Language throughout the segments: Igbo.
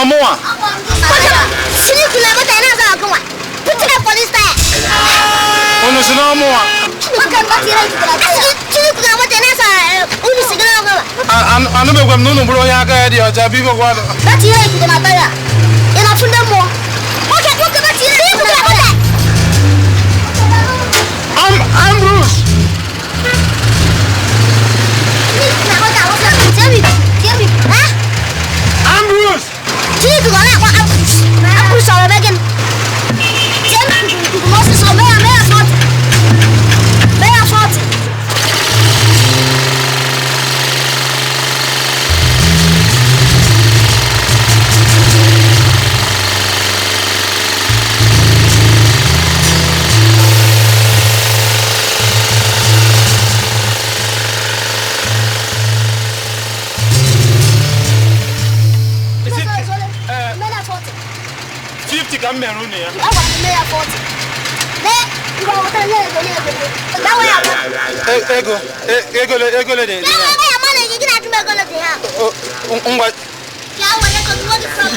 Ọmụwa. Unu si n'ọmụwa. Anụbekwa m na unu bụrụ onye aka ya dị ọcha, biko gwanụ. Ambrose! Ambrose! Ego, ego, ego le dị. Ngwa,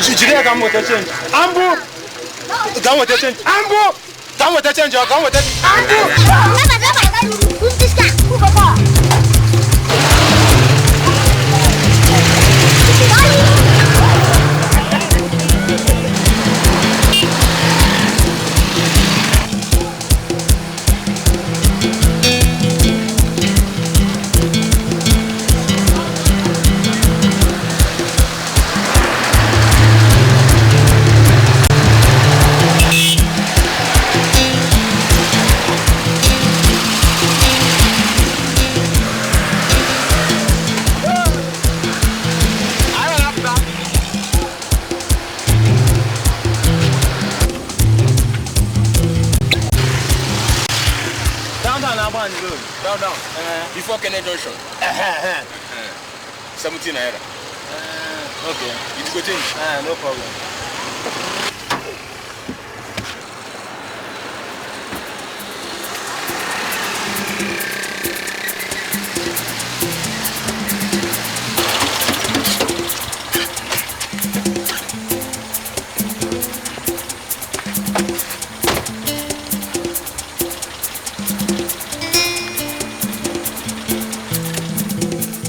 jide ya ka m weta change. Ambu! Ka m weta change. Ambu! Ka m weta change, ka m weta. Ambu! Before Kenneth Junction. 70 naira. Okay. You go change. No problem.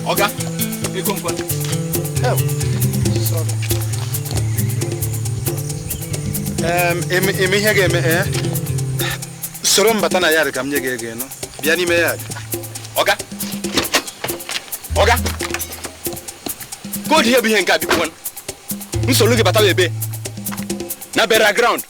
Oga, ego nkwa. Oh, sorry. Eme ihe ga-eme, eh? Soro m bata na yard ka m nye gị ego ịnụ. Bịa n'ime yard. Oga. Oga. Go here bụ ihe nke a biko nwanne. Nsogbu gị batara ebe. Na burial ground.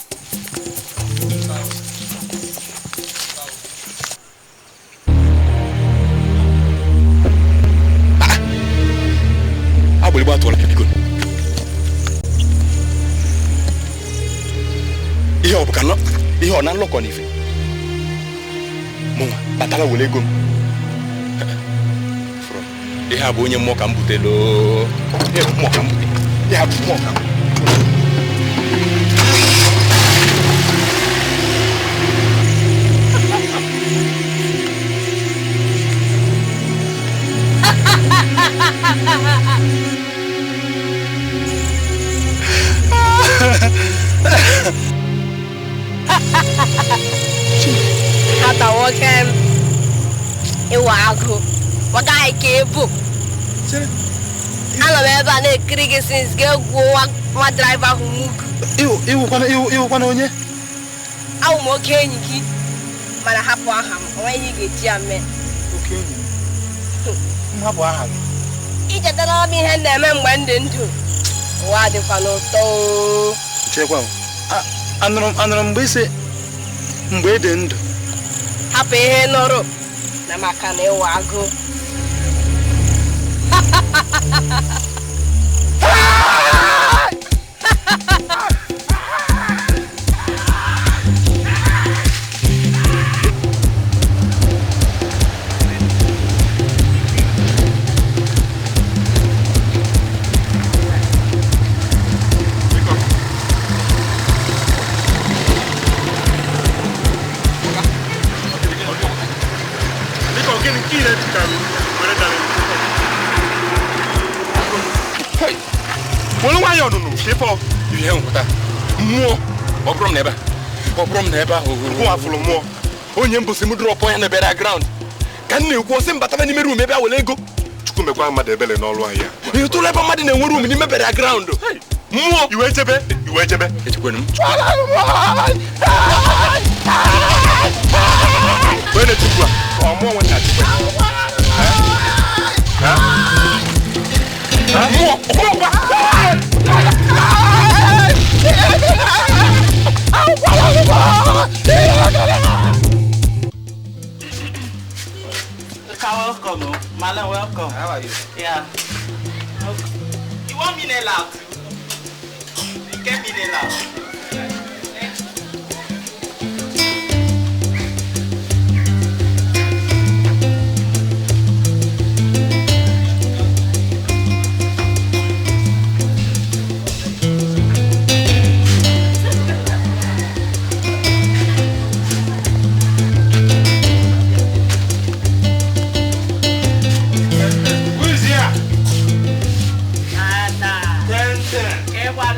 Ihe ọ bụ ka ihe ọ na nlọkọ n'ife mụnwa batara were ego m. Ihe a bụ onye mmụọ ka m butelu. Ihe bụ mmụọ ka m bute. Ihe a bụ mmụọ ka m. Hata nwoke m ịwa agụ wagaghị ka ebu. Anọ m ebe a na-ekiri gị since ga-egwu nwa draiva ahụ mugu. Iwukwana onye? Awụ m oke enyi gị, mana hapụ aha m, o nweghị ihe ị ga-eji ya mee. Oke enyi m? M hapụ aha gị? Ichetara m ihe m na-eme mgbe m dị ndụ. Ụwa adịkwa n'ụtọ o. Chekwa m. Anụrụ m mgbe isi mgbe ị dị ndụ. Hapụ ihe nụrụ na maka na ịwa agụ. Were nwayọọ nụnụ ka ịfọ. Ihe ngwụta mmụọ ọ bụrụ m na ebe a, ọ bụrụ m na ebe ahụ. Mụ afụrụ mmụọ. Onye mbụ si m drop ya na burial ground ka m na-ekwu, ọsị m bataba n'ime room ebe a were ego. Chukwu mekwa mmadụ ebele n'ọrụ anyị ya. Ị tụrụ ebe mmadụ na-enwe room n'ime burial ground, mmụọ. Iwe echebe, iwe echebe. Echekwenu m. Onye na-etukwu a, ọ mụọ nwe na chukwu. Mmụọ mmụọ. Oka, welcome. Oh. Malam, welcome. How are you? Yeah. Okay. You want mineral too? You get mineral. Who is here? Tata. 10-10. Kewan.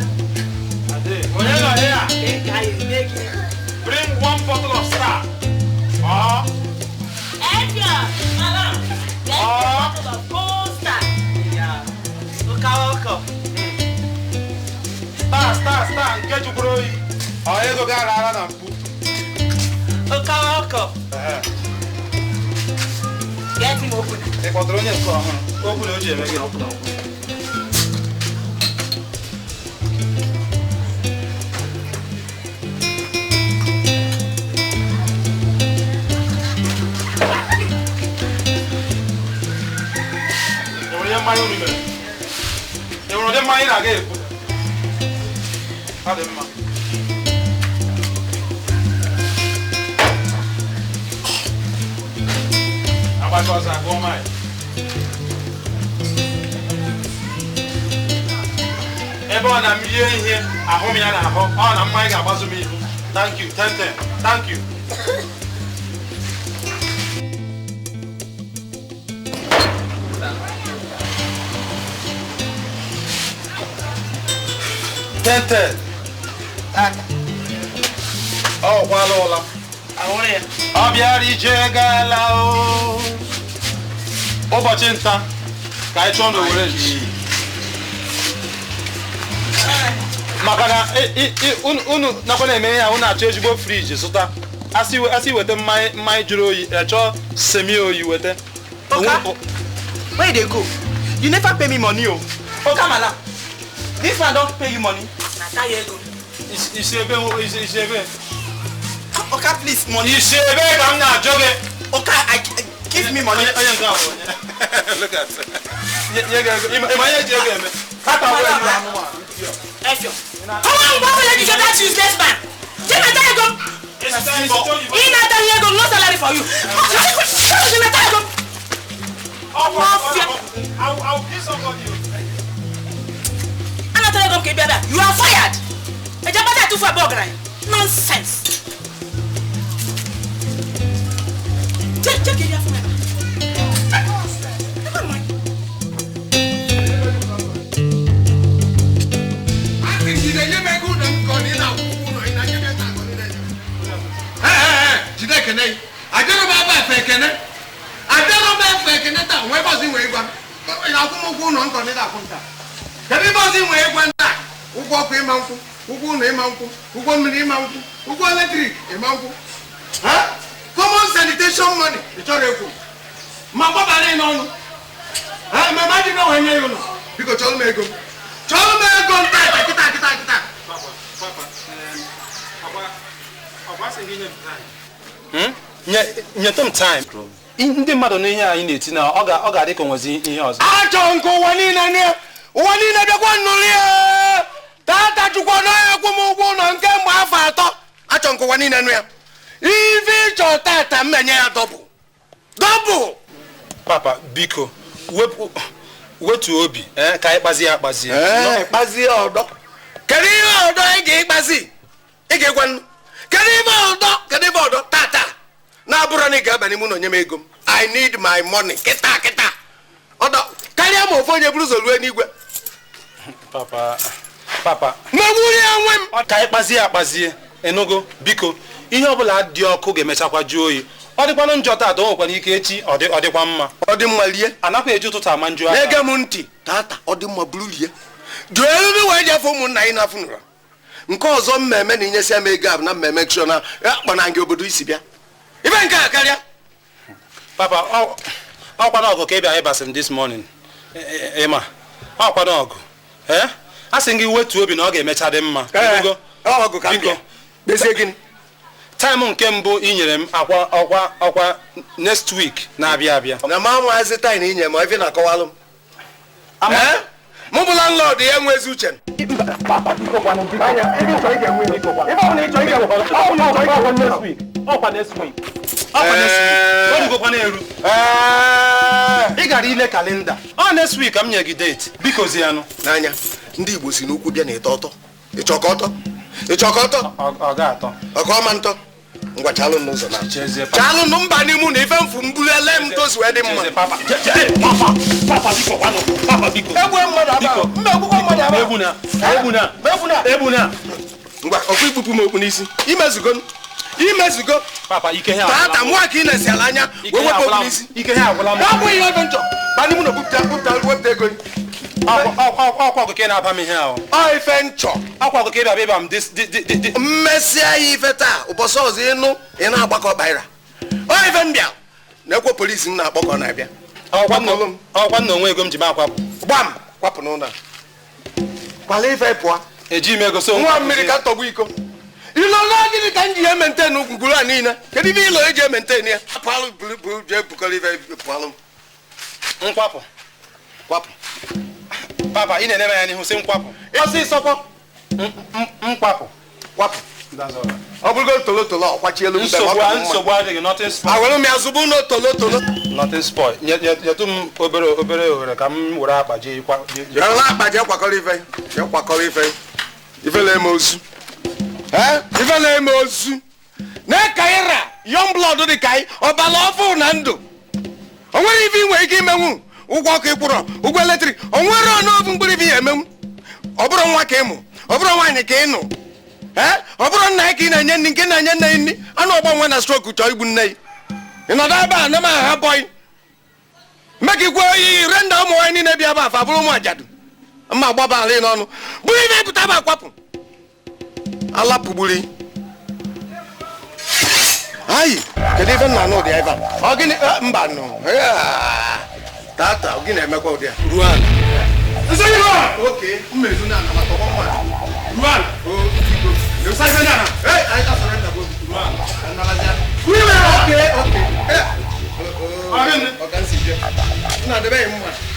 Onye nọ here? Eka is making. Bring one bottle of Star. Or, Efia. Malam. Get a Ah. bottle of Gold Star. Yeah. Oka, welcome. Star, Star, Star, nke jukwuru oyi. Ọ ego gị ara na mkpu. Oka, welcome. Get him open. Ị kpọtara onye nke ọhụrụ? Okwu na o ji eme gị ọkụ na ọkụ. Enwere ihe mmanya unu mere? Enwere ụdị mmanya ị na-aga ekwu? Ọ dị mma. Agbacha ọsọ agụọ maịlụ. Ebe ọ na m rie ihe ahụ m ya n'ahụ, ọ na mmanya ga-agbazu m ihu. Thank you, 10-10. Thank you. 10-10. Ọ kwala ụla. Ahụrụ ya. Ọ bịara ije gala o. Ụbọchị nta ka anyị chụọ n'Owere nchi. Maka na unu nakwa na-eme ihe a, unu achọ ezigbo fridge zụta. Asị weta mmanya jụrụ oyi, achọ semi oyi weta. Oka, where you dey go? You never pay me money o. Oka Malam, this man don pay you money. Nata ya ego. Isi ebe, isi ebe. Oka, please, money. Isi ebe ka m na-ajụ gị. Oka, I give me money. Onye nke a bụ onye. Look at. Nye gị ego. Ịma ihe eji ego eme. Kata wee ndị anụmanụ. Efio. Come on, why will you get that useless man? Take my ego. He not tell you no salary for you. Take ego. I'll kill somebody. I'm not telling you, you are fired. Nonsense. Check, check it out for me. Never mind. Jide ekene yi. Adịrọ m ebe efe ekene. Adịrọ m efe ekene taa, nwee ebe ọzọ ị nwee ịgwa m. Ị na-akwụ m ụgwọ ụlọ nkọ na ị ga-akwụ m taa. Kedu ebe ọzọ ị nwee ịgwa m taa? Ụgwọ ọkụ ịma nkwụ, ụgwọ ụlọ ịma nkwụ, ụgwọ mmiri ịma nkwụ, ụgwọ eletrik ịma nkwụ. Ha? Common sanitation money ị chọrọ ịkwụ. Ma gbabara ị n'ọnụ. Ha, ma ma dị n'ọnwa enye ya ụlọ. Biko chọrọ m ego m. Chọrọ m ego m taa, kịta kịta kịta. Papa, papa, Nyetụ m time. Ndị mmadụ n'ihe anyị na-eti na ọ ga-adị ka onwezi ihe ọzọ. Achọ nke ụwa niile nụ ya. Ụwa niile bịakwa nụrụ ya. Tata chukwu n'ọhịa kwụ m ụgwọ ụlọ nke mgbe afọ 3. Achọ nke ụwa niile nụ ya. Ife ịchọ tata m enye ya dọbụ. Dọbụ. Papa, biko, wetuo obi ka anyị kpazie akpazie. Kpazie ọdọ. Kedu ihe ọdọ anyị ga-ekpazi? Ị ga-egwa nnu. Kedu ife ọdọ? Kedu ife ọdọ? Tata. Na-abụrụ na ị ga-aba n'ime ụlọ nye m ego m. I need my money. Kịta kịta. Ọdọ karịa ma ofu onye buru ụzọ rue n'igwe. Papa, papa. Megburu ya nwe m. Ka anyị kpazie akpazie, ịnụgo, biko, ihe ọbụla dị ọkụ ga-emechakwa jụọ oyi. Ọ dịkwanụ njọ taata, o nwekwara ike echi ọ dịkwa mma. Ọ dị mma lie. Anakwa eji ụtụtụ ama njụ aka. Na-ege m ntị, tata ọ dị mma buru lie. Jụọ eriri wee jefe ụmụnna anyị na funeral. Nke ọzọ mmemme na inyesi m ego abụ na mmemme chụọ na akpana gị obodo isi bịa. Ibe nke a karịa. Papa, ọkwa ọgụ ka ị bịa ịbasị m this morning. Ịma, ọkwa ọgụ. Ee? A sị gị wetuo obi na ọ ga-emecha dị mma. Ọgụ ka m bịa. Kpezie gịnị? Taịm nke mbụ i nyere m akwa ọkwa ọkwa next week na-abịa abịa. Na ma amaghịzị taịm i nyere m, ife na-akọwalụ m. Mụ bụ landlord ya enwezi uche. Ọkwa next week. Ị gara ile kalenda. Ọ next week ka m nye gị date. Biko zianụ. N'anya, ndị Igbo si n'ukwu bịa na ịtọ ọtọ. Ịchọ ka ọtọ? Ịchọ ka ọtọ? Ọ ga-atọ. Ọka ọma ntọ. Ngwa chalụ n'ụzọ na. Chalụ nụ mba n'imu na ife mfu mbulu ele m tozu wee dị mma. Egbu mmadụ aba. Mba egbukwa mmadụ aba. Egbuna. Egbuna. Egbuna. Ngwa ọkụ ikpupu m okpu n'isi. Imezugo. Imezugo. Papa, ike ha agwụla. Tata mụ aka ị na-esi ala anya wee wepụ okpu n'isi. Ike ha agwụla m. Ọ bụ ihe ọdụ nchọ. Ba n'imu na bupụta wepụta ego. Ọkwa ọgụ ka ị na-aba m ihe ahụ. Ọ ife nchọ. Ọkwa ọgụ ka ị bịa ịba m dis. Mmesịa ya ife taa ụbọchị ọzọ ịnụ ị na-agbakọ baira. Ọ ife m bịa na-ekwe polisi m na-akpọ ka ọ na-abịa. Ọkwa nna onwe ego m ji m akwapụ. Gbam kwapụ n'ụlọ a. Kwala ife pụọ. Eji m ego so nwa mmiri ka tọgbu iko. Ilo na gịnị ka m ji ementen ngwugwu a niile? Kedu ife ilo eji ementen ya? Pụalụ buru jee bukọrọ ife pụalụ m. Nkwapụ. Kwapụ. Papa, ị na-enebe ya n'ihu sị nkwapụ. Ọsịsọ kwapụ. Nkwapụ. Kwapụ. Ọ bụrụgo tolo tolo ọkwachielu mbe nsogbu adịghị, nothing spoil. Awere m ya zụbụ na tolo tolo. Nothing spoil. Nyetụ m obere obere ohere ka m were akpa jee kwa. Were akpa jee kwakọrọ ife. Jee kwakọrọ ife. Ife na-eme ozu. Ife na-eme ozu. Na-ekaira young blood dị ka anyị ọbala ọfụ na ndụ. O nwere ife ị nwere ike imenwu. Ụgwọ ọkụ ịkwụrọ, ụgwọ eletrik, o nwere ọnụọgụ mkpụrụ ife ya emenwu. Ọ bụrụ nwa ka ị mụ, ọ bụrụ nwaanyị ka ị nụ. Ọ bụrụ nna ya ka ị na-enye nri, nke na-enye nne ya nri, anụ ọgbọ nwe na stroku chọọ igbu nne ya. Ị nọdụ ebe a na m aha bọyị. Mmekikwe oyi renda ụmụ nwaanyị niile bịa ebe afa bụrụ ụmụ ajadu. Mma gbaba ala ị n'ọnụ. Bụrụ ife pụta ebe akwapụ. Alapụgburi. Ayi, kedu ife nna anụ ụdị ebe a? Ọ gịnị? Mba nụ. Tata, ọ gịnị emekwa ụdị a? Ruan. Oke, mmezu na anamata ọgbọ mma. Ruan.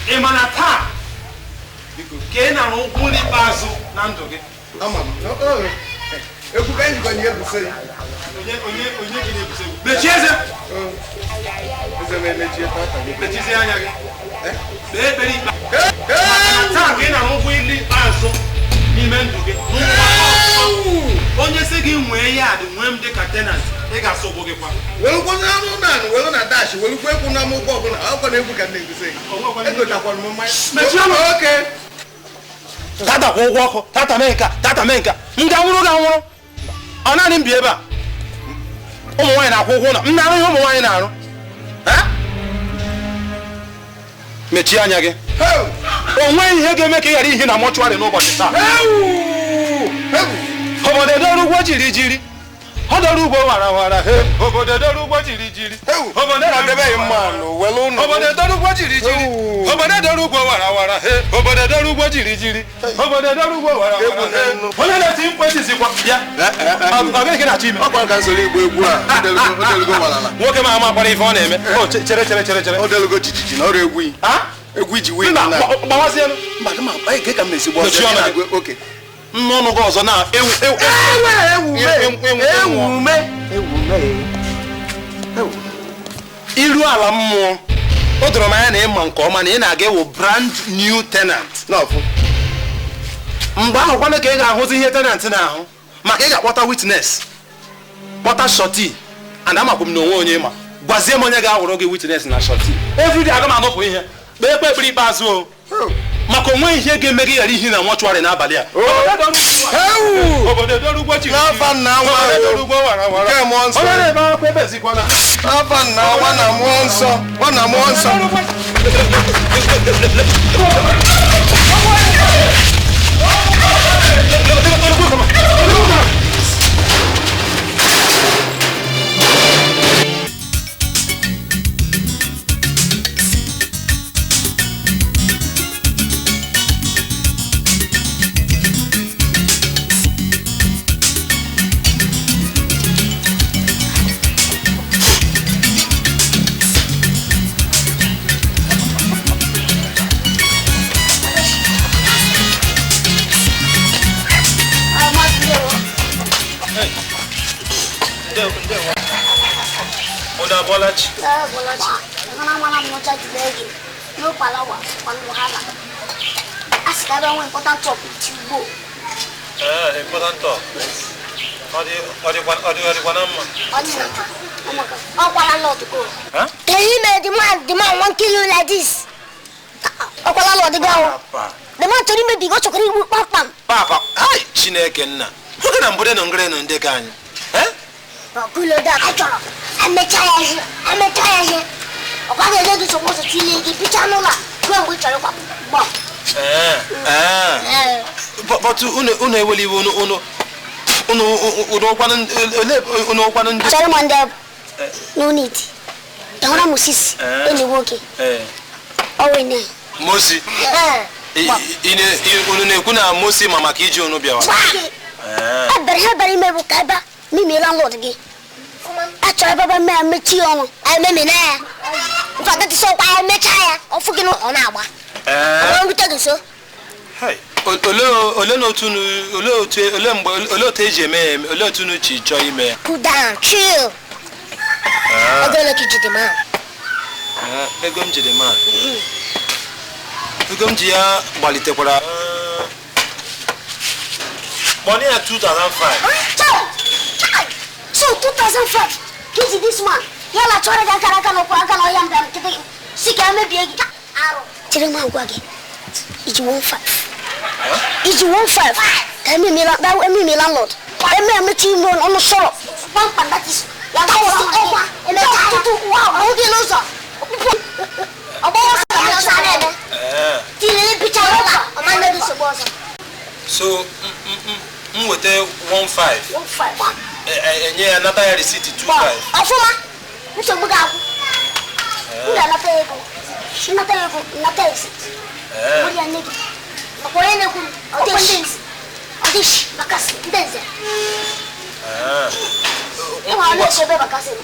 Ị ma na taa ka ị nara ụkwụ n'ikpeazụ na ndụ gị. Mechie eze. Mechizie anya gị. Kpee ekpere ikpe. Taa ka ị nara ụkwụ n'ikpeazụ n'ime ndụ gị. Onye sị gị nwee ya dị nwee m dị ka tenant, ị ga-asụ ụgwọ gị kwa. Welukwa n'anụ naanị, welu na dash, welukwa ekwu na ụgwọ ọbụla, akwụkwọ na egwu ka m na-eguzo gị. Egotakwara m mmanya. Mechie ọnụ. Oke. Tata kwụ ụgwọ ọkụ, tata mee nka, tata mee nka. M ga-anwụrụ gị anwụrụ. Ọ naanị m bi ebe a. Ụmụ nwaanyị na-akwụ ụgwọ ụlọ. M na-arụ ihe ụmụ nwaanyị na-arụ. Mechie anya gị. O nweghị ihe ga-eme ka ị ghara ihi na mọchụarị n'ụbọchị taa. Obodo dọrọ ugbo jiri jiri. Ọ dọrọ ugbo wara wara. Obodo dọrọ ugbo jiri jiri. Obodo dọrọ ugbo jiri jiri. Obodo dọrọ ugbo wara wara. Obodo dọrọ ugbo jiri jiri. Obodo dọrọ ugbo wara wara. Onye na-eti mkpu etizikwa bịa. Ọ gịnị ka ị na-achọ ime? Ọkwa ka nsoro igbo egwu a. Odelugo walala. Nwoke m ama akwara ife ọ na-eme. O chere chere chere chere. Odelugo jijiji na ọrụ egwu yi. Egwu iji wee na. Gbawazienụ. Mba, ma ka m na-esi gba ọsọ. Oke. Nnụnụ gị ọzọ na ewu ewu ewu iru ala mmụọ. O doro m anya na ịma nke ọma na ị na-aga ewu brand new tenant. Mgbe ahụ kwanụ ka ị ga-ahụzi ihe tenant na-ahụ maka ị ga-akpọta witness, kpọta shọti, and amakwu m na onwe onye ma gwazie m onye ga-awụrụ gị witness na shọti. Everyday aga m anọpụ ihe. Kpee ekpe ekpere ikpeazụ o. Maka onwe ihe ga-eme gị ghara ihi na mortuary n'abalị a. Obodo edoru ugbo chi. N'afa nna nwa nke mmụọ nsọ. Onye na-ebe akwa ebezikwana. N'afa nna nwa na mmụọ nsọ. Nwa na mmụọ nsọ. Bolachi. Bolachi. No palawa, wahala. Ask I don't important talk with you go. Important talk. Yes. What do? Huh? Can you make the man won't kill you like this? The man told me because you papa. Papa, hi Chineke nna. Nwoke na mbodo na ngre na ndị ka anyị. Eh? But unu eweli iwe unu unu ụkwanụ ndị Chọrọ m ndị no need. Ehụra Moses enyi nwoke. Ọ Mosi. Unu na-ekwu na Mosi ma maka iji unu bịawa. Ebere ha bịara ime bụ ka ebe mimi landlord gị. Achọrọ ebe mme mechi ọnụ. Ememi na ya. Mfọdụ dị sọkwa ya mechaa ya. Ọfụ gị ọ na-agba. Ọ rute gị nso. Olee otu eji eme ya eme? Olee otu unu chi chọọ ime ya? Cool down, chill. Ego ole ka iji dị ma? Ego m ji dị ma. Ego m ji ya gbalitekwara. Money at 2005. Child! So 2005, kizi this man. Yala chọrọ gị akara aka n'ụkwụ aka n'ọhịa mbịa nkịtị si ka emebie gị. Arụ. Chere m agwa gị. Iji 15. Iji 15. Ka ememi landlord. Eme emechi ime ọnụ sọrọ. Kpamkpam that is. Ya ga esi ọkwa. Emecha tutu wow ahụ gị n'ụzọ. Ọgbọghọ ọsọ ya ọsọ na-eme. Tinyere picha n'ụlọ ọma nne gị nsogbu ọzọ. So m weta 15. 15. Enye ya nata ya receipt 25. Ọfụma. Nsogbu ga-agwụ. M ga-anata ego. Nnata ego, nnata receipt. Were ya nye gị. Makwa onye na-ekwu m, ọkwa ndị nze. Ọdịshi, bakasị, ndị nze. Ịnwere na-esi ebe bakasị nọ.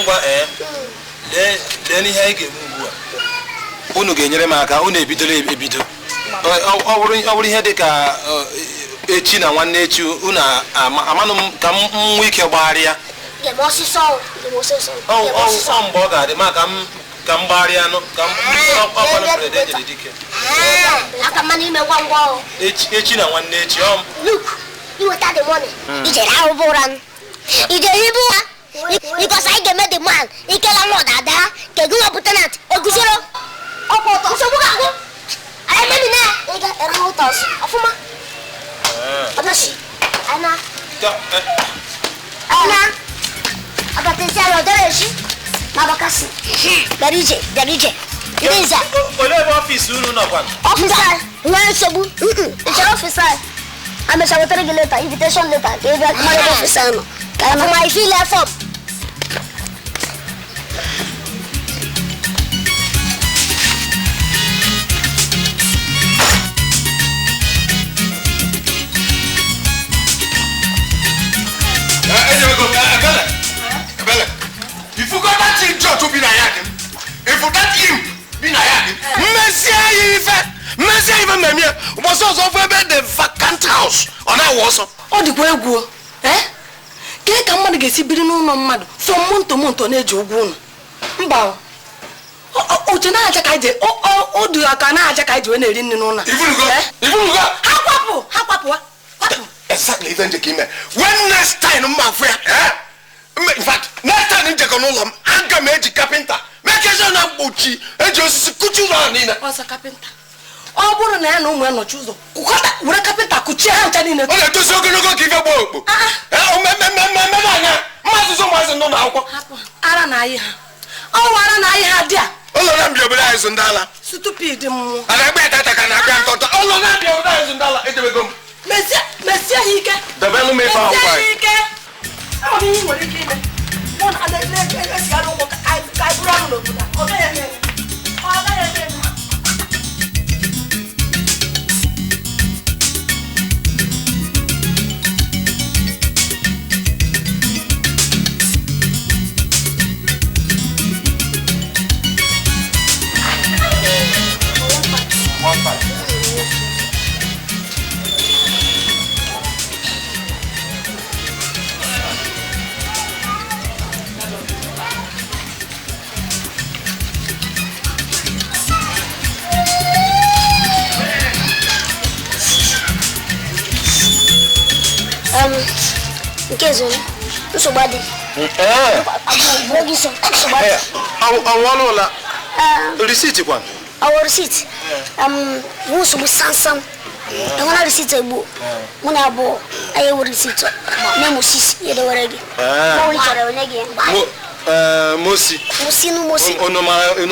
Ngwa lee n'ihe anyị ga-eme ugbu a. Unu ga-enyere m aka, unu ebidola ebido. Ọ bụrụ ihe dị ka echi na nwanne echi unu amanụ m ka m nwee ike gbagharịa. Ọ mgbe ọ ga-adị ma ka m gbagharịa nụ ka m ọkwanụ mberede ejiri dike. Echi na nwanne echi ọ. Look, iweta the money. Ijere ahụhụ ụra m. Ijere ibu ụra. Because I ga-eme the man. Ikela nwa ọdada ka ego wepụ tenant eguzoro. Ọkwa ọtọ nsogbu ga-agwụ. Anyị mebi na ya. Ị ga-erahụ ụtọ ọzọ ọfụma. Ọdọchi, ana. Ana. Abatesi ala ọdọrọ echi. Na bakasị. Bịara ije, bịara ije. Ndị nza. Olee ebe ọfiisi unu nọkwa? Ọfiisi anyị nwere nsogbu. Ị chọrọ ọfiisi anyị? Amecha wetara gị leta, invitation leta ka ị bịa mara ebe ọfiisi anyị nọ. Ka anyị ma ife ile fọm. If you got that thing, church will be na yard. If you that imp be na yard. Messi even me. Was also over the vacant house. On our was. Ọ dịkwa egwu. Eh? Ke ka mmadụ ga-esi biri n'ụlọ mmadụ from month to month ọ na-eji ụgwọ ụlọ. Mba. Oche na-aja ka ije o du aka na-aja ka ije wee na-eri nri n'ụlọ. Ifunugo. Ifunugo. Ha kwapụ, ha kwapụ. Kwapụ. Exactly even Jekime. When next time mma afọ ya, eh? In fact, next time njekọ n'ụlọ m, aga m eji kapịnta. Make sure na mkpuchi Kuchi eji osisi kuchi ụlọ ahụ niile. Ọsọ kapịnta. Ọ bụrụ na ya na ụmụ ya nọchi ụzọ kụkọta were kapịnta kuchie ha ncha niile. Ọ na-etosi ogologo ka ife gbaa okpo. Mmemme anya mmasịsị ụmụazị nọ n'akwụkwọ. Ara na ayị ha. Ọ wara na ayị ha dị a. Ụlọ na-abịa obodo anyị zụ ndị ala. Stupid mmụọ. A na-agba ya tata ka na-abịa ntọntọ. Ụlọ na-abịa obodo anyị zụ ndị ala edebego m. Mesie ha ike. Debelụ m ife ahụ Mesie ha ike. Ama m ihe ị nwere ike ime. Mụ na na-esigara ụkwụ ka anyị bụrụ ọnụ n'obodo a. Ọ gaghị eme eme. Ọ gaghị eme eme. Nke zo nsogbu adị. Anwụọla ụla. Risiti kwan? Awọ risiti. Wụ nsogbu samsam. Enwela risiti egbu. Mụ na abụọ anyị ewu risiti. Na mụ sisi ya dewere gị. Mụ chọrọ onye gị. Mosi. Mosi nu mosi. Unu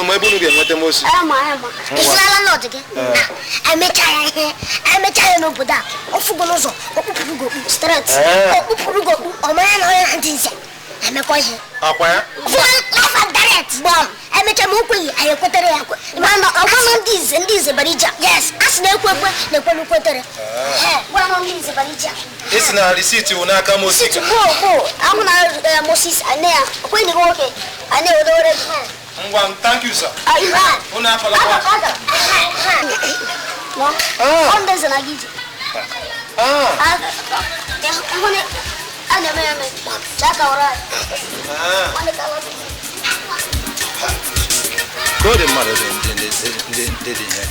ma ebe unu ga-enweta mosi? Ama. Ịsịlala nọọdụ gị. Emecha ya ihe. Emecha ya n'obodo a. Ofugo n'ụzọ. Okpupụrụ gị okpu. Straight. Okpupụrụ gị okpu. Ọ mara na onye na ndị nze. Emekwa ihe. Akwa ya? Life and direct. Gbam. Emecha ma okweghị anyị ekwetere ya. Mana ọgwa ndị nze bara ije. Yes. A sị na ekwe ekwe na ekwe n'ekwetere. Gwa na ndị nze bara ije. Isi na risiti wụ n'aka Mosi. Risiti gboo. Ahụ na Moses ane ya. Okweghị gị nwoke. Ane odore gị. Ngwa, thank you sir. Unu afọla kwa. Ọ ndị nze na gị ije. Ka ọ dị mmadụ dị dị ihe.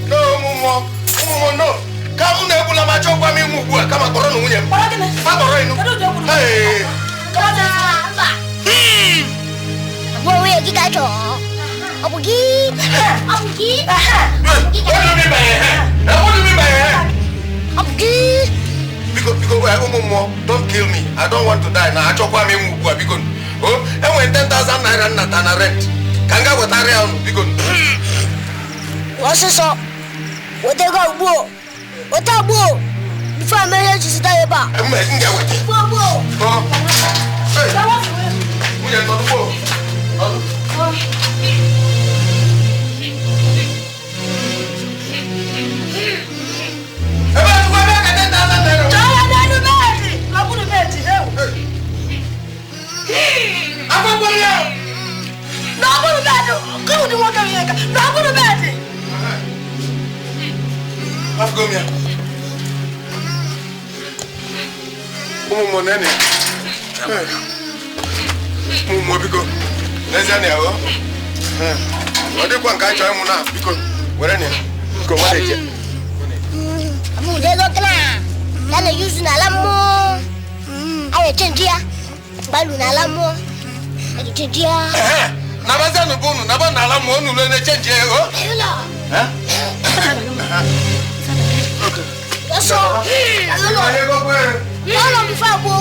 No, no. Ka unu egbula m achọkwa m ịnwụ ugbu a kama kpọrọ na nwunye m. Kpọrọ ịnụ. Biko biko ụmụ mmụọ, don't kill me. I don't want to die. Na achọkwa m ịnwụ ugbu a biko. Oh, enwere 10,000 naira nnata na rent. Ka m gaa wetara ya unu biko. Ọsịsọ. Weta ego ugbu. Weta ugbu. Before I marry you, sit down ebe a. M ga-eweta. Ugbu. Nwunye nọdụ ugbu. Nọdụ. Ebe a tukwa ebe ka 10,000 naira. Chọọ ya n'elu beedi. N'okpuru beedi. Akwụkwọ ya. N'okpuru beedi. Ka ụdị nwoke bụ ihe nka. N'okpuru beedi. Afụgo m ya. Ụmụ mmụọ nene. Ụmụ mmụọ biko. N'ezie na ya o. Ọ dịkwa nke anyị chọrọ ịmụ na biko were na ya. Biko nwa na-eche. Ego kna. Ya na-eyuzu n'ala mmụọ. A na-echenji ya. Gbalu n'ala mmụọ. A ga-echenji ya. Nabazianụ bụ unu naba n'ala mmụọ unu na-echenji ya o. Ọsọ. Ụlọ bifo abụọ.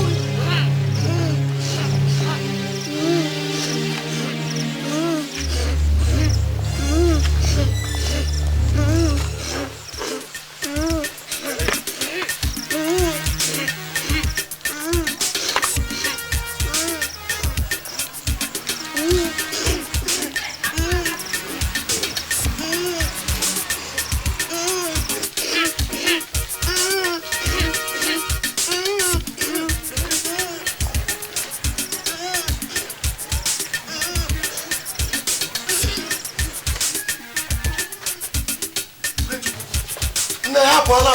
Nne ha apụọla.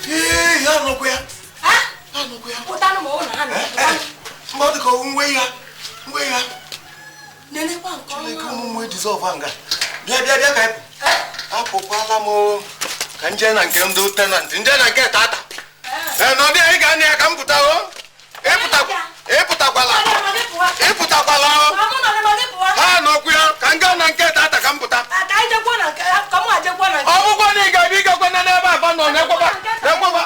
Ee, ya nọkwa ya. Pụtanụ ma ọ na ha nọ. Mba, ọ dị ka nwe ya. Nwe ya. Nenekwa nke ọma. Chineke ụmụ mmụọ dissolve nga. Bịa bịa bịa ka apụkwala m ka nje na nke ndị tenant nje na nke tata. Ee, nọ dị anyị ga ya ka m pụta o. Ịpụtakwala. Ịpụtakwala o. Ha nọkwu ya ka m gaa na nke tata ka m pụta. Ọ bụkwa na ị ga-abịa ịgakwa n'ebe a nọ na-ekwaba. Na-ekwaba.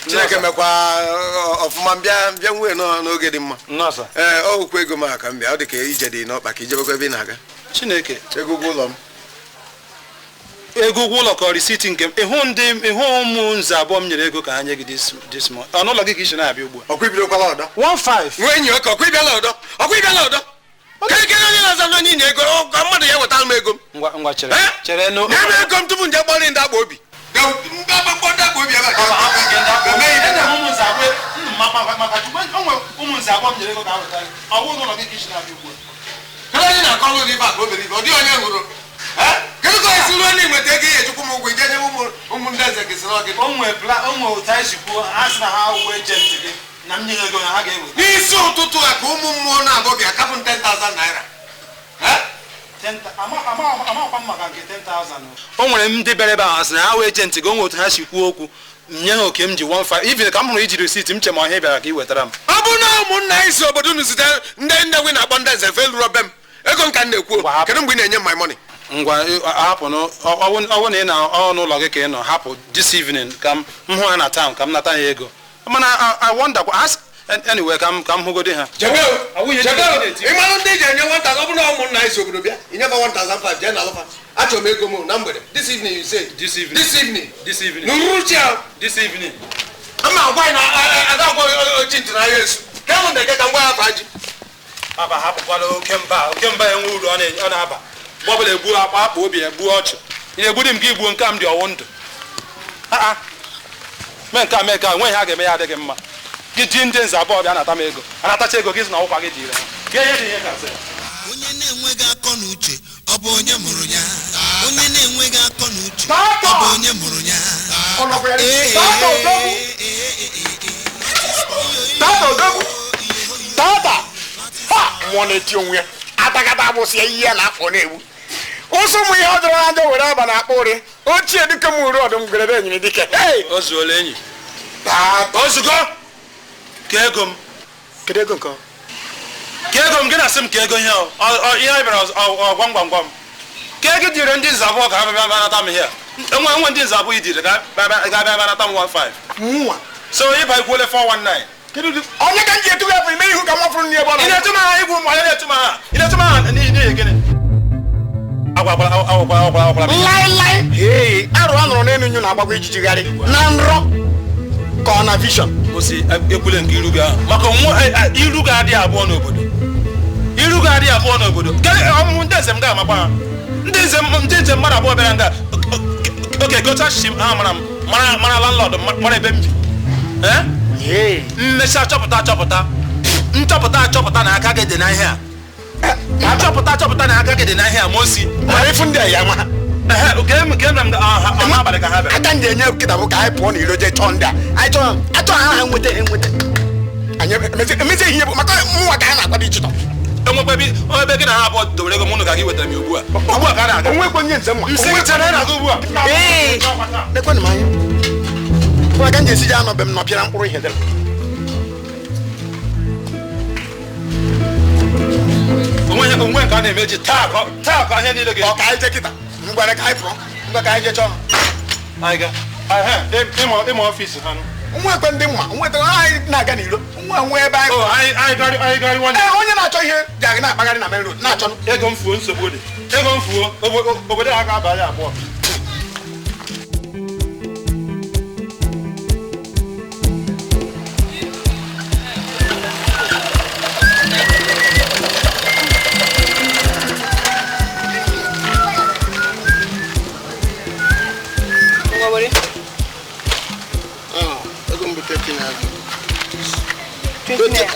Chineke mekwa ọfụma mbịa mbịa nwee n'oge dị mma. Ee, ọ hụkwa ego m aka mbịa, ọ dị ka ije dị n'ọkpa ka ijebekwa ebe ị na-aga. Chineke ego ụgwọ ụlọ m. Ego ụgwọ ụlọ ka risiti nke m. Ịhụ ndị ịhụ ụmụ nze abụọ m nyere ego ka ha nye gị this month. Ọ n'ụlọ gị ka isi na-abịa ugbu a. Ọkwa ibidokwala ọdọ. 15. Nwa enyi ọka ọkwa ịbịala ọdọ. Ọkwa ịbịala ọdọ. Keke onye na-aza n'onye inye ego ka mmadụ ya wetara m ego m. Ngwa ngwa chere. Chere nụ. Nye m ego m tupu nje kpọrọ ndị akpa obi. Kedu ka esi ruo n'inweta ego ihe echukwu m ụgwọ ije nye ụmụ ndị eze gị sịrị gị n'isi ụtụtụ a ka ụmụ mmụọ na-abụ bịa kapụ 10,000 naira. O nwere ndị bịara ebe ahụ sị na ha wee ejentị gị, o nwere otu ha si kwuo okwu nye ha oke m ji 15 even ka m hụrụ ijiri risiti m che ma ọhịa bịara ka ị wetara m. Ọ bụ na ụmụnna anyị si obodo unu zite ndị nne nwe na-akpọ ndị eze feluro be m ego nka m na-ekwu. Kedu mgbe ị na-enye m my money? Ngwa hapụ ọwụ na ị na n'ụlọ gị ka ị nọ hapụ this evening ka m hụ ha na town ka m nata ha ego. Mana I wonder ask anyway ka m hụgodi ha. Ị mara ndị ji enye 1,000 ọ bụrụ na ụmụnna anyị si obodo bịa inyefa 1,500 jee na alụfa. Achọrọ m ego m na mgbede this evening you say this evening this evening this evening n'uruchi ahụ this evening. Ama agwa na aga agwa ochi ntị n'ahịa esu ka m na-eke ka m gwa ya afa ji. Papa hapụkwala oke mba enwe uru ọ na-aba mgbe ọbụla egbuo akpa akpa obi egbuo ọchụ ị na-egbudi m ka igbuo nke a m dị ọwụ ndụ. Mee nke a mee nke a nweghị ha ga-eme ya adịghị mma. Gị ji ndị nze abụọ bịa anata m ego anatacha ego gị sị na ọkwa gị dị ire ha. Ihe dị ihe ka sị. Onye na-enweghị akọ na uche ọ bụ onye mụrụ ya. Onye na-enweghị akọ na uche ọ bụ onye mụrụ ya. Tata odogwu. Tata. Ha mmụọ na-eti onwe ya. Atakata agbụsị ya ihe na-afọ na-egbu. Ụsụ ụmụ ihe ọ dọrọ na njọ were aba na-akpọ ụrị. Ochie dike m uru ọdụm gwerebe enyiri dike. O zuola enyi. Ozugo. Ka ego m. Kedu ego nke ọ? Ka ego m gị na-asị m ka ego ihe ihe anyị bịara gwam gwam gwam. Ka ego dịrị ndị nze abụọ ka ha bịa bịa nata m ihe. Enwe ndị nze abụọ i dịrị ga bịa nata m 15. Mụnwa. So ịba ikwuole 419. Onye ka m ji etu ya bụ ime ihu ka m fụrụ n'ebe ọ nọ. Ị na-etu m aha igwu m onye na-etu m aha. Ị na-etu m aha n'ihi gịnị? Laịlaị. Ee, arụ a nụrụ n'elu nyu na-agbagwa ijijigharị na nrọ ka ọ na vision. Kwụsị ekwule nke iru gị ahụ maka iru gị adịghị abụọ n'obodo. Iru gị adịghị abụọ n'obodo. Ọmụmụ ndị nze m ga-amakwa ha. Ndị nze mmadụ abụọ bịara nga oke gocha achịchị ha mara m mara landlord mara ebe m bi. Mmechaa chọpụta nchọpụta na aka gị dị n'ahịa a. Achọpụta na aka gị dị n'ahịa ma o si. Mara ifu ndị a ya ma. N'abalị ka ha bịara. Aka m ji enye nkịta bụ ka anyị pụọ n'iro jee chọọ ndị a. Anyị chọọ achọ ha nweta enweta. Anyị emezi ihe bụ maka mụnwa ka a na-akwado ịchụtọ. Enwekwa ebe gị na ha abụọ dobere ego m ụnụ ka gị wetara m ugbu a. Ugbu a ka a na-aga. Onwekwa onye nze mma. Nsị gị chere na-aga ugbu a. Ee. Lekwanụ m anya. Kwa ka m ji esi je anọ be m nọpịara mkpụrụ ihe dịrị. Onwe nke a na-emeji taa ka ihe niile gị. Ọ ka anyị jee kịta. Ngwere ka anyị pụọ. Ngwa ka anyị jee chọọ. Anyị ga. Ịma ọfiisi ha nụ. Nwa ekwe ndị mma nweta anyị na-aga n'iro nwa nwe ebe anyị. Onye na-achọ ihe ga na-akpagharị na main road na-achọ ego m fuo nsogbu dị. Ego m fuo obodo ha ga-abalị abụọ.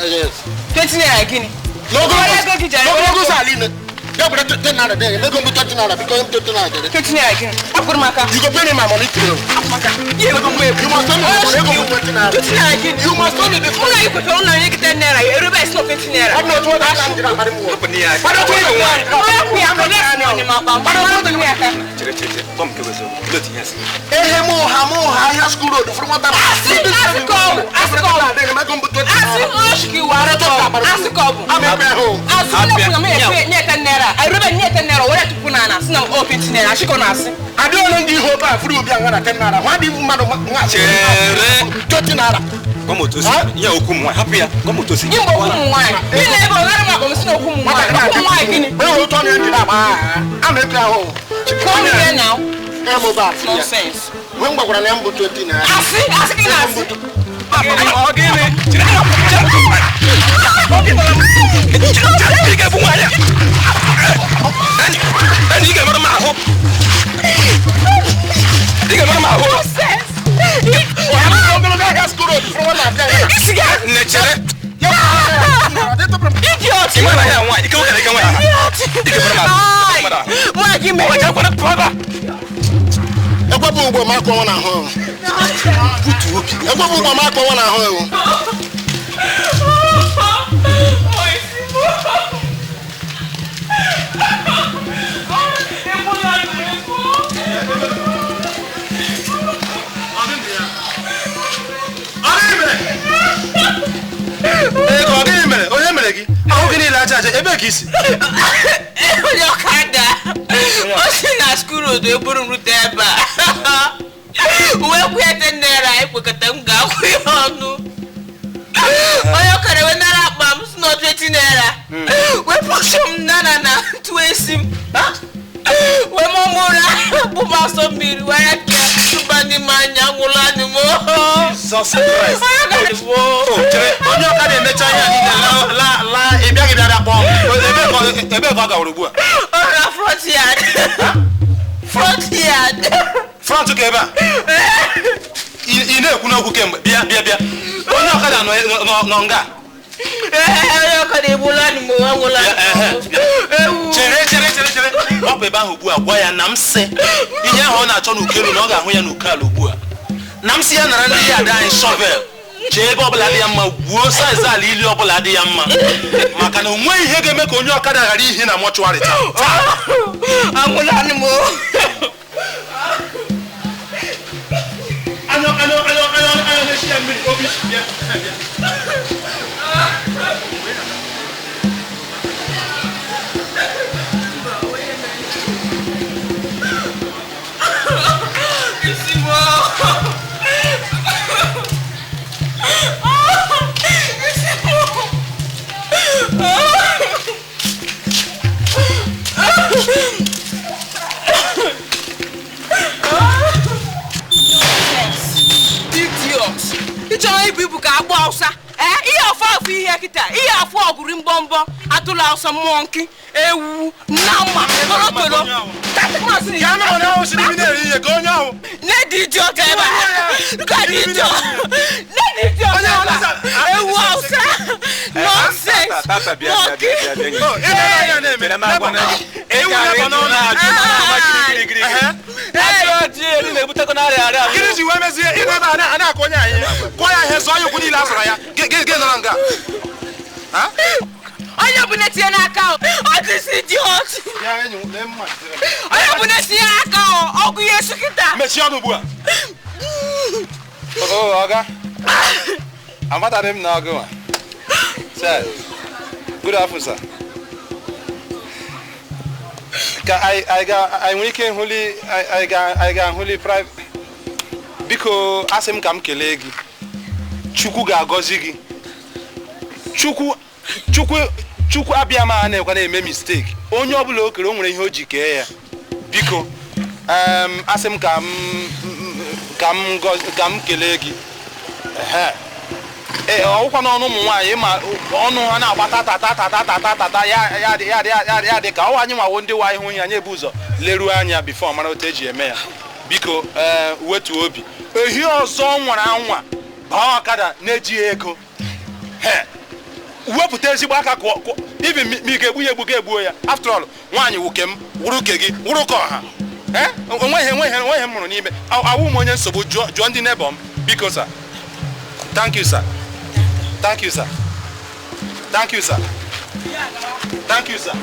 Yes. 20 naira gini. N'ogologo saline. Ya bụ 10 naira there. Ego m 20 naira because I'm 20 naira there. 20 naira gini. Akwụrụ m aka. You go pay me my money today. Akwụrụ m aka. Ihe ego m You must tell me ego m 20 naira. 20 naira gini. You must tell me this. Ụlọ anyị kwetara ụlọ anyị gị 10 naira. Erube isi na 20 naira. Ọ bụ otu ọdụ aka ndị na-akparị m nwa. Gbado otu ịnwe nwaanyị. Ọ ya kwụ ya money ma akpa. Gbado otu ịnwe aka. Chere chere chere. Gwa m nke bụ eziokwu. Olee otu ihe si? Ehe m ụha m ụha ahịa school road fụrụ nwata. Asị asị ka ọ bụ. Asị ka ọ bụ. Asị oshiki wara ka ọ bụ. Asị ka ọ bụ. Asị ụlọ kwụ na m nye 10 naira. Erube nye 10 naira were tupu na ana sị na ọ 20 naira. Achịkọ na asị. Adịghị onye ndị ihe obe a fụrụ obi aṅara 10 naira. Nwa dị mmadụ nwa. Chere. 20 naira. Gwa m otu o si. Ihe okwu m nwaanyị. Hapụ ya. Gwa m otu o si. Gị mgbe okwu m nwaanyị. Ị na-ebe ọ ghara m akpa m sị na okwu m nwaanyị. Okwu m nwaanyị gịnị? Onye otu ọnụ ndị na-agba agha. A na-ekwe ahụ. Kpọọ m ihe na. Nonsense. Mgbe m gwakwara na ya mbụ 20 naira. Asị asị gị na-asị. Ọ gịnị? Chere. Chere. Ị ga-egbu nwaanyị a. Enyi ị ga-emerụ m ahụ. Ị ga-emerụ m ahụ. Nne chere. Idiot. Ị mara ya nwaanyị. Ike nwoke na ike nwaanyị. Ị ga-emerụ m ahụ. Nwaanyị gị mere. Ekwepụ ugbo m akpọnwụ n'ahụ. Ekwepụ ugbo m akpọnwụ n'ahụ ewu. Ego ọ gịnị mere? Onye mere gị? Ahụ gị niile aja aja, ebee ka i si? Onye ọkada. O si na school road eburu m rute ebe a. Uwe kwụ 10 naira ekwekọta m ga-akwụ ya ọnụ. Onye ọkada wee nara akpa m si na 20 naira. Wee pọchụ m nana na ntụ esi m. Wee mụ m ụra bụ m asọ mmiri wee kee tụba n'ime anya nwụrụ anị m. Jesus Christ. Onye ọkada emecha ihe niile la ị bịaghị bịa kpọọ ebe ka ọ gawara ugbu a? Ọ na front yard. Front yard. Front ka ebe a? Ị na-ekwu n'okwu kemgbe bịa bịa bịa. Onye ọkada nọ nga? Onye ọkada egbula anị m anwụla. Chere chere chere chere. Gbapụ ebe ahụ ugbu a gwa ya na m sị ihe ahụ ọ na-achọ n'ukelu na ọ ga-ahụ ya n'uke ala ugbu a. Na m sị ya nara ndị ya ada anyị shovel. Chee ebe ọbụla dị ya mma gwuo saiz ala ili ọbụla dị ya mma maka na o nweghị ihe ga-eme ka onye ọkada ghara ihi na mọchụarị taa. Anwụla anị m. Anyụ anyụ anyụ anyụ anyụ na-eshi ya mmiri obi bịa bịa. Isi m. Idiot! Ị chọrọ ibu ibu ka agbụ Hausa? Ihe afọ afọ ihe kịta, ihe afọ ọgụrụ mbọmbọ, atụrụ Hausa mmụọ nkị, ewu, nama, tolotolo. Nne idiot ebe a. Look at the idiot. Nne idiot ebe a. Ewu Hausa. Nonsense. Monkey. Gịnị ji wee mezie ị na ebe a na-akọ onye anyị kụọ ya ihe zụọ ya okwu niile a zụrụ ya gị nọrọ nga. Onye ọbụla tinye n'aka ọ dịsị idiot. Onye ọbụla tinye n'aka ọgwụ ihe sukịta. Mechie ọnụ ugbu a. Ọga, amataghị m na ọgụ nwa. Sir, good afternoon, sir. Ka anyị nwere ike ịhụli anyị ga-ahụli private. Biko asị m ka m kelee gị. Chukwu ga-agọzi gị. Chukwu Chukwu Chukwu abịa ma na-ekwa na-eme mistake. Onye ọbụla o kere o nwere ihe o ji kee ya. Biko, asị m ka m kelee gị. Ee, ọwụkwa n'ọnụ ụmụ nwaanyị ma ọnụ ha na-agba tata ya dị ka ọwa anyị nwawo ndị wa ihu ya anyị ebu ụzọ leruo anya bifo mara otu eji eme ya. Biko, wetuo obi. Ehi ọzọ nwara anwa baa ọkada na-ejighị ego. Wepụta ezigbo aka ibi ma ị ga-egbu ya egbu ga egbuo ya. After all, nwaanyị wuke m wụrụ ke gị wụrụ ka ọha. Onweghị m mụrụ n'ime awụ m onye nsogbu. Jụọ ndị nebọ m. Biko sir. Thank you sir. Thank you sir. Thank you sir. Thank you sir.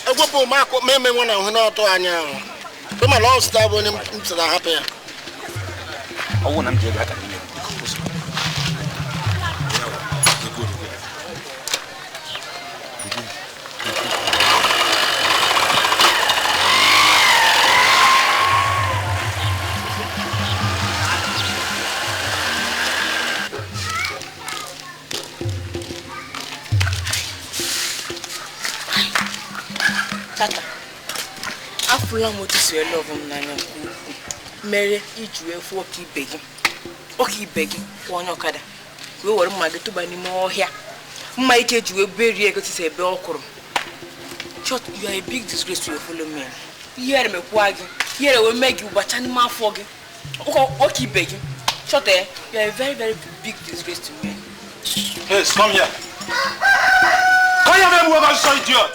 Egwepụ m akụ ma eme nwa na hụ n'ọtọ anya ahụ. Ma na ọ zụta bụ onye m sịrị ahapụ ya. Ọwụ na m ji ego aka n'ime. Tata, afụla m otu si love m n'anya nke ukwuu mere iji wee fụ ọka ibe gị kwụ onye ọkada wee were mma gị tụba n'ime ọhịa mma ike ji wee berie ego tisi ebe ọ kwụrụ. Short, you are a big disgrace to your fellow men. Ihere mekwa gị, ihere wee mee gị ụbacha n'ime afọ gị ọka ibe gị. Short, you are a very very big disgrace to me. Hey, come here. Come here, baby, we're so idiot.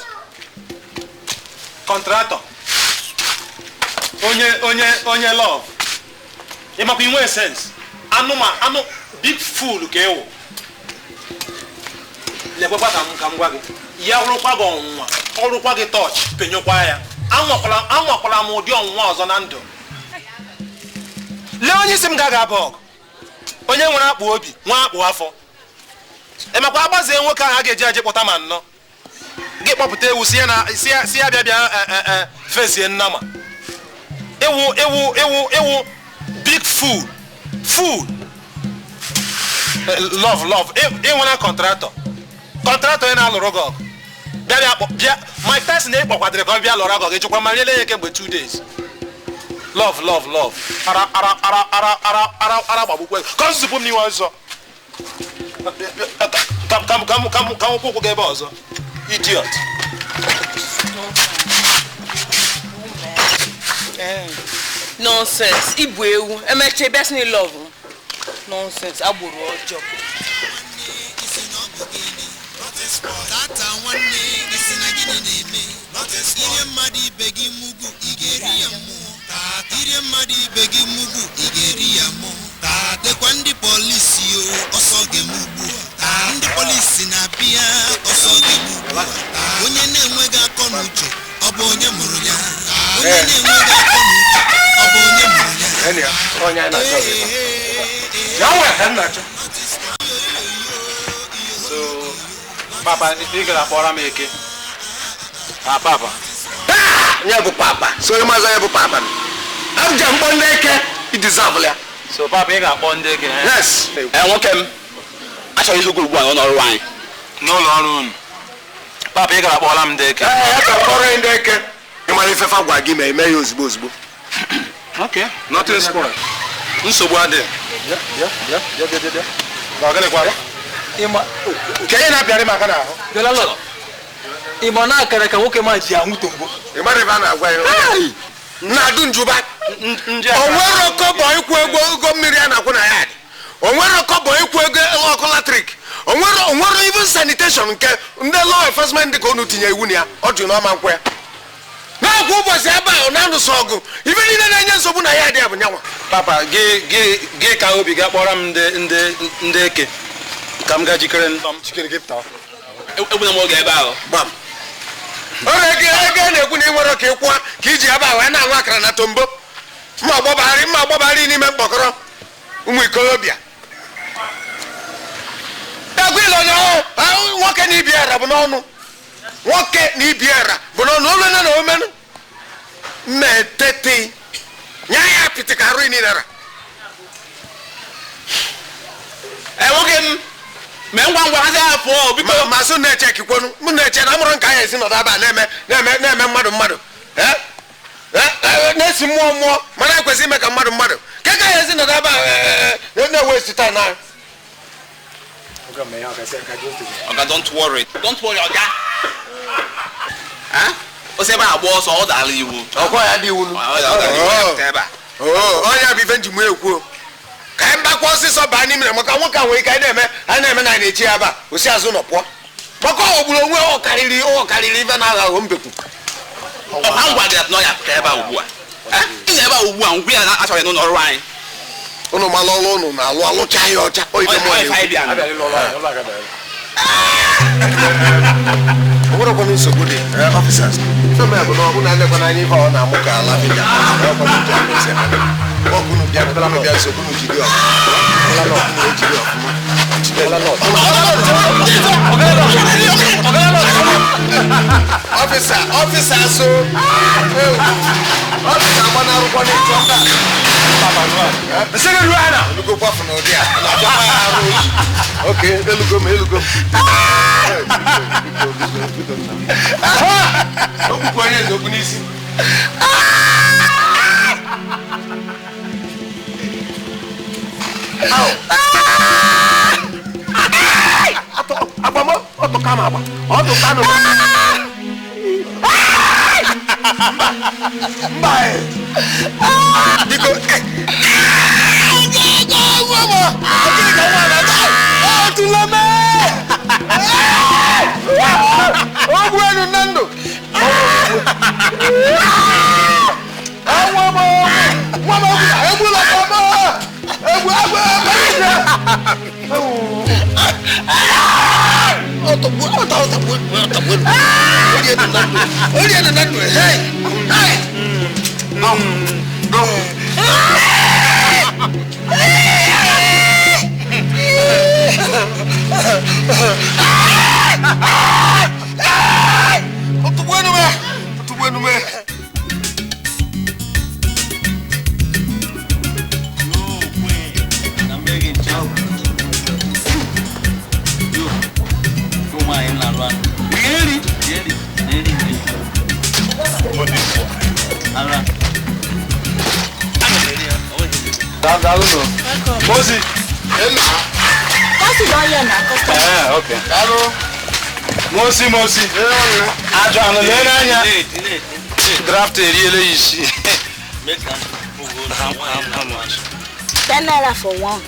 Contractor. Onye love. Ịmakwa inwe sense. Anụ big fool ka ewu. Lekwekwa ka m gwa gị. Ya rụkwa gị ọnwụnwa, ọrụkwa gị touch, penyekwa ya. Anwakwala m ụdị ọnwụnwa ọzọ na ndụ. Lee onye isi m ga aga ọgụ. Onye nwere akpụ obi, nwa akpụ afọ. Ịmakwa agbazie nwoke ahụ a ga-eji aje kpọta ma nnọọ. Gị kpọpụta ewu si ya bịa fezie nnama. Ewu big fool. Love ịnwere kọntraktọ ị na-alụrụ gị ọgụ. Bịa my person ịkpọkwadịrị ka ọ bịa lụrụ gị chekwa ma riele ya kemgbe 2 days. Love ara ara ara ara ara ara ara gbagbukwe ka ọ zụpụ m n'iwe ọzọ. Ka m kwụ gị ebe ọzọ. Idiot. Nonsense. Ibu ewu. Emeche best ni love. Nonsense. Agboro ọjọọ. Tata nwanne isi na gịnị na-eme? Ire mmadụ ibe gị mugbu ị ga-eri ya mmụọ. Ire mmadụ ibe gị mugbu ị ga-eri ya mmụọ. Lekwa ndị polisi o ọsọ ga-eme ugbu a. Ndị polisi na-abịa ọsọ ga-eme ugbu a. Onye na-enweghị akọ na uche ọ bụ onye mụrụ ya. Onye na-enweghị akọ na uche ọ bụ onye mụrụ ya. So, Papa, ị gara kpọrọ m Eke. Ah, Papa. Nye bụ Papa. So onye mazọ ya bụ Papa. Abụja mkpọ ndị Eke, i deserve ya. So Papa, ị ga-akpọ ndị Eke? Yes. Nwoke m, achọrọ ihe ugwu ugbu a n'ụlọ ọrụ anyị. N'ụlọ ọrụ unu? Papa, ị gara kpọrọ m ndị Eke? Ee, achọrọ kpọrọ ndị Eke. Ị mara ife fa gwa gị ma eme ya ozugbo ozugbo. Okay, nothing spoiled. Nsogbu adịghị. Bịa. Nke ihe na-apịarị m aka n'ahụ. Ịma na akara ka nwoke ma ji anwụ tombo. Ị mara ebe a na-agwa ya. Na-adụ njuba. O nwere kọbọ ịkwụ ego mmiri a na-akwụ na ya. O nwere kọbọ ịkwụ ego ọkụ latrik. O nwere even sanitation nke ndị law enforcement dị ka unu tinye iwu na ya. Ọ jụ na ọma nkwụ ya. Na-akwụ ụbọchị ebe a ọ na-anụsọ ọgụ. Ibe niile na-enye nsogbu na ya dị bụ nyanwa. Papa, gị ka obi ga kpọrọ m ndị Eke. Ka m gaa jikere gị pụta. Egbuna m oge ebe ahụ. Gbam. Ọrụ ego na-ekwu na ị nwere ka ị kwụọ ka iji ebe a wee na-anwụ akara na tombo. Mma agbabagharị n'ime mkpọkọrọ ụmụ ikolobịa. Egwu ile onye nwoke na ibi ara bụ n'ọnụ. Nwoke na ibiara bụ na olona na omenụ mmetete nya ya apịtị ka arụ niile. Nwoke m mee ngwa ngwa hazi ya pụọ biko. Ma sụ na-eche kikwonu m na-eche na amụrụ nke anyị esi nọdụ aba na-eme na-eme na-eme mmadụ mmadụ na-esi mmụọ mmụọ mana ekwesị ime ka mmadụ mmadụ ke ka anyị esi nọdụ aba na-ewe esi taa na. Oga, don't worry. Don't worry, Oga. O si ebe a gba ọsọ, ọ dara iwu. Ọkwa ya dị iwu. Onye bụ ife nji mụ ekwuo ka anyị gbakwa ọsịsọ baa n'ime na maka nwoke a nwere ike anyị na-eme anyị na-eme na anyị na-echi ya aba osi azụ nọ pụọ maka ọ gburu onwe ọ karịrị ife na-agha aghọ mbekwu. Ọkwa ngwa gị na ọ ya pụta ebe a ugbu a. Ị na ebe a ugbu a ngwa ya achọghị n'ụlọ ọrụ anyị. Ụnụ mara ọrụ ụnụ na-alụ alụcha ya ọcha. O nwerekwana nsogbu dị officers. Ife mere bụ na ọ bụ na elekwana anya ife ọ na-amụ ka ala bịa. Ọkụnụ bịa bịa bịa nsogbu jide ọfụma. Officer, officer so. Officer agbanarụkwa n'ịchọ nta. Elugo kwafu n'ụdị a. Okay, elugo m, elugo m. Okwukwe onye eze okwu n'isi. Agbamo, ọtụka m agba, ọtụka m. Mba, mba. Biko, Mosi mosi. Ajọ anụ lee n'anya. Draft eriela isi. How much? 10 naira for one.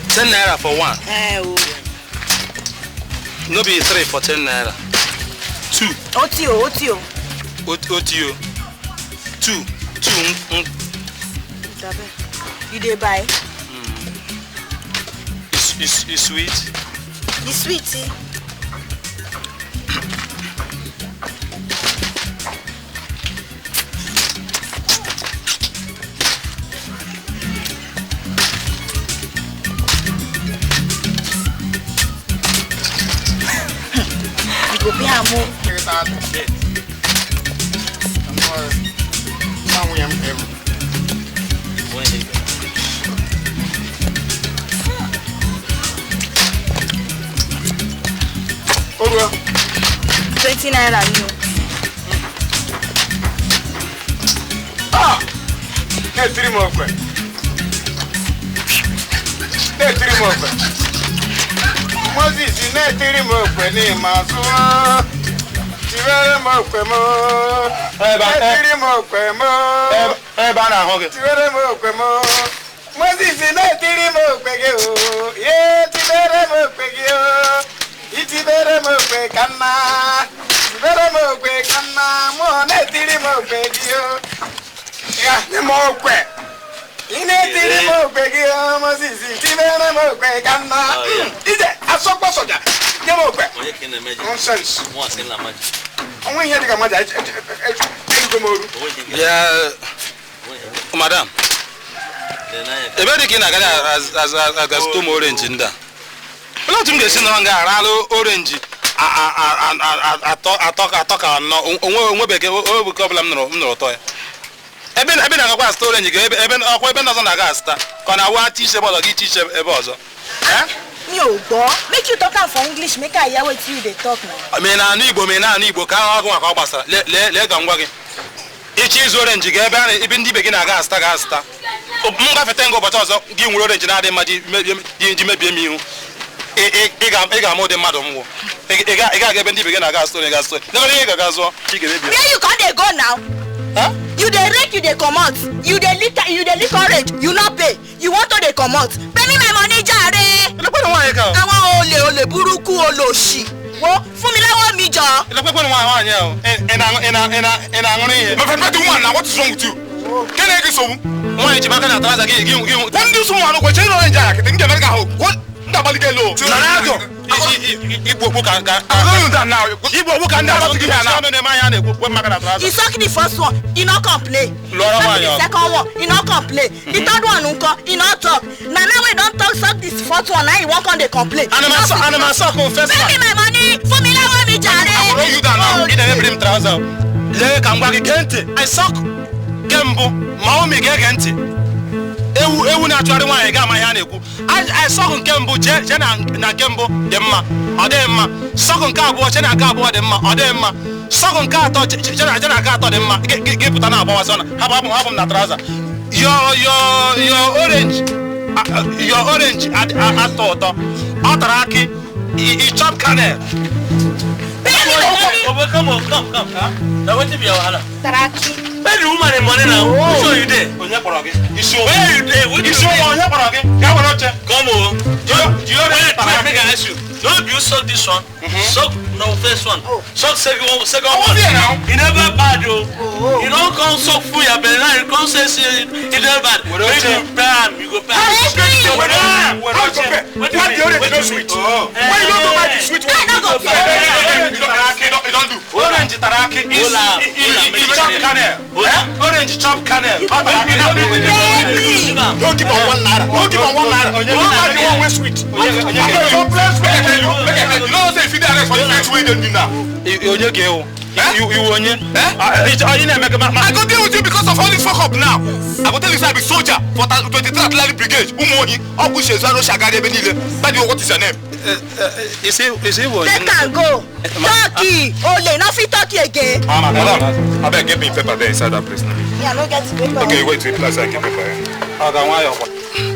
10 naira for one? Eh, oh. No be 3 for 10 naira. 2. Otio, otio. Otio. 2. 2. You dey buy? It's sweet. It's sweet, eh? You go pay am o. Oruo. 20 naira ni o. Ah! Na-etiri m okwe. Na-etiri m okwe. Moses na-etiri m okwe n'ime azụ. Tiwere m okwe m. Na-etiri m okwe m. Ebe a na-ahụ gị. Tiwere m okwe m. Moses na-etiri m okwe gị o. Ye tiwere m okwe gị o. Itibere m okwe ka mma. Tibere m okwe ka mma. Mụ na-etiri m okwe gị o. Ya, nye m okwe. Ị na-etiri m okwe gị o, Moses. Tibere m okwe ka mma. Ije, asọkwa soja. Nye m okwe. Nonsense. Onwe ihe dị ka mmaja, ejigo m oru. Ya, madam. Ebe dị ka ị na-aga azụta ụmụ orenji ndị a? Olee otu m ga-esi nọrọ nga aralụ orenji Atọ atọ ka anọ onwe onwebeke onwebeke ọbụla m nụrụ ụtọ ya. Ebe ebe na-agakwa azụta orenji gị ebe ebe ọkwa ebe ndị ọzọ na-aga azụta ka ọ na-awụ ati iche ebe ọzọ gị iche iche ebe ọzọ. Mi ò gbọ́. Make you talk am for English, make I hear wetin you dey talk now. Ma ị na-anụ Igbo ma ị na-anụ Igbo ka ahụ agụ maka ọ gbasara lee lee ka m gwa gị. Ịchọ ịzụ orenji gị ebe ebe ndị ibe gị na-aga azụta ga azụta. M gafete nga ụbọchị ọzọ gị nwere orenji na-adị mma ji mebie m ihu. Ị ga-ama ụdị mmadụ m wụ. Ị ga-aga ebe ndị ibe gị na-aga azụta orenji ga-azụta. Negoro ihe ị ga-aga zụọ. Ị ga-emebi. Where you come dey go now? Huh? You dey rake, you dey comot. You dey lick orange, you no pay. You want to dey comot. Pay me my money jare. Àwọn olè olè burúkú olòṣì. Wo fún mi lọ́wọ́ mi jọ. Ị na-aṅụrụ ihe. My friend, woman, now what is wrong with you? Can I get some? Nwaanyị ji maka na trouser gị gị gị. When this woman go change orange jacket, think America how? What? Ndabali get low. Igbo okwu ka ka. Igbo okwu ka ndị asụ gị na na-eme anya na-ekwu maka na trouser. He suck the first one, he no complain. The second one, he no complain. The third one nko, he no talk. Na now we don talk suck this fourth one, now he wan come dey complain. And I'm suck on first one. Pay me my money, fún mi lọ́wọ́ mi jàre. I will you down now. Ị na-emebiri m trouser. Lee ka m gwa gị gee ntị. I suck nke mbụ ma ụmụ ga-ege ntị. Ewu ewu na-achọrọ nwaanyị ga-ama ihe a na-ekwu. Sọkụ nke mbụ jee na nke mbụ dị mma, ọ dịghị mma. Sọkụ nke abụọ jee na nke abụọ dị mma, ọ dịghị mma. Sọkụ nke atọ jee na nke atọ dị mma. Gị pụta na agbawasị ọna. Hapụ hapụ m na trouser. Your orange your orange atọ ụtọ. Ọ tara akị. I chop kernel. Come on, come, come. Now wetin be your wahala? Taraki. Pay the woman the money now. Which one you dey? Onye kpọrọ gị? Where you dey? Which Isi ụmụ onye kpọrọ gị? Gaa were oche. Come on. Wait, wait, make I ask you. No be you suck this one. Suck no first one. Suck second one. Second one. E never bad o. You don come suck full your belly now. You come say say e never bad. Make you pay am, you go pay am. Why the orange no sweet? Why you don't go buy the sweet one? I no go pay. You don't do. Orange taraki is chop kernel. Orange chop kernel. Don't give on ₦1. Don't give on ₦1. Don't buy the one wey sweet. You know say if you dey arrest for the next way dem do now. Onye ga-ewu. You onye? I go deal with you because of all this fuck up now. I go tell you say I be soldier for 23 Artillery Brigade. Umuohi, Ogushi Ezaro Shagari ebe niile. By the way, what is your name? Is he onye? Take am go. Turkey, ole, no fit turkey again. Madam, abeg get me paper there inside that place now. Me, I no get paper. Okay, wait till place I get paper here. Ọ ga nwayọ kwa.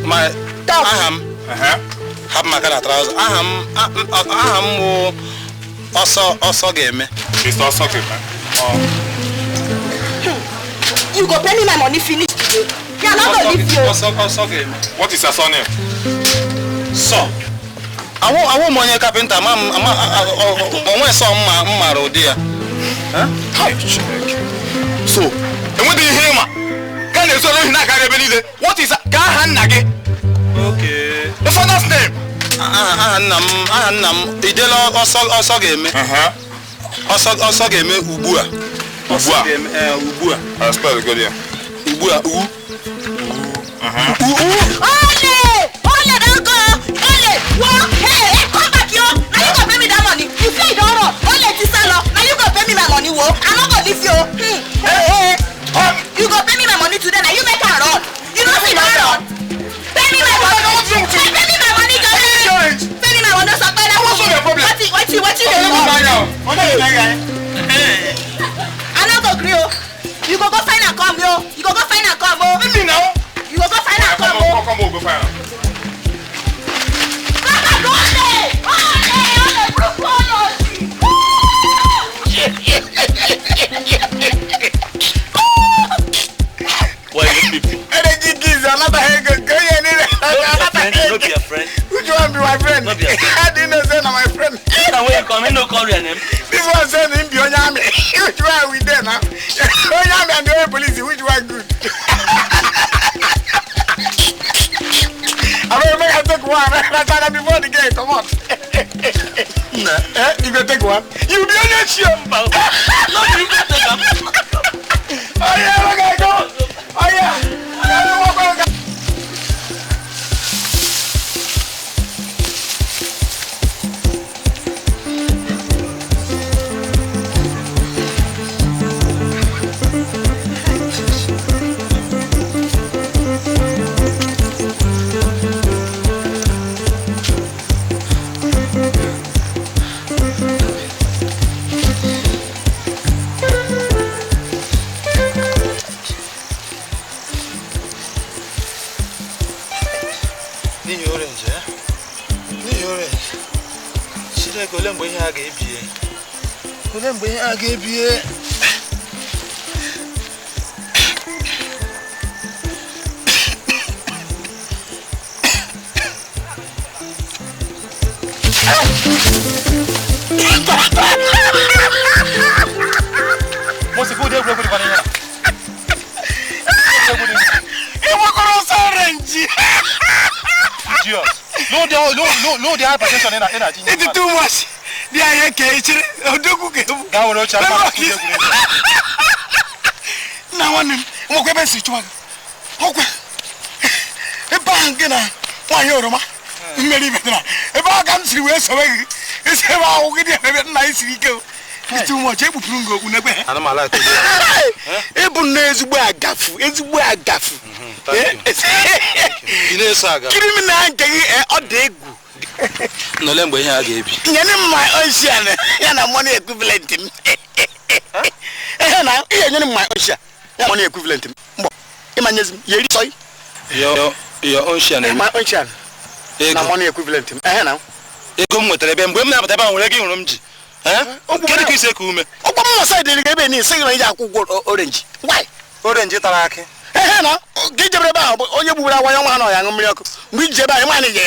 My aha m. Hapụ maka na trouser. Aha m wụ ọsọ ga-eme. Mr. Ọsọ ga-eme. You go pay me my money finish today. Me, I no go leave you. Ọsọ ga-eme. What is your surname? Sọ. Awụ m onye kapịnta ma onwe sọ m mara ụdị ya. So, enweghị ihe ịma. Ka na-ezu ohi na-akarị ebe niile. What is ka aha nna gị? Okay. The father's name. Aha nna m idela ọsọ ga-eme. Ọsọ ga-eme ugbu a. Ugbu a. Ugbu a. Spell good here. Ugbu a u. Ole! Ole don go! Ole! Wo! Hey, hey, come back yo! Na you go pay me that money. You say you don run. Ole ti sá lọ. Na you go pay me my money wo. I no go leave you. Hey, hey. You go pay me my money today. Na you make am run. You no see don run. Pay me my money. Pay me my money, Johnny. Pay me my money. Sọ pé na What's your problem? Wetin wetin dey do? I no go gree o. You go go find am come yo. You go go find am come o. Leave me now. You go go find am come o. Come on, go find am. Baba go ole! Ole! Ole burúkú olóòsì. Why you people? Energy gives another head. Go here, No be your friend. Which one be my friend? No be your friend. I didn't know say na my friend. Now when you come, he no call your name. This one said him be Onyame. Which one we there now? Onyame and the old police, which one good? I don't make I take one. That's before the girl come out. Nah. Eh, you go take one. You be on your show. No, you go take am. Oh yeah, okay, go. Oh yeah. Chineke, olee mgbe ihe a ga-ebie? Olee mgbe ihe a ga-ebie? No, the hypertension in that. It's too much. The idea came. Now one, I'm going to see you. Okay. A bank in a 1 euro. If I come to West away, it's about nice. It's too much. I'm alive. No, let me hear Gaby. My ocean, and I'm money equivalent. My ocean, money equivalent. Your ocean, my ocean. Na money equivalent. Now. Ego m nwetara ebe mgbe m na-abata ebe ahụ nwere gị hụrụ m ji. Kedu ka isi eku ume? Ọkwa m nọsa dịrị gị ebe niile sị na iji akwụ ụgwọ orange. Why? Orange tara akị. Na gị jebere ebe ahụ onye gbugbere agwa ya nwa nọ ya ṅụ mmiri ọkụ. Mgbe iji ebe ahụ nwaanyị ga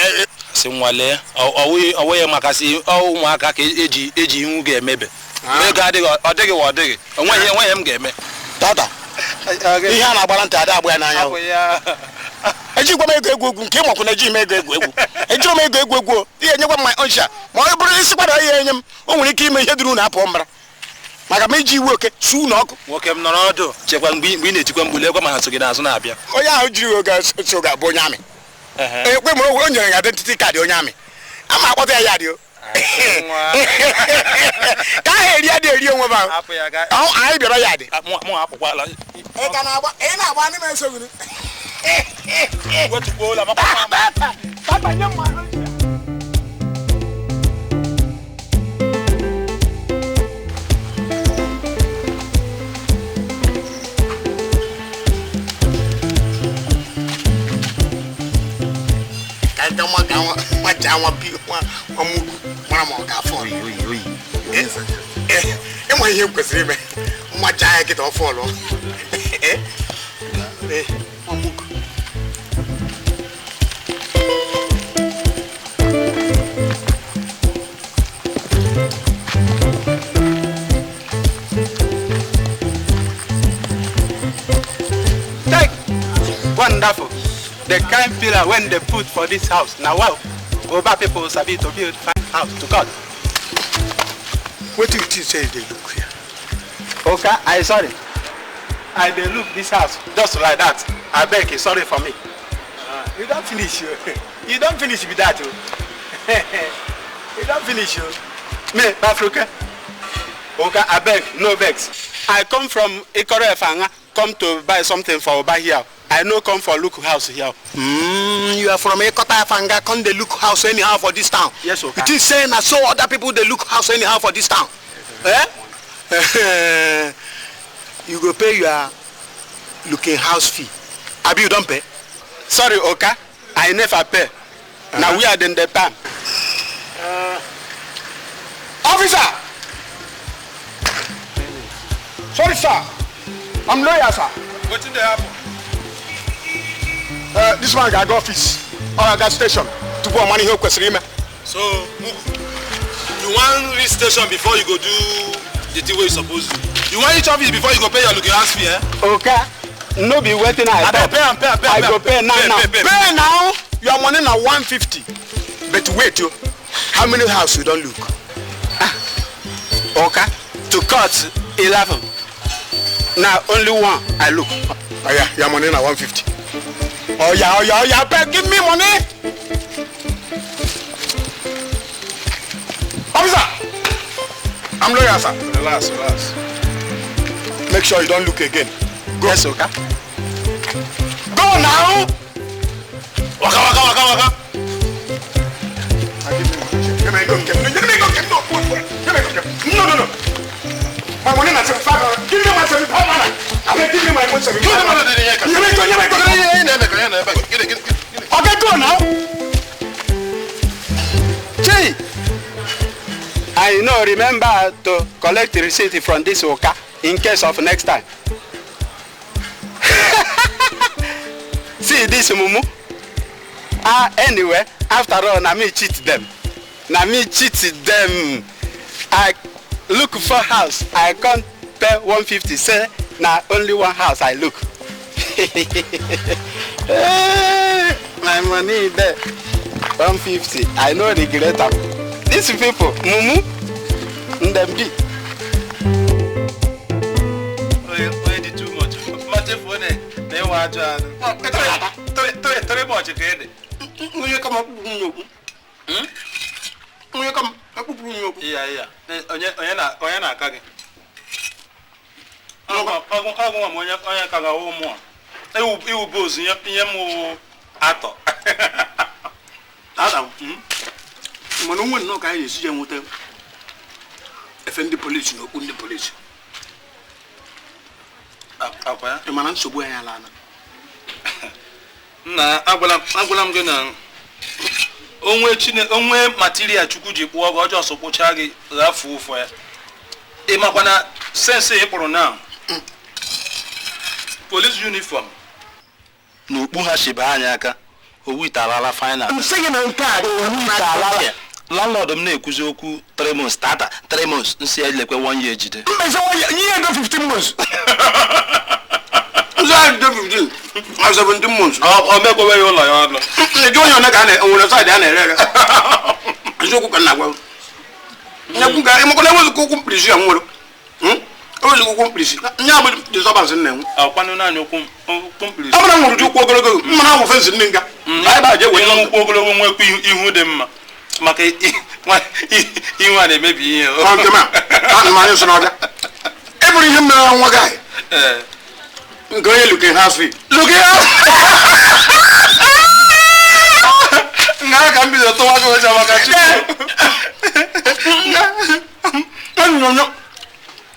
sị nwalee ọwụghị maka sị ụmụaka ka eji ihu ga-emebe. Mgbe ego adịghị ọ dịghị ọ dịghị. Onweghị m ga-eme. Tata. Ihe a na-agbara ntị ada agba ya n'anya. Ejikwa m ego egwu egwu nke ịmakwu na ejighị m ego egwu egwu. Ejiro m ego egwu egwu ihe enyekwa m my own share. Ma ọ bụrụ isi kwado ihe enye m o nwere ike ime ihe dịrị unu apụọ mbara. Maka m iji iwe oke su unu ọkụ. Nwoke m nọrọ ọdụ chekwa mgbe ị na-etikwa mgbu lekwa ma ha so gị n'azụ na-abịa. Onye ahụ jiri oge so ga-abụ onye amị. Ekwe m o nyere ya identity card onye amị. Ama akpọta ya ya dị o. Ka ahụ eri adị eri onwe m ahụ. Anyị bịara ya dị. Mụ apụkwala. Ị ka na-agba ị na-agba ndị m esoghị. Ịma ihe m kwesịrị ime mmacha ya kịta ọ fọlụ. Wonderful. The kind pillar when they put for this house. Now wow, Oba people sabi to build fine house to God. What do you think say they look here? Okay, I sorry. I they look this house just like that. I beg you, sorry for me. You don't finish you. You don't finish with that. You don't finish you. Me, Bafruke. Okay, I beg, no vex. I come from Ikoro Efanga, come to buy something for Oba here. I no come for look house here. You are from Ekota Efanga, come they look house anyhow for this town. Yes, okay. It is saying I saw other people they look house anyhow for this town. Eh? You go pay your looking house fee. Abi, you don't pay? Sorry, Oka, I never pay. Now we are in the palm. Officer! Sorry, sir. I'm lawyer, sir. What did happen? This man got office or I got station to go money here question. So, you want reach station before you go do the thing where you supposed to. You want reach office before you go pay your looking house fee, eh? Okay. No be waiting. I pay and pay, pay. I go pay now. Pay, pay now. Your money now 150. But wait, yo. How many house you don't look? Okay. To cut 11. Now only one I look. Oh yeah, your money now 150. Oh yeah, oh yeah, oh yeah, pay, give me money. Officer, I'm lawyer, sir. Relax, relax. Make sure you don't look again. Go. Yes, okay. Go now. Waka, waka, waka, waka. Give me, give me, give me, give me, no, no, no. My money na 75. Give me my 75. I beg, give me my money 75. Give me, give me, give me. Okay, go now. Chey. And you know, remember to collect the receipt from this Oka in case of next time. See this mumu. Anyway, after all, na me cheat them. Na me cheat them. I look for house. I can't pay 150. Say, na only one house I look. Hey, my money there. 150. I no regret am. These people, mumu, them be. Onye dị too much. Mmachefu na-enwe ajọ anụ. Three much ka ị dị. Onye kama akpụkpụ m n'okwu. Onye kama akpụkpụ m n'okwu. Iya iya. Onye na-aka gị? Ọgwụ nwa m onye ka ga-awụ mụọ. Iwu bụ ozu ihe m wụ atọ. Tata, mana onwe nnọọ ka anyị ga-esi je nweta efe ndị polisi na okpu ndị polisi. Ị mara nsogbu anyị ala ana? Nna, agwala m gị na onwe material Chukwu ji kpụọ gị ọjọọ sọ kpụchaa gị ghafuo ụfọ ya. Ị makwa na sense ị kpụrụ na police uniform na okpu ha shiba anyị aka owu ite alala final. Nsị gị na nke a owu ite alala. Landlord m na-ekwuzi okwu 3 months tata 3 months nsị elekwe 1 year jide. Mbese ihe ego 15 months. Nzọ ahụ dị 15 or 17 months. Ọ mekwewe ya ụlọ ya ọnụ. Eju onye one ka a na-enwere saịdị a na-ere ere. Eziokwu ka m na-agwa. Nyekwu ka ịmakwa na enwezikwa ụkwụ mkpirisi ya nwere. Enwezikwa ụkwụ mkpirisi. Nye abụ disturbance m na-enwe. Akwanụ naanị ụkwụ mkpirisi. Ọ bụrụ na m nwere ụdị ụkwụ ogologo, mma na awụ fensị ndị nga. Anyị ba je wee ụkwụ ogologo nwekwa ihu dị mma. Maka ihu a na-emebi ihe. Ọ nke m a, ana m anya so n'ọbịa. Ị bụrụ ihe mere nwa gị ahụ. Nke onye Luke Hasfi. Luke Hasfi! Nga ka m bido tụwa gị ụjọ maka Chukwu.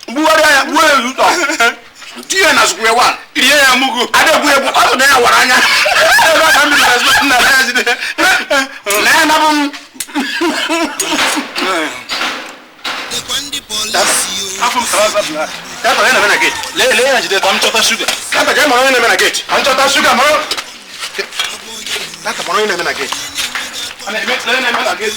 Gbugharịa ya, gbuo ya ụtọ. Tinye na square one. Rie ya mugu. Ada egbu egbu, ọ sị na ya wara anya. Ebe a ka m bidoro nna ya jide. Na ya nabụ m. Afọ m tara azabụ. Tata onye na-eme na gate. Lee ya jide ka m chọta shuga. Tata jee mara onye na-eme na gate. Ka m chọta shuga mara. Tata mara onye na-eme na gate. A na-eme lee na-eme na gate.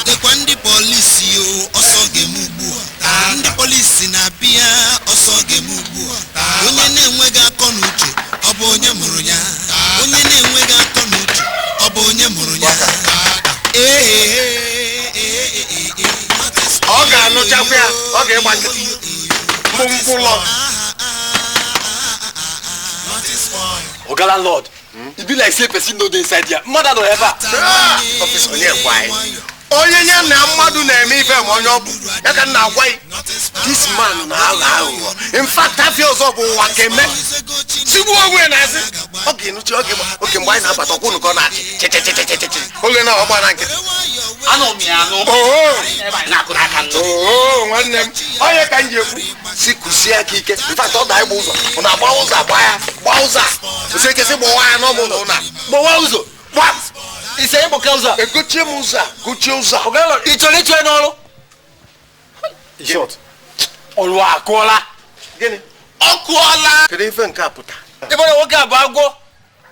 Lekwa ndị polisi o, ọsọ ga-eme ugbu a. Ndị polisi na-abịa, ọsọ ga-eme ugbu a. Onye na-enweghị akọ na uche, ọ bụ onye mụrụ ya. Onye na-enweghị akọ na uche, ọ bụ onye mụrụ ya. Ọ ga-anụchakwa ya, ọ ga-ịgba nkịtị. Mkpụmkpụ ụlọ. Oga landlord, e be like say person no dey inside here. Mother no ever. Ọfịs onye gwa anyị. Onye nye na mmadụ na-eme ife ma onye ọ bụ ya ka m na-agwa gị. This man na-aghọ aghụghọ. In fact, afịa ọzọ bụ ụwa ka eme. Sigbuo onwe ya n'azị. Ọ ga-enuchi oge oke mgbe anyị na-abata ọkwụ nụkọ na-achị chichichichichichi. Oge na ọgba na nkịtị. Anọ m ya anụ. Oo nwanne m. Onye ka m ji ekwu si kụsie aka ike. In fact, ọ daa ịgba ụzọ. Ọ na-agba ụzọ agba ya gbaa ụzọ a. Osi ike sị gbawa ya n'ọmụ ụlọ ụlọ a. Gbawa ụzọ. Gbam! Ise ịgboka ụzọ a. Egochie m ụzọ a. Gochie ụzọ a. Oga landlord, ị chọrọ ịchọ ya n'ọrụ? Short. Ọrụ akụọla. Gịnị? Ọ kụọla. Kedu ife nke a pụta? Ebe na nwoke a bụ agwọ.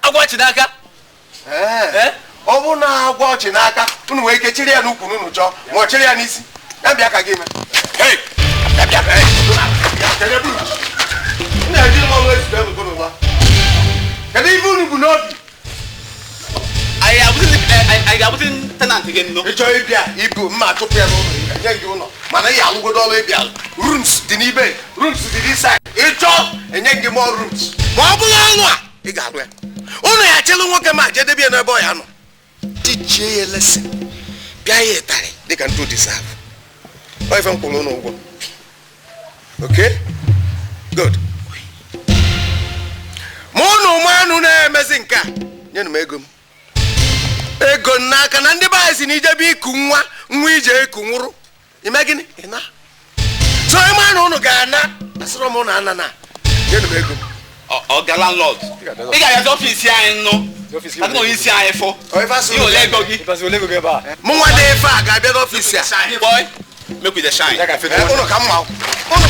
Agwọ chị n'aka. Ọ bụ na agwọ ọchị n'aka, unu nwere ike chịrị ya n'ukwu n'unu chọọ, ma ọ chịrị ya n'isi. Ya bịa ka gị mee. Hey! Ya bịa ka Kedu ife unu bụ n'obi? Anyị ga-abụzi tenant gị nnụ. Ị chọrọ ịbịa ibu mma chụpụ ya n'ụlọ, nye gị ụlọ. Mana ị alụgodo ọrụ ịbịa. Rooms dị n'ibe, rooms dị this side. Ị chọọ enye gị more rooms. Ma ọ bụghị ọnụ a, ị ga-alụ ya. Ụnụ ya chịlụ nwoke ma jedebe ya n'ebe ọ ya nọ. Tichie ya lesson. Pịa ya ịtarị dịka ntụ deserve. Ọ ife m kwụrụ ụnụ ụgwọ. Okay? Good. Ma ụnụ manụ na-emezi nke a, nyenụ m ego m. Ego m n'aka na ndị be anyị si na ijebe iku nwa, nwa ije eku nwụrụ. Ime gịnị? Ị na. So ịma na ụnụ ga-ana, asịrọ m ụnụ ana na. Nyenụ m ego m. Ọga landlord. Ị ga-abịazi ọfiisi anyị nụ. Adị onye isi anyị fụ. Ihe ole ego gị? Mụ nwa dị ife a ga-abịa n'ọfiisi a. Boy, make we dey shine. Ụnụ ka mma. Ụnụ.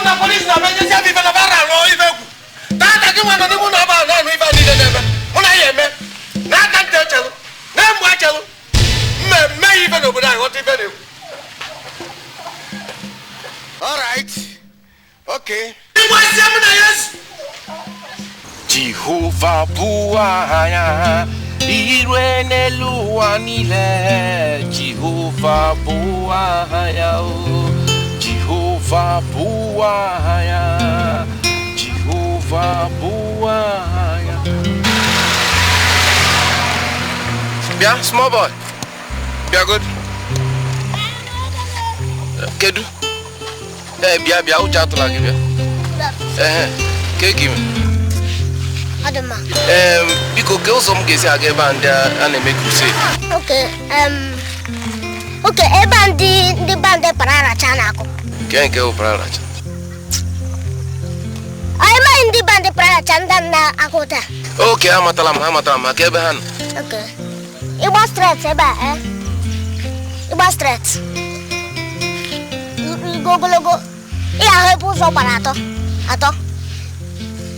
Na polisi na emergency abi ife na bara alụ ife egwu tata gị nwa nọ n'ime ụlọ ọba ahụ na-anụ ife niile na-eme mụ na ya eme n'aka ntị echelụ na mgbe echelụ mmemme ya ife n'obodo anyị ghọta ife na-ekwu. All right. Okay. Ịgbazie m na Yesu. Jehova bụ aha ya ire n'elu ụwa niile. Jehova bụ aha ya o. Jehova bụ aha ya. Jehova bụ aha ya. Bịa, small boy. Bịa good. Kedu? Bịa bịa, ụjọ atụla gị bịa. Ke gị? Adama. Biko ke ụzọ m ga-esi aga ebe a ndị a na-eme crusade? Okay, okay, ebe a ndị bandị pararacha na-akụ. Nke nke bụ pararacha? Anyị maghị ndị bandị pararacha ndị na-akụ taa. Okay, amatala m maka ebe ha nọ. Okay. Ịgba stret ebe a, Ịgba stret. Ịga ogologo, ị ga-ahụ ebe ụzọ gbara atọ.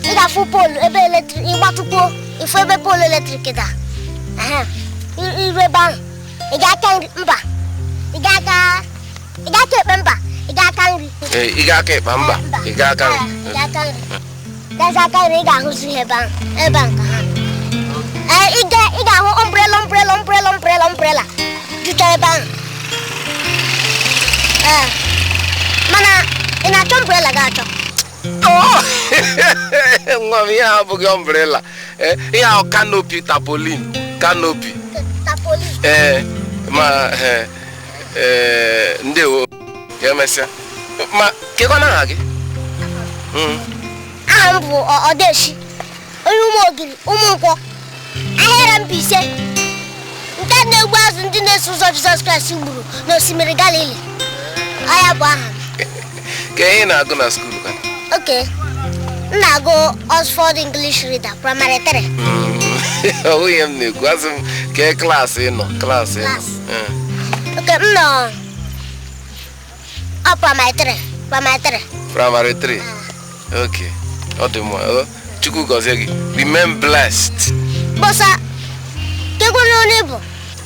Ị ga-afụ poolu ebe eletrik, ịgbatụkwuo, ịfụ ebe poolu eletrik da. Iru ebe ahụ, ị ga-aka nri, mba. Ị ga-aka ekpe mba, ị ga-aka nri. Ị ga-aka ekpe mba, ị ga-aka nri. Ị ga-aka nri. Gazi aka nri, ị ga-ahụzi ihe ebe ahụ, ebe ahụ ka ha. Ị ga-ahụ umbrella umbrella umbrella umbrella umbrella jucha ebe ahụ. Mana ị na-achọ umbrella ga-achọ? Nwa m, ihe abụghị umbrella. Ihe ahụ canopy tarpaulin. Canopy. Tarpaulin. Ma ndewo ka emesịa. Ma kekwana aha gị? Aha m bụ Ọdeshi, onye ụmụ Ogiri, ụmụ Nkwọ, ahịara Mbaise, nke na-egbu azụ ndị na-eso ụzọ Jizọs Kraịst gburu n'osimiri Galili. Ọ ya bụ aha m. Ka ihe na-agụ na skuul ka? Okay. M na-agụ Oxford English Reader, primary 3. Ọ bụghị m na-ekwu, asị m kee klaasị ị nọ, klaasị ị nọ. Okay, m nọ primary 3, primary 3. Primary 3. Okay. Ọ dị mma. Chukwu gọzie gị. Remain blessed. Bosa, kekwere onye bụ?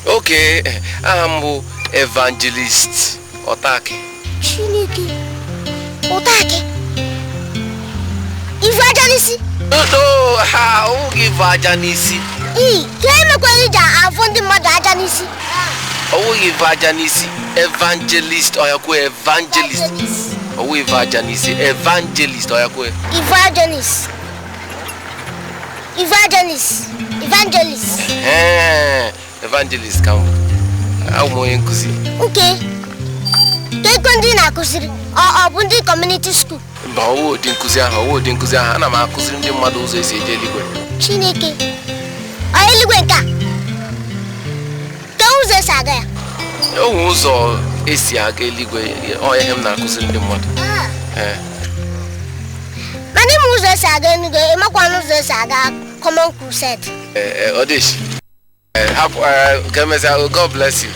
Okay, aha m bụ Evangelist Otaki. Chineke, Otaki? Ifu aja n'isi? No, ha, ọ bụghị ifu aja n'isi. Ii, ka emekwara iji afụ ndị mmadụ aja n'isi? Ọ bụghị ifu aja n'isi. Evangelist, ọyakwe evangelist. Ọ bụghị ifu aja n'isi. Evangelist, ọyakwe. Evangelist. Evangelist. Evangelist. Evangelist ka m bụ. Abụ m onye nkụzi. Okay. Ka ego ndị na-akụziri ọ bụ ndị community school? Mba, ọwụ ụdị nkụzi ahụ, ọwụ ụdị nkụzi ahụ. Ana m akụziri ndị mmadụ ụzọ esi eje eluigwe. Chineke, ọ eluigwe nke a? Ka ụzọ esi aga ya? O nwe ụzọ esi aga eluigwe, ọ ihe m na-akụziri ndị mmadụ. Mana ịma ụzọ esi aga eluigwe, ịmakwana ụzọ esi aga Common Crusade. Odeshi, hapụ ka emesịa. God bless you.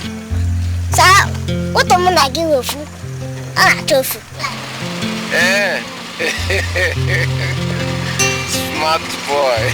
Saa, ụtọ mụ na gị wefu, ọ na-achọ ofu. Smart boy.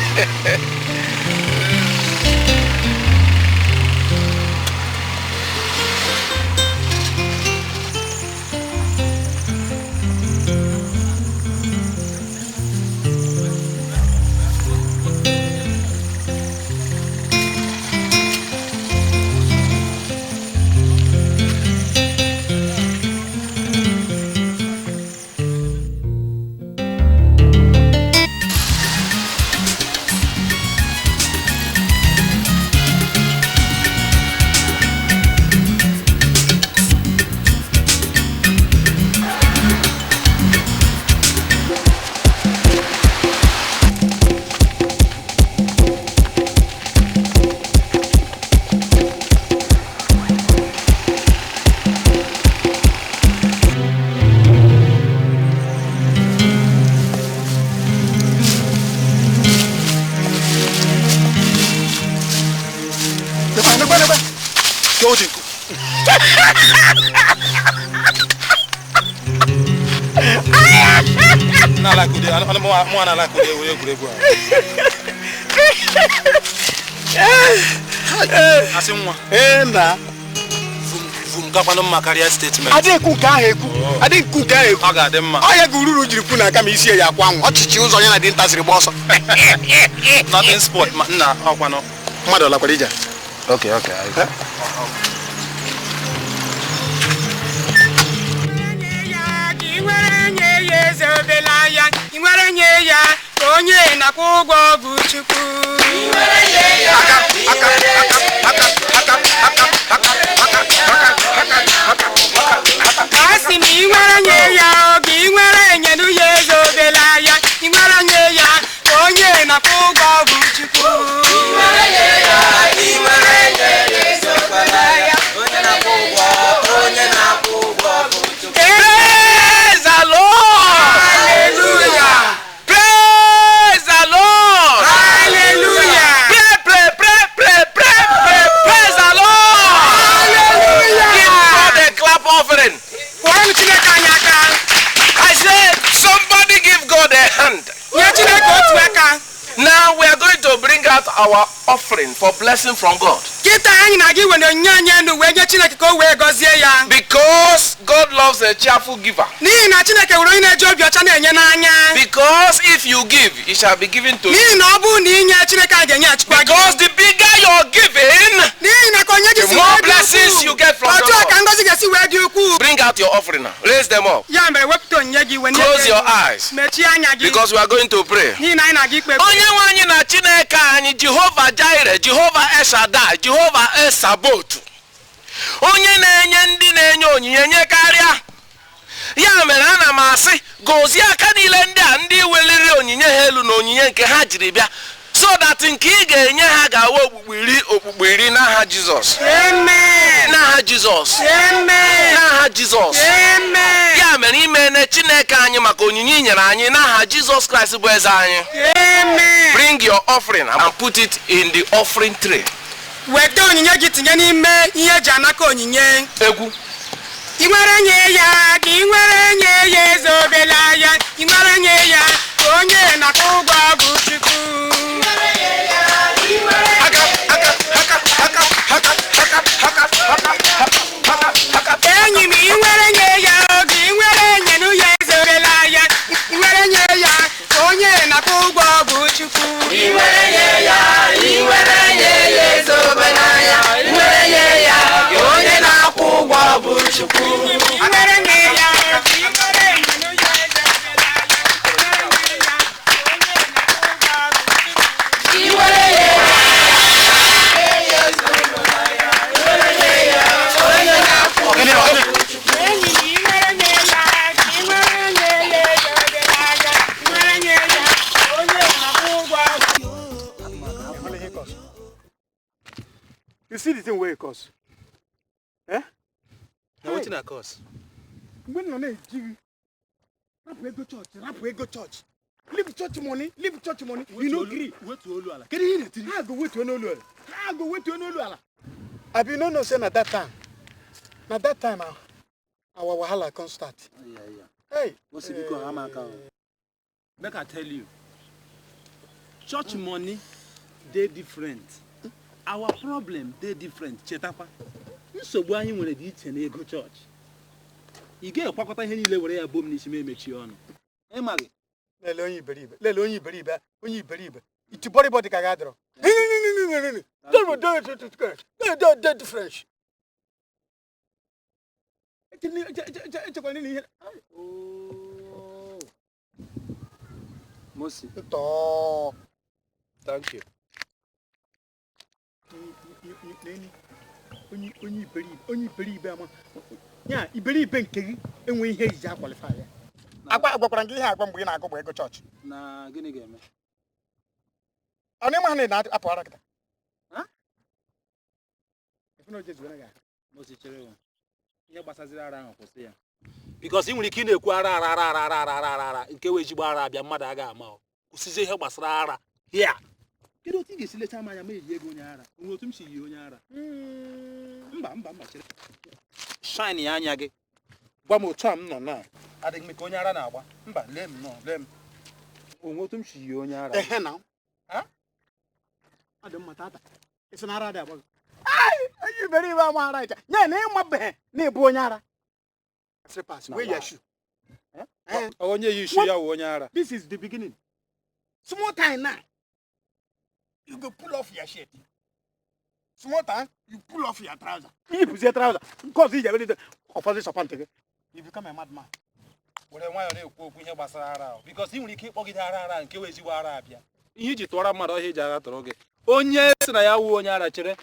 Asị nwa. Na. Vum gakwanụ mma karịa statement. Adị ekwu nke ahụ ekwu. Adị ekwu nke ahụ ekwu. Ọ ga-adị mma. Ọ ya ga ururu jiri kwu na aka ma isi ya akwa anwụ. Ọchịchị ụzọ ya na dinta siri gba ọsọ. Nothing sport ma nna ọkwanụ. Mmadụ ọlakwara ije. Okay, okay. Onye na-akwụ ụgwọ bụ Chukwu. Asị m ị nwere nye ya oge ị nwere nyenu ya ezobela ya ị nwere nye ya onye na-akwụ ụgwọ bụ Chukwu. Praise the Lord! Hallelujah! Praise the Lord! Hallelujah! Pray, pray, pray, pray, pray, pray, praise the Lord! Hallelujah! Give God a clap offering. Kụọrọ Chineke anyị aka. I said, somebody give God a hand. Nye Chineke otu aka. Now we are going to bring out our offering for blessing from God. Kịta anyị na gị were onyinye anyị elu wee nye Chineke ka o wee gọzie ya. Because God loves a cheerful giver. N'ihi na Chineke were onye na-eji obi ọcha na-enye n'anya. Because if you give, it shall be given to you. N'ihi na ọ bụrụ na inye Chineke a ga-enyeghachikwa gị. Because the bigger your giving, N'ihi na ka onye gị the si more wee dị blessings ukwuu, you get from the otu a ka Lord. ngọzi ga-esi wee dị ukwuu. Bring out your offering now. Raise them up. Ya mere wepụta onyinye gị wee nye Close gị your elu. eyes. Mechie anya gị. Because we are going to pray. N'ihi na anyị na-aga ikpe ekpere. Onye nwe anyị na Chineke anyị Jehova Jireh, Jehova El Shaddai, Jehova El Sabaoth. Onye na-enye ndị na-enye onyinye nye karịa. Ya mere ana m asị gọzie aka niile ndị a ndị weliri onyinye ha elu na onyinye nke ha jiri bịa so that nke ị ga-enye ha ga-awa okpukpu iri n'aha Jizọs. Amen. N'aha Jizọs. Amen. N'aha Jizọs. Amen. Ya mere imene Chineke anyị maka onyinye i nyere anyị n'aha Jizọs Kraịst bụ eze anyị. Amen. Bring your offering and put it in the offering tray. Weta onyinye gị tinye n'ime ihe eji anaka onyinye. Egwu. Ị nwere nye ya ka ị nwere nye ya ezobela ya ị nwere nye ya ka onye na-akwụ ụgwọ bụ Chukwu. Aka aka aka aka aka aka aka aka aka. Enyi m ị nwere nye ya oge ị nwere nyenu ya ezobela ya ị nwere nye ya ka onye na-akwụ ụgwọ bụ Chukwu. I nwere nye ya, i nwere nye ya ezobela ya, i nwere nye ya, onye na-akwụ ụgwọ bụ Chukwu. Ị nwere nye ya oge ị nwere nyenu ya ezobela ya ị nwere nye ya ka onye na-akwụ ụgwọ bụ Chukwu. I nwere nye ya, i nwere nye ya, onye na-akwụ ụgwọ bụ Chukwu. Enyi m ị nwere nye ya ka ị nwere nye ya ezobela ya ị nwere nye ya ka onye na-akwụ ụgwọ bụ You see the thing wey e cause? Eh? Na wetin I cause? Mgbe m nọ na-eji gị rapụ ego chọọchị, rapụ ego chọọchị. Leave church money, leave church money. You no gree. Wetu olu ala. Kedu ihe ị na-etiri? Ha go wetuo n'olu ala. Ha go wetuo n'olu ala. Abi you no know say na that time, na that time our wahala come start. Hey. Osi biko ha ma aka o. Make I tell you, church money dey different. Our problem dey different. Chetakwa, nsogbu anyị nwere dị iche na ego chọọchị. Ị ga-ekwakọta ihe niile were ya bom n'isi ma emechie ọnụ. Ịma gị? Lele onye iberibe, lele onye iberibe, onye iberibe. Itibọrịbọ dị ka ga adọrọ. Dey fresh. Echekwana na ihe. Mosi. Ntọọ. Thank you. Onye onye iberibe, onye iberibe ama. Ya iberibe nke gị enweghị ihe ejiji a-qualify ya. Agwa gwakwara gị ihe agwa mgbe ị na-agụ bụ ego chọọchị. Na gịnị ga-eme? Ọ na ịma ha na ị na-apụ ara kịta? Efu na o jezuo na gị. Mosi chere o. Ihe gbasaziri ara ahụ kwụsị ya. Because ị nwere ike ị na-ekwu ara ara ara ara ara ara ara ara nke wee jigbo ara abịa mmadụ agaghị ama o. Kwụsịzie ihe gbasara ara here. Kedu otu ị ga-esi lecha m anya ma eyi ego onye ara? Onwe otu m si yi onye ara? Mba mba mba, chere. Shine ya anya gị. Gwa m otu a m nọ na adịghị m ka onye ara na-agba. Mba, lee m nọ, lee m. Onwe otu m si yi onye ara. Ehe na. Ọ dị mma tata. Ị na ara dị agba gị. Ai, iberibe ama ara ịcha. Nye na ịmabeghị na ịbụ onye ara. Slippers, wear your shoe. Onye yi shoe ya wụ onye ara. This is the beginning. Small time now, you go pull off your shirt. Small time, you pull off your trouser. You trouser. Because you opposite you become a madman. Were nwayọọ na-ekwu okwu ihe gbasara ara ahụ. Because ị nwere ike ịkpọgide ara ara nke wee ezigbo ara abịa. Ihe iji tụọra mmadụ ọhịa eji agha tụrụ gị. Onye sị na ya wụ onye ara chere.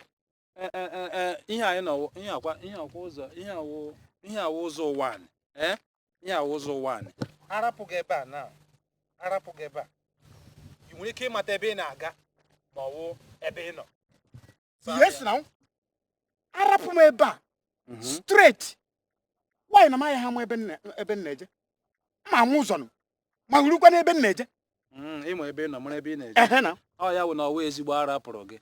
Ihe anyị nọ ihe akwa ihe akwa ụzọ ihe awụ ihe awụ ụzọ ụwa anyị. Ihe awụ ụzọ ụwa anyị. Arapụ gị ebe a na. Arapụ gị ebe a. Ị nwere ike ịmata ebe ị na-aga ma ọ wụ ebe ị nọ. Yes now. Arapụ m ebe a. Straight. Why na my ha ebe ebe na-eje? Ma anwụ ụzọ nụ. Ma hurukwa n'ebe m na-eje. Ịma ebe ị nọ mara ebe ị na-eje. Ehe na. Ọ ya wụ na ọwụ ezigbo ara pụrụ gị.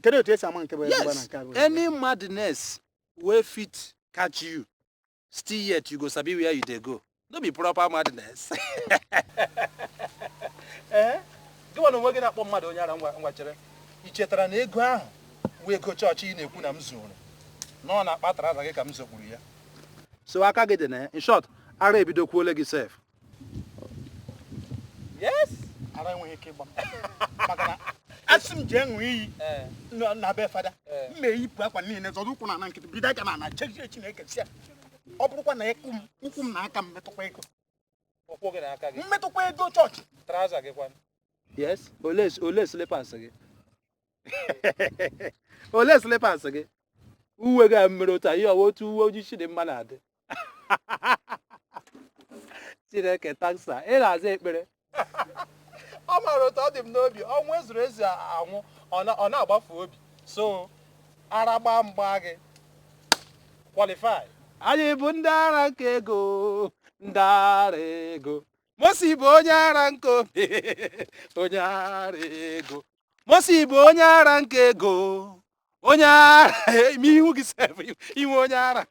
Kedu otu esi ama nke bụ ezigbo na nke abụghị? Any madness wey fit catch you, still yet you go sabi where you dey go. No be proper madness. Gị nwa na onwe gị na-akpọ mmadụ onye ara ngwa chere. I chetara na ego ahụ wee ego chọọchị ị na-ekwu na m zuru. Na ọ na-akpatara aza gị ka m zogburu ya. So aka gị dị na ya. In short, ara ebidokwuole gị sef. Yes. Ara enweghị ike ịgba m. Maka na asị m jee ṅụọ iyi na be fada. M na-eyipụ akwa niile zọrọ ụkwụ na ana nkịtị bido aka na ana chezie Chineke si ya. Ọ bụrụkwa na ịkụ m ụkwụ m na aka m metụkwa ego. Ụkwụ gị na aka gị. Mmetụkwa ego chọọchị. Trouser gị kwanụ. Yes, ole slippers gị. Ole slippers gị. Uwe gị a mere otu a ihe ọwa otu uwe ojii Chidimma na-adị. Chineke taksa, ị na-aza ekpere. Ọ mara otu ọ dị m n'obi, ọnwụ ezuru ezu anwụ, ọ na-agbafu obi. So, ara gbaa mgba gị. Qualify. Anyị bụ ndị ara nke ego, ndị ara ego. Mosi bụ onye ara nke obi, onye ara ego. Mosi bụ onye ara nke ego, onye ara. Ime ihu gị sef, inwe onye ara.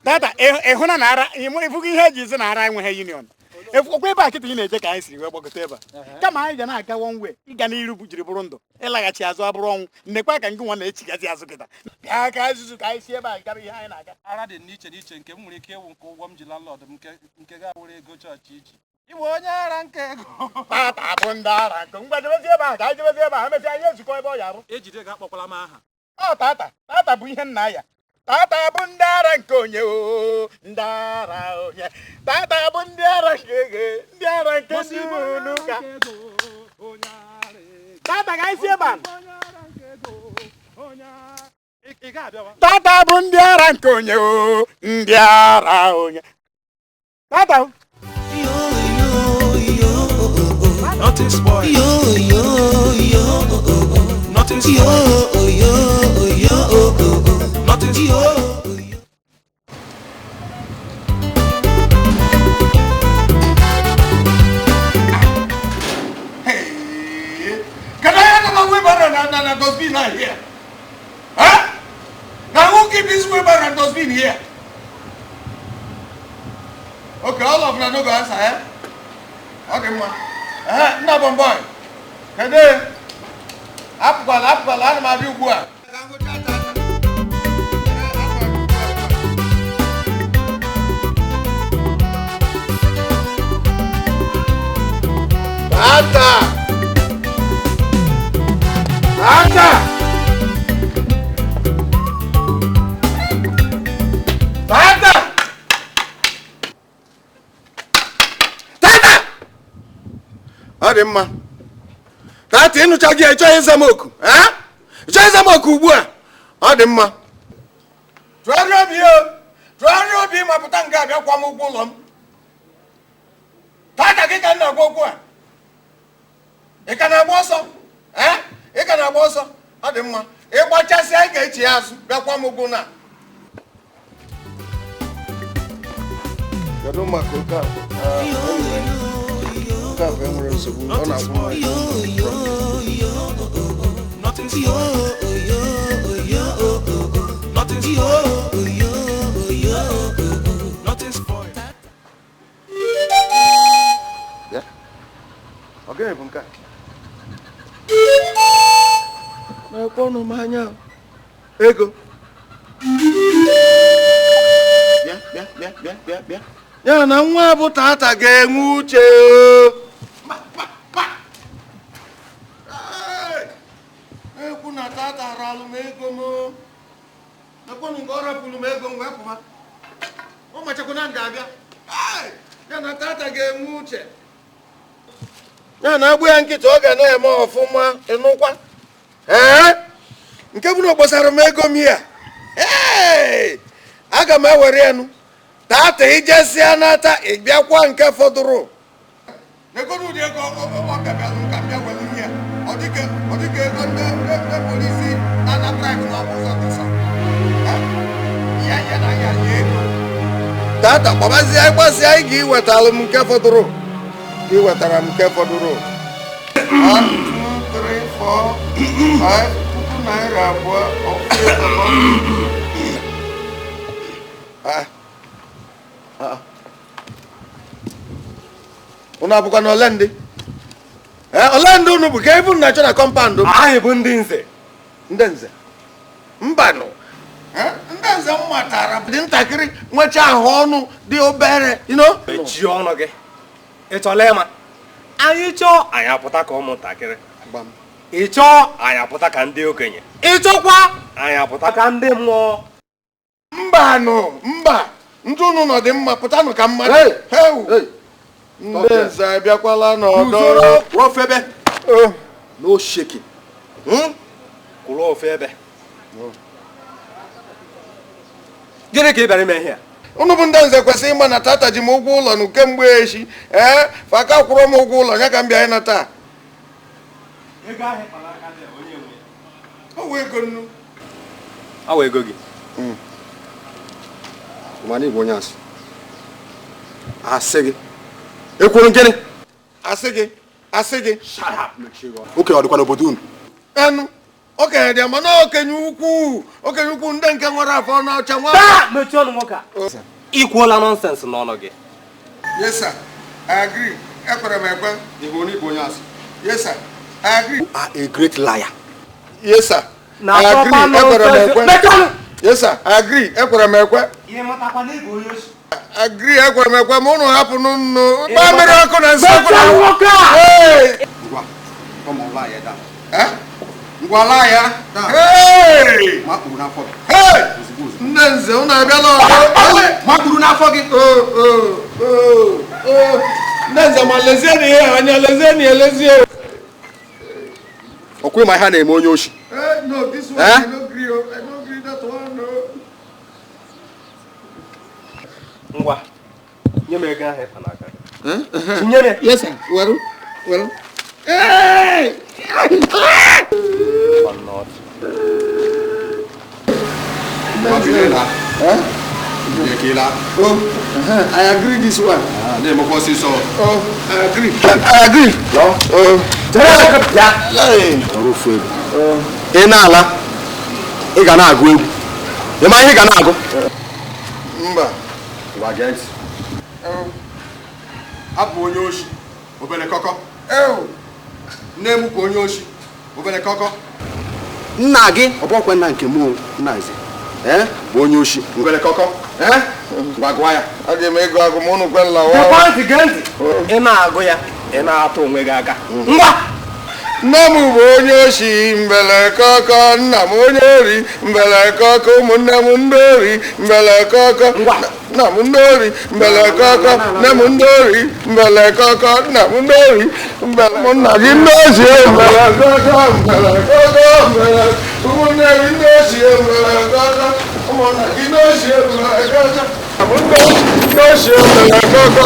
Tata, ịhụna na ara, ịfụgo ihe eji ezi na ara enweghị union. Efukwa ebe a kịta ị na-eje ka anyị siri wee gbagote ebe a. Kama anyị ga na-aga one way, ịga n'iru jiri bụrụ ndụ, ịlaghachi azụ abụrụ ọnwụ. Nnekwa ka ngị nwa na-echigazi azụ kịta. Bịa ka azụzụ ka anyị si ebe a gara ihe anyị na-aga. Ara dị n'iche n'iche nke m nwere ike ịwụ nke ụgwọ m ji landlord m nke ga-awụrụ ego chọọchị iji. Iwe onye ara nke ego. Tata bụ ndị ara nke ngwa jebezi ebe a ka anyị jebezi ebe a emesịa anyị ezukọ ebe ọ ya arụ. Ejide ga-akpọkwala m aha. Ọ tata, tata bụ ihe nna ya. Tata bụ ndị ara nke onye o, ndị ara onye. Tata bụ ndị ara nke ego, ndị ara nke ndị n'ụka. Tata ka anyị si ebe a. Tata bụ ndị ara nke onye o, ndị ara onye. Tata. Nothing spoil. Yo yo yo. Nothing spoil. Yo yo yo. Nothing spoil. Hey, can I have a wheelbarrow and dustbin here? Huh? Now who keep this wheelbarrow and dustbin here? Okay, all of them no go answer, eh? Okay, ma. Nna bomboy. Kedu? Apụkwala, apụkwala, ana m abịa ugbu a. Tata! Tata! Tata! Tata! Ọ dị mma. Tata ịnụcha gị ịchọghị ịza m oku. Ịchọghị ịza m oku ugbu a. Ọ dị mma. Tụgharịa obi o. Tụgharịa obi ma pụta nga abịa kwa m ụgwọ ụlọ m. Tata gị ka m na-agwa okwu a. Ị ka na-agba ọsọ? Ị ka na-agba ọsọ? Ọ dị mma. Ị gbachasịa ị ga-echi ya azụ bịa kwa m ụgwọ na. Kedu maka oke akwa? Oke akwa enwere nsogbu, ọ na-agwụ. Ọ gịnị bụ nke a? Na-ekwe ọnụ m anya ego. Bịa, bịa, bịa, bịa, bịa, bịa. Ya na nwa bụ Tata ga-enwe uche. Ekwu na Tata aralụ m ego m. Ekwenụ nke ọ rapụrụ m ego m wee pụma. Ọ machakwa na m ga-abịa. Ya na Tata ga-enwe uche. Ya na agbụ ya nkịta ọ ga na-eme ọfụma ịnụkwa. Ee? Nke bụ na ọ gbasara m ego m ya. Ee! Aga m ewere ya nụ. Tata ijesia nata ị bịakwa nke fọdụrụ. Ego n'ụdị ego ọ bịabịalụ ka m bịa were ihe. Ọ dịka ego ndị polisi na-ana bribe na ọ bụ ụzọ dịsa. Ya ya na ya ya ego. Tata gbabazie ịgbasịa ị ga-iwetalụ m nke fọdụrụ. Ị wetara m nke fọdụrụ. 1 2 3 4 5 puku naira abụọ ọkụ. Unu abụkwa na ole ndị? Ole ndị unu bụ ka ebe unu na-achọ na kọmpaụndụ? Anyị bụ ndị nze. Ndị nze? Mbanụ. Ndị nze m matara dị ntakịrị nwecha ahụ ọnụ dị obere, you know? Mechie ọnụ gị. Ị chọrọ ịma? Anyị chọọ anyị apụta ka ụmụntakịrị. Ị chọọ anyị apụta ka ndị okenye. Ị chọkwa anyị apụta ka ndị mmụọ. Mbanụ, mba. Ndị unu nọ dị mma, pụtanụ ka mmadụ. Ndị nze abịakwala n'ọdọ. Kwụrụ ofu ebe. No shaking. Kwụrụ ofu ebe. Gịnị ka ị bịara ime ihe a? Unu bụ ndị nze kwesịrị ịma na Tata ji m ụgwọ ụlọ nụ kemgbe echi. Ee, faka kwụrụ m ụgwọ ụlọ ya ka m bịa ịna taa. Ego ahụ ịkpara aka dị onye nwe. Ọ wụ ego nnu. Ọ wụ ego gị. Mana ị bụ onye asị. Asị gị. Ekwuru gịnị? Asị gị. Asị gị. Shut up, mechie gị ọnụ. Okenye ọ dịkwa n'obodo unu? Enu. Okenye dị mana okenye ukwu. Okenye ukwu ndị nke nwere afọ ọnụ ọcha nwa. Taa! Mechie ọnụ nwoke a. Ị kwuola nonsense n'ọnụ gị. Yes sir. I agree. Ekwere m ekwe. Ị bụ onye asị. Yes sir. I agree. You are a great liar. Yes sir. I agree. Ekwere m ekwe. Yes sir. I agree. Ekwere m ekwe. Ị matakwa na ị bụ onye osi. Agree, ekwere m ekwe ma unu hapụ nnu. Gbaa mmiri ọkụ na nsị ọkụ na. Ngwa, come on, lie down. Eh? Ngwa laa ya. Hey! Makpuru n'afọ gị. Hey! Nne nze unu abịala ọzọ. Makpuru n'afọ gị. Nne nze ma lezie na ihe anya, lezie na elezie. Ọkwa ịma ihe a na-eme onye oshi. No, this one I no gree. I no gree that one. No. Ngwa, nye m ego ahụ ịkpa n'aka gị. Tinye m. Yes sir. Were, were. Hey! Oh, I agree this one. Oh, I agree. I agree. No. Ị na-ala, ị ga na-agụ egwu. Ị ma ihe ị ga na-agụ? Mba. Ngwa gee ntị. Abụ onye oshi, obere kọkọ. Nne m bụ onye oshi, obere kọkọ. Nna gị ọ bụkwa nna nke mụ nna eze. Bụ onye oshi, obere kọkọ. Ngwa gụọ ya. Aga m ego agụ m unu kwe nlawa. Gekwa ntị, gee ntị. Ị na-agụ ya, ị na-atụ onwe gị aka. Ngwa! Nne m bụ onye oshi mbelekọkọ, nna m onye ori mbelekọkọ, ụmụnne m ndị ori mbelekọkọ, nna m ndị ori mbelekọkọ, nne m ndị ori mbelekọkọ, nna m ndị ori ụmụnna gị ndị oshi mbelekọkọ, mbelekọkọ, ụmụnne gị ndị oshi mbelekọkọ, ụmụnna gị ndị oshi mbelekọkọ, ndị oshi mbelekọkọ.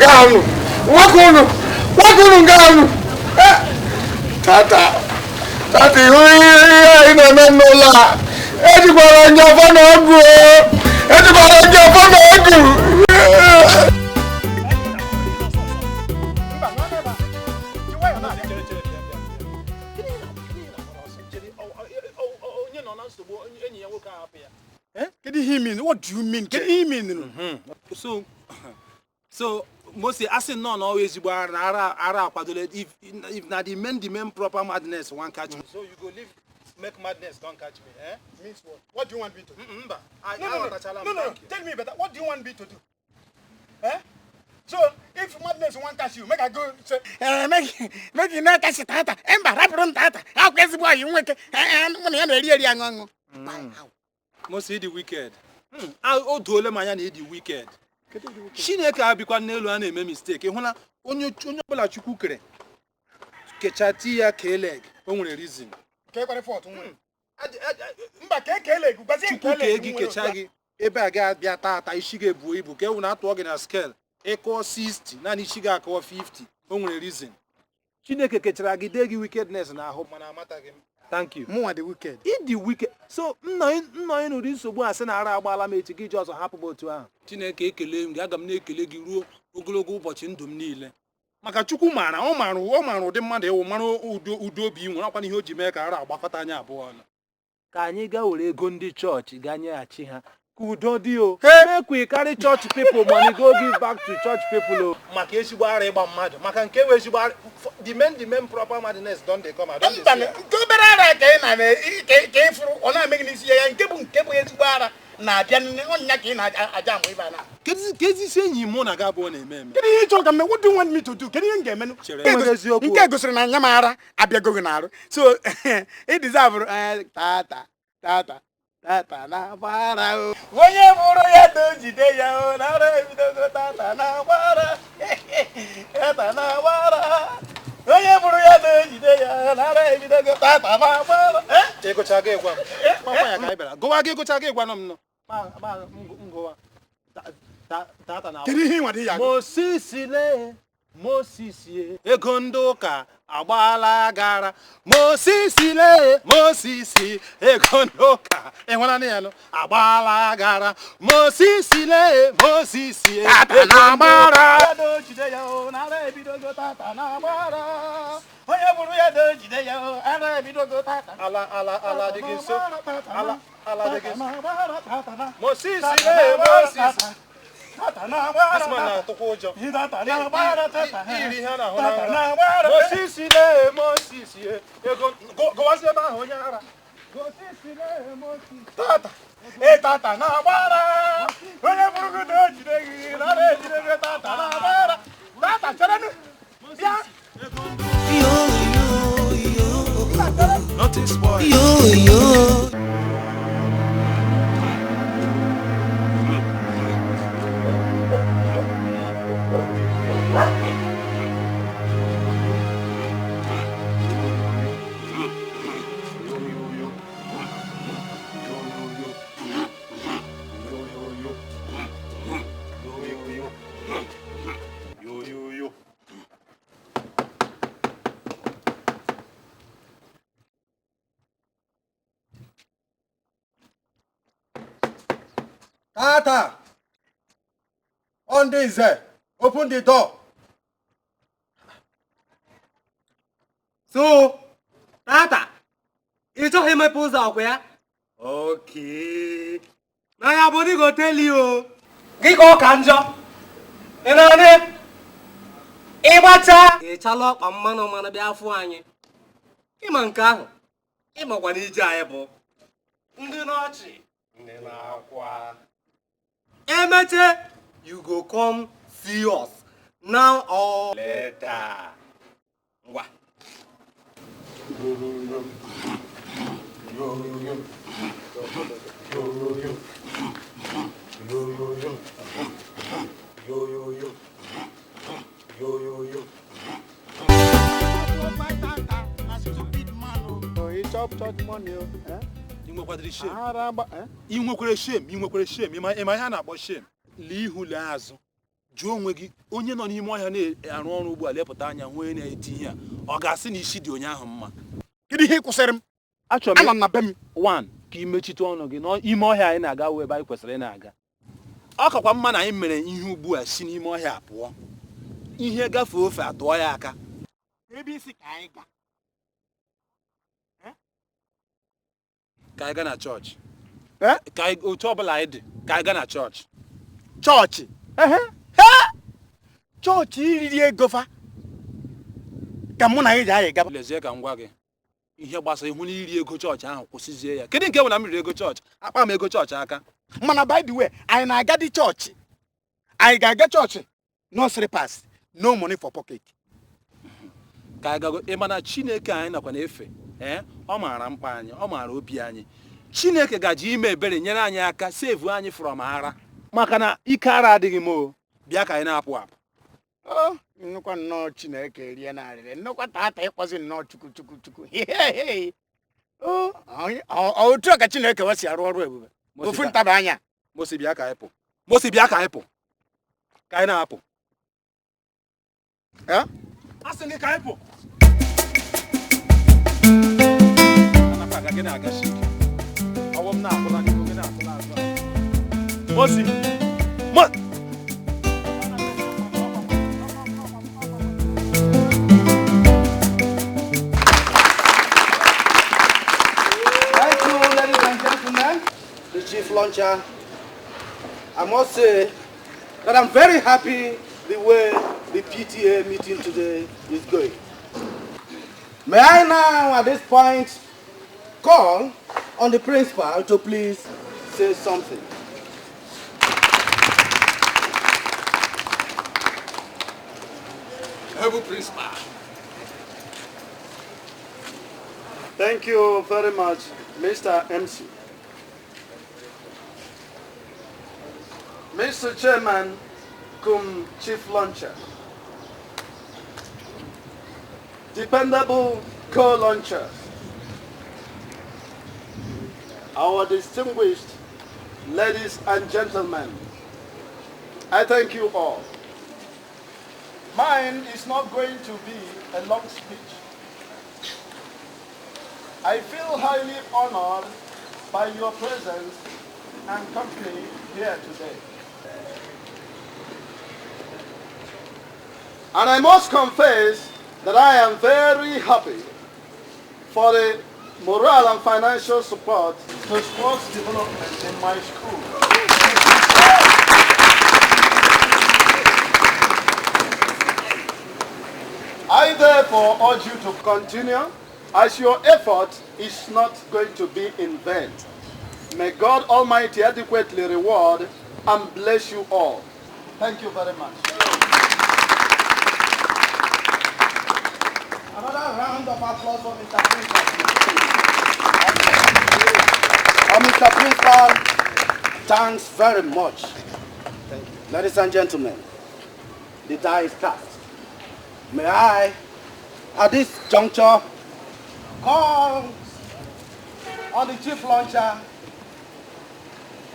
Gaanụ, nwoke unu, nwoke unu gaanụ. Tata, tata ihu ihe anyị na-eme n'ụlọ a. Ejikwara njọ afọ na ọgụ. Ejikwara njọ afọ na ọgụ. Kedu ihe mean? What do you mean? Kedu ihe mean? So, So mostly asị nnọọ na ọwa ezigbo ara na ara ara akwadola if na the main proper madness wan catch me. So you go leave make madness come catch me, eh? Means what? What do you want me to do? Mba, I No, no, no, aghọtachala m, no, no. thank you. Tell me better. What do you want me to do? Eh? So if madness wan catch you, make I go say, eh, make you no catch tata. Mba, rapụrụ m tata. Akwa ezigbo ọyị nwoke. Eh, eh, mụ na ya na-eri eri aṅụ aṅụ. Mostly ịdị wicked. O doola m anya na ịdị wicked. Chineke abịkwa n'elu a na-eme mistake. Ị hụla onye onye ọbụla Chukwu kere kechaa ti ya kee leg, o nwere reason. Ka ekwere fault nwere. Mba, ka ekele gị, gwazie Chukwu nke kee gị kechaa gị ebe a ga-abịa taata isi ga-ebuo ibu ka ewu na-atụọ gị na scale ịkụọ 60, naanị isi ga-akụọ 50. O nwere reason Chineke kechara gị dee gị wickedness n'ahụ, mana amataghị m. Thank you. Mụnwa dị wicked? Ịdị wicked. So nnọ nnọ n'ụdị nsogbu a sị na ara agbaala m echi gị ji ọzọ hapụ m otu ahụ. Chineke, ekele m gị. Aga m na-ekele gị ruo ogologo ụbọchị ndụ m niile, maka Chukwu maara, ọ maara ụdị mmadụ ịwụ, mara ụdị obi ị nwere, ọkwa ihe o ji mee ka ara agbakọta anya abụọ ọnụ ka anyị gaa were ego ndị chọọchị gaa nyeghachi ha ka udo dị. O make we carry church people money go give back to church people o, maka ezigbo ara ịgba mmadụ, maka nke wee ezigbo ara. The main proper madness don dey come. I don dey Mba, see am. nke obere ara ka ị na ka ị fụrụ ọ na-eme gị n'isi ya, nke bụ ezigbo ara na-abịa nne ọnya ka ị na-aja amụ ibe a na. Kezi isi enyi mụ na gị abụọ na-eme eme? Kedu ihe ị chọrọ ka m mee? What do you want me to do? Kedu ihe m ga-emenụ? Chere. Nke Enweghị eziokwu. Nke gosiri na anya m ara abịago gị n'arụ. So ị deserve tata tata tata na agbara o. Onye bụrụ ya to jide ya o na ara ebidogo tata na agbara tata na agbara. Onye bụrụ ya to jide ya na ara ebidogo tata na agbara. Eh? Ịgụcha gị gwa m. Gbakwa ya ka anyị bịara gụwa gị. Ịgụcha gị gwa m nọ. Ngụwa tata na Kedu ihe ị nwere ya agụ? Moses lee, Moses ye, ego ndị ụka agbaala gara. Moses lee, Moses, ego ndị ụka ịhụnanya ya nụ agbaala gara. Moses lee, Moses ye, Tata ego na ndị agbara. ụka. Ya do jide ya o nara ebidogo tata na agbara. Onye bụrụ ya do jide ya o ara ebidogo tata. Ala ala ala dị gị nso, ala ala dị gị nso. Moses Moses lee, Moses. Tata na agbara. This man na-atụkwa ụjọ. Tata na agbara tata. Iri ihe a na-ahụ Tata n'ara. na agbara. Moses lee, Moses ye, ego gụwazi ebe ahụ, onye ara. Moses lee, Moses. Tata. E tata na agbara. Onye bụrụ gị do jide gị nara ejide gị tata na agbara. Tata chere nụ. Bịa. Nothing spoil. Yo yo. Yo yo yo. Tata! On this, open the door. So, tata, ị chọghị imepe ụzọ ọkwa ya? Okay. Na ya body go tell you o. Gị ka ọ ka njọ. Ị na-anị? Ịgbacha. Ị chala ọkpa mmanụ mmanụ bịa fụ anyị. Ịma nke ahụ. Ịmakwa na ije anyị bụ ndị n'ọchị. Ndị na-akwa. Emeche, you go come see us now or later. Ngwa. Yo yo yo. Yo yo yo. Yo yo yo. Yo yo yo. Yo yo yo. He chop church money o. Eh? Ị nwekwadịrị shame? Ara agba, eh? Ị nwekwara shame? Ị nwekwara shame? Ịma ihe a na-akpọ shame? Lee ihu, lee azụ, jụọ onwe gị, onye nọ n'ime ọhịa na-arụ ọrụ ugbu a lepụta anya hụ onye na-eti ihe a, ọ ga-asị na isi dị onye ahụ mma? Kedu ihe ị kwụsịrị m? Achọrọ m Anọ m na be m. One, ka ị mechite ọnụ gị n'ime ọhịa anyị na-aga wụ ebe anyị kwesịrị ị na-aga. Ọ kakwa mma na anyị mere ihe ugbu a si n'ime ọhịa a pụọ. Ihe gafee ofe atụọ ya aka. Ebe isi ka anyị ga. Ka anyị gaa na chọọchị. Ka anyị, otu ọbụla anyị dị, ka anyị gaa na chọọchị. Chọọchị? Chọọchị iriri ego fa ka mụ na gị ji anyị gaba. Lezie ka m gwa gị ihe gbasara ihu na iri ego chọọchị ahụ, kwụsịzie ya. Kedu nke bụ na m riri ego chọọchị? Akpa m ego chọọchị aka. Mana by the way, anyị na-aga dị chọọchị, anyị ga-aga chọọchị, no slippers, no money for pocket. Ka anyị gago. Ịma na Chineke anyị nakwa na-efe, ee, ọ maara mkpa anyị, ọ maara obi anyị. Chineke gaji ime ebere, nyere anyị aka, save anyị from ara, maka na ike ara adịghị m. O bịa ka anyị na-apụ apụ. Ọ nnukwu nnọọ Chineke rie narịrị nnukwu tata ịkpọzi nnọọ Chukwu, Chukwu, Chukwu. Otu a ka Chineke wee si arụ ọrụ ebube ofu ntaba anya. Mosi, bịa ka anyị pụ. Mosi, bịa ka anyị pụ, ka anyị na-apụ. A sị gị ka anyị pụ. Anakwa aga gị na-agachi ike. Ọwụ m na-akwụla n'ihu gị, na-akwụla azụ azụ. Mosi, Mo. Thank you, ladies and gentlemen. The chief launcher. I must say that I'm very happy the way the PTA meeting today is going. May I now, at this point, call on the principal to please say something. Hebu principal. Thank you very much, Mr. MC. Mr. Chairman, cum Chief Launcher. Dependable co-launchers. Our distinguished ladies and gentlemen, I thank you all. Mine is not going to be a long speech. I feel highly honored by your presence and company here today. And I must confess that I am very happy for the moral and financial support to sports development in my school. I therefore urge you to continue, as your effort is not going to be in vain. May God Almighty adequately reward and bless you all. Thank you very much. Another round of applause for Mr. Principal. Mr. Principal, thanks very much. Thank you. Ladies and gentlemen, the die is cast. May I, at this juncture, call on the chief launcher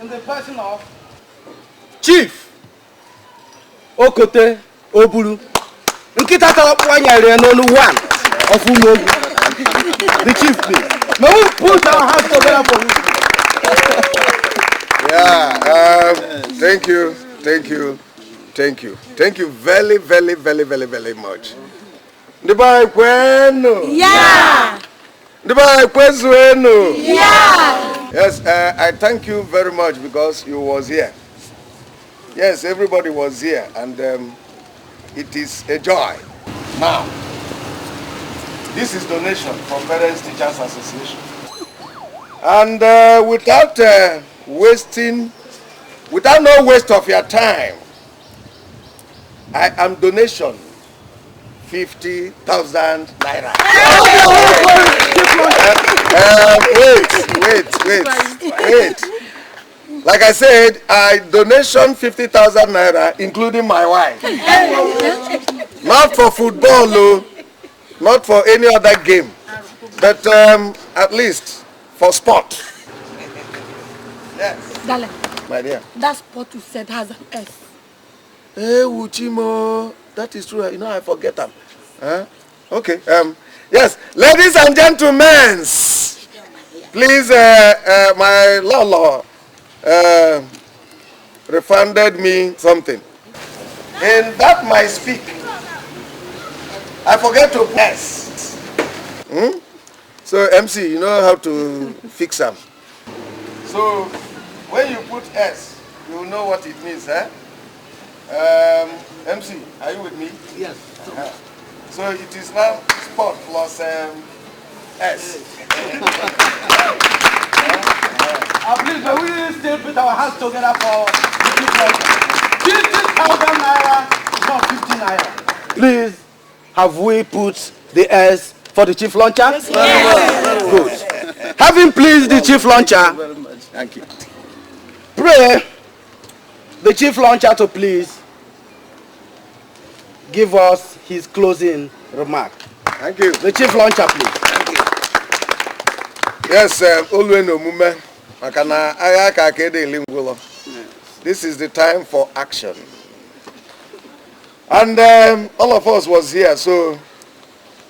in the person of Chief Okote Oburu. Nkịta tara ọkpụkpụ anya rie n'olu one of Umuogu. The chief, please. May we put our hands together for him? Yeah, thank you, thank you, thank you. Thank you very, very, very, very, very much. Ndị be anyị kwenu? Yeah. Ndị be anyị kwezuenu? Yeah. Yes, I thank you very much because you was here. Yes, everybody was here, and it is a joy. Now, this is donation from Parents Teachers Association. And without wasting, without no waste of your time, I am donation 50,000 naira. Wait, wait, wait, wait. Like I said, I donation 50,000 naira, including my wife. Not for football, though, not for any other game, but at least for sport. Yes. Darling, My dear. that sport you said has an S. Hey, Uchimo, that is true. You know, I forget them. Huh? Okay. Yes, ladies and gentlemen, please, my lolo refunded me something. In that my speak, I forget to press. Hmm? So MC, you know how to fix them. So when you put S, you know what it means, eh? MC, are you with me? Yes. So it is now sport plus S. Please, may we still put our hands together for the people. 50,000 naira is not 50 naira. Please, have we put the S for the chief launcher? Yes. Yes. Good. Having pleased the chief launcher, thank you. Pray the chief launcher to please give us his closing remark. Thank you. The chief launcher, please. Thank you. Yes, Oluenomume. This is the time for action. And all of us was here, so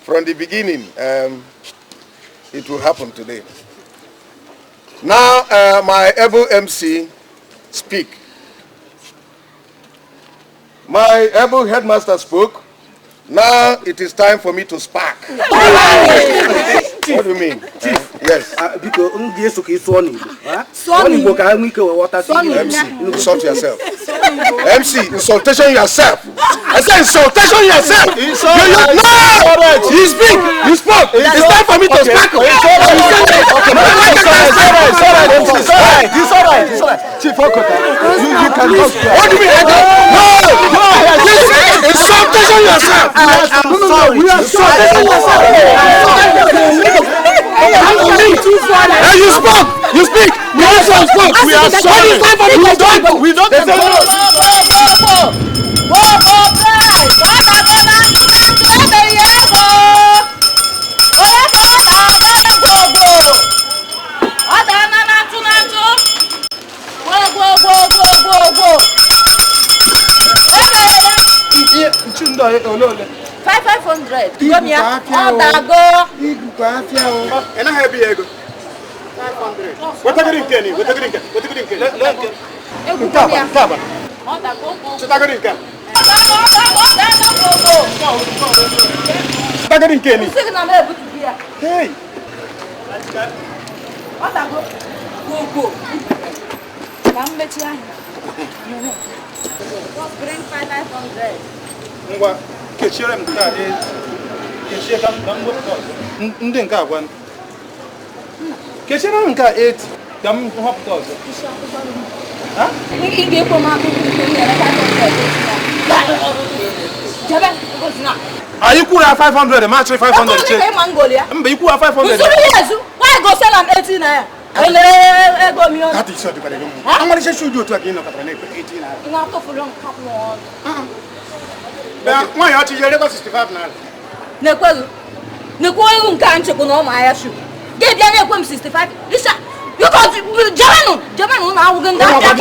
from the beginning, it will happen today. Now, my able MC speak. My able headmaster spoke. Now it is time for me to spark. What do you mean? Chief. Yes. Because MC, insult yourself. MC, insultation yourself. I said insultation yourself. No! You speak. You spoke. It's time for me to spark. It's all right. It's all right. Chief Okota, you can go. What do you mean? No! Insultation yourself. No. We are sorry. And you spoke. You speak. You also spoke. We are sorry. We don't. $500. Come here. Go. And I have ego. 500. What are you doing? What are you doing? What are you doing? Hey. Go. Just bring 500. Ngwa kechiere m nke a kechie ka m wepụta ọzọ. Ndị nke agwa kechiere m nke a 80 ka m họpụta ọzọ. Ị ga-ekwe m akụkọ nke m nyere 500. Jebe, gosi na. Anyị kwuru 500 ma achịrị 500 che. Mba, ikwu 500. Usoro ya ezu. Why go sell am 80 naira? Ole ego mi on. That is what you got. Amalisha shuju otu a ka ị nọkọtara na-ekwe 80 naira. Ị na-atọfuru m kapụ ọnụ. Why you actually 65 naira? Nekwe nke a nchekwa na ụmụ ahịa shu. Gị bịa na-ekwe m 65. Lisa, because German na awụghị ndị afịa.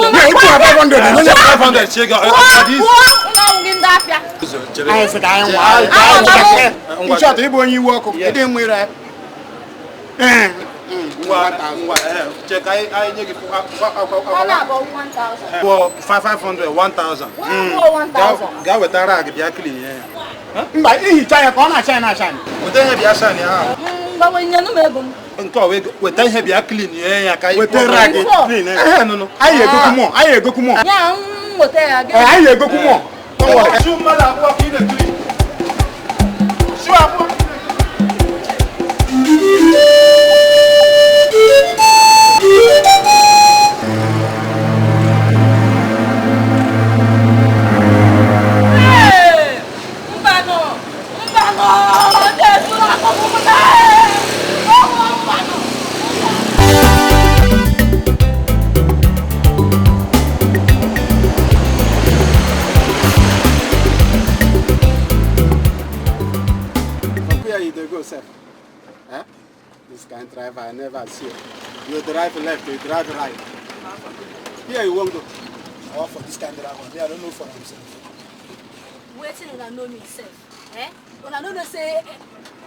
500 che ga. Ụnụ awụghị ndị afịa. Anyị sị ka anyị nwa. Nchọta ịbụ onye iwe ọkụ. Ịdị mma ire. Ngwa che ka anyị nye gị akwụkwọ 500 1000. Gaa weta rag bịa clean ya. Mba, ihicha ya ka ọ na-acha na-acha. Weta ihe bịa shine ya. Mgbanwe nyenụ m ego m. Nke ọ weta ihe bịa clean ya ka anyị weta rag clean ya. No. Anyị egokwu mọ, anyị egokwu mọ. Ya m weta ya gị. Anyị egokwu mọ. Chu mmadụ abụọ ka ị na-ekiri. Chu abụọ. This kind of driver I never see. You drive left, you drive right. Here you won't go. I for this kind of driver. I don't know for himself. Waiting una know me self. Eh? Una no know say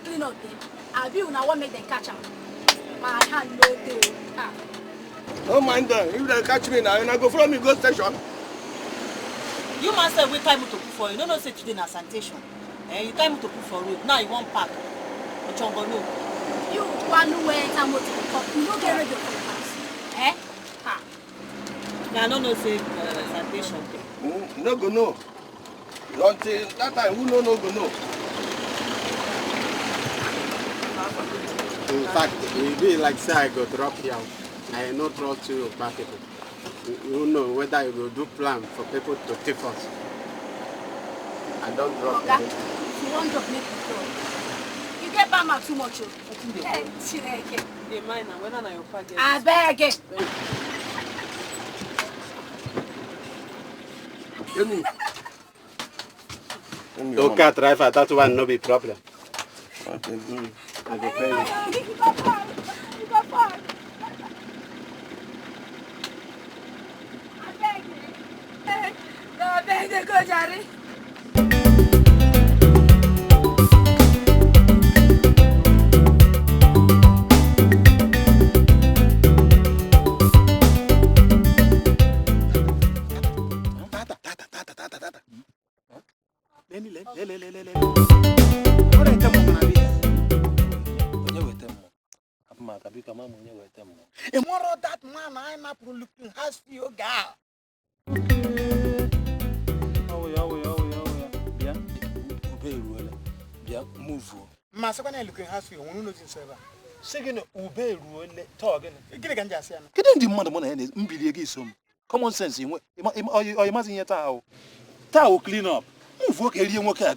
clean up them. I be una want make them catch am. My hand no dey. Ah. Don't mind them. If they catch me now, I go follow me go station. You man say we time to put for you. No no say today na sanitation. Eh, you time to put for road. Now you won't park. Ochongo no. You want to wear enter motor come. You no get radio for your house. Eh? Ha. Na no no say sanitation. No go no. Until that time, who no go know. In fact, it be like say I go drop here. I no trust you, bad people. You know whether you go do plan for people to thief us. I don't drop. Oga, if you wan drop, make you drop. You get bad mouth too much, oh. Hey, Chineke. Dey mind na whether na your pa get. Abeg. Okay, driver, that one no be problem. Okay. I go pay you. You go park. Abeg. No, abeg, dey go, jare. Tomorrow that man I am looking has few girl. Oh yeah. Bịa move. Ma sị kwana looking has few onu nozi nso ebe a. Sị gị na ube eruole taa gịnị? Gịnị ka m ji asị ya na? Kedu ndị mmadụ mụ na ya na-mbili ego iso m? Common sense nwe ọ ịmazi ihe taa ahụ. Taa o clean up. Move ka erie nwoke a.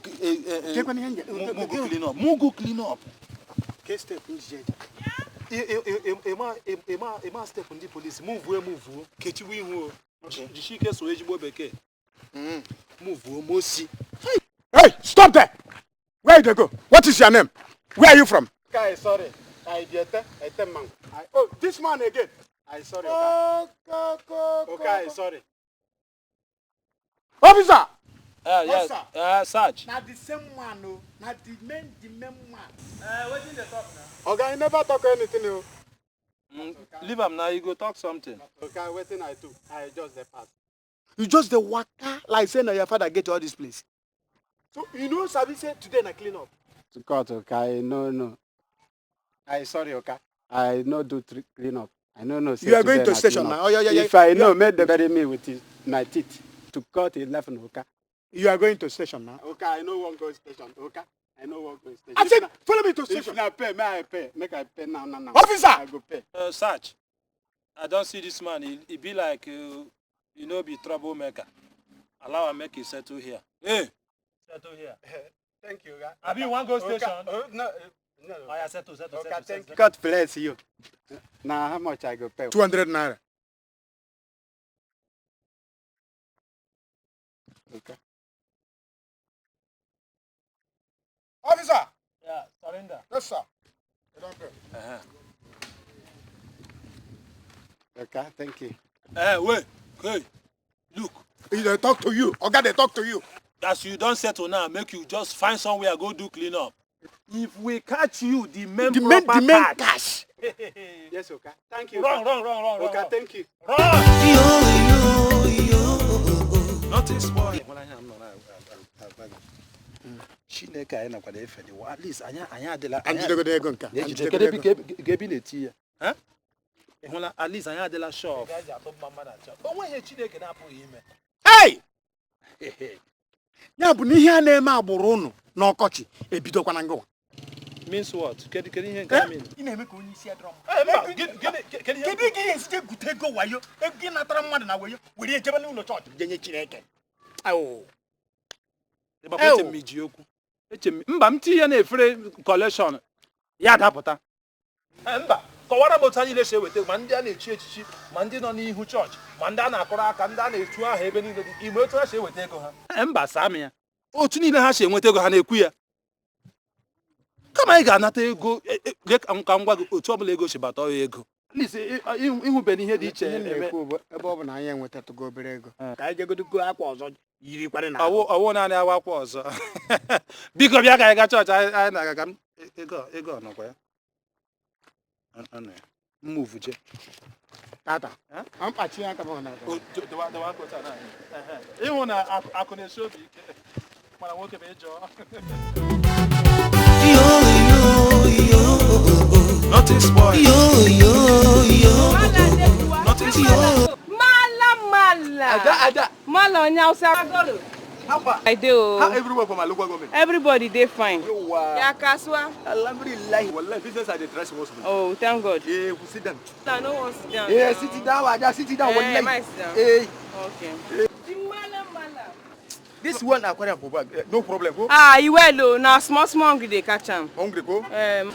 Mugu clean up. Mugu clean up. Ke step njije eje. Ema step ndị polisi move kechiwe ihu o. Jishi ike so ezigbo bekee. Move mosi. Hey, stop there! Where you dey go? What is your name? Where are you from? Okay, sorry. I be a man. Oh, this man again. I sorry. Okay, okay, sorry. Officer. Yes. Sarge. Not the same man, no. Not the main man. What in the talk now? Okay, I never talk anything, no. Leave him now. You go talk something. Okay, waiting I do. I just the pass. You just the waka like saying that your father get to all this place. So you know, Sabi say today na clean up. To court, okay? No. I sorry, okay. I no do clean up. I no no. You are going to station now. Oh, yeah. If I know, make them bury me with my teeth. To court 11, okay. You are going to station now. Okay, I know one go station. Okay, I know one go station. I said, follow me to station. If I pay, may I pay? Make I pay now. Officer! I go pay. Sarge, I don't see this man. He be like, you know, be troublemaker. Allow him make he settle here. Hey! Settle here. Thank you. Have you one go station? No. Oh, yeah, settle. Okay, thank you. God bless you. Now, how much I go pay? 200 naira. Okay. Officer! Yeah, surrender. Yes, sir. You don't pay. Uh-huh. Okay, thank you. Wait. Hey, look. He they talk to you. Okay, they talk to you. As you don't settle now, make you just find somewhere go do clean up. If we catch you, the main cash. Yes, okay. Thank you. Run. Okay, thank you. Run! Yo. Nothing spoil. Chineke anyị nakwara efe dị at least anyị adịla anyị ego nka gebi na-eti ya ị hụla at least anyị adịla shọf o nweghị Chineke na-apụghị ime. Hey! Ya bụ na ihe a na-eme agbụrụ ụnụ n'ọkọchị ebidokwana ngụwa. Means what? Kedu ihe nke mean? Ị na-eme ka onye isi adọrọ m. Kedu ka ihe esije gute ego wayo ego ị natara mmadụ na wayo were ejebe n'ụlọ chọọchị je nye Chineke. Awo. Mba m tinye na efere kọlekshọn ya dapụta. Mba kọwara m otu anyị na-esi eweta ma ndị a na-echi echichi ma ndị nọ n'ihu chọọchị ma ndị a na-akụrụ aka ndị a na-etu aha ebe niile dị igbe otu ha si eweta ego ha. Mba saa m ya otu niile ha si enweta ego ha na-ekwu ya kama anyị ga-anata ego ka m gwa gị otu ọbụla ego si bata ọya ego ịhụbe ihe dị iche ebe ọ bụ na anyị enwetatụgo obere ego ka anyị jegodogo akwa ọzọ yirikwara na ọwụ naanị awa akwa ọzọ. Biko bịa ka anyị gaa chọọchị anyị na-aga ka m ego ọnọkwa ya move je tata mkpachi aka m na ịhụ na akụ na-esi obi ike mana nwoke bụ ịjọ. Nothing spoil. Nothing spoil. Mala mala. Ada ada. Mala onye Hausa. How far? I do. How everywhere for my local government? Everybody dey fine. Wow. Yeah, Kaswa. Alhamdulillah. Wallahi, business are the dress most. Oh, thank God. Yeah, we sit down. I no want sit down. Yeah, sit down. I sit down. Eh, my sit down. Hey. Okay. This one I acquire for bag. No problem, go. Ah, you well oh. Now small hungry they catch am. Hungry go? Hey.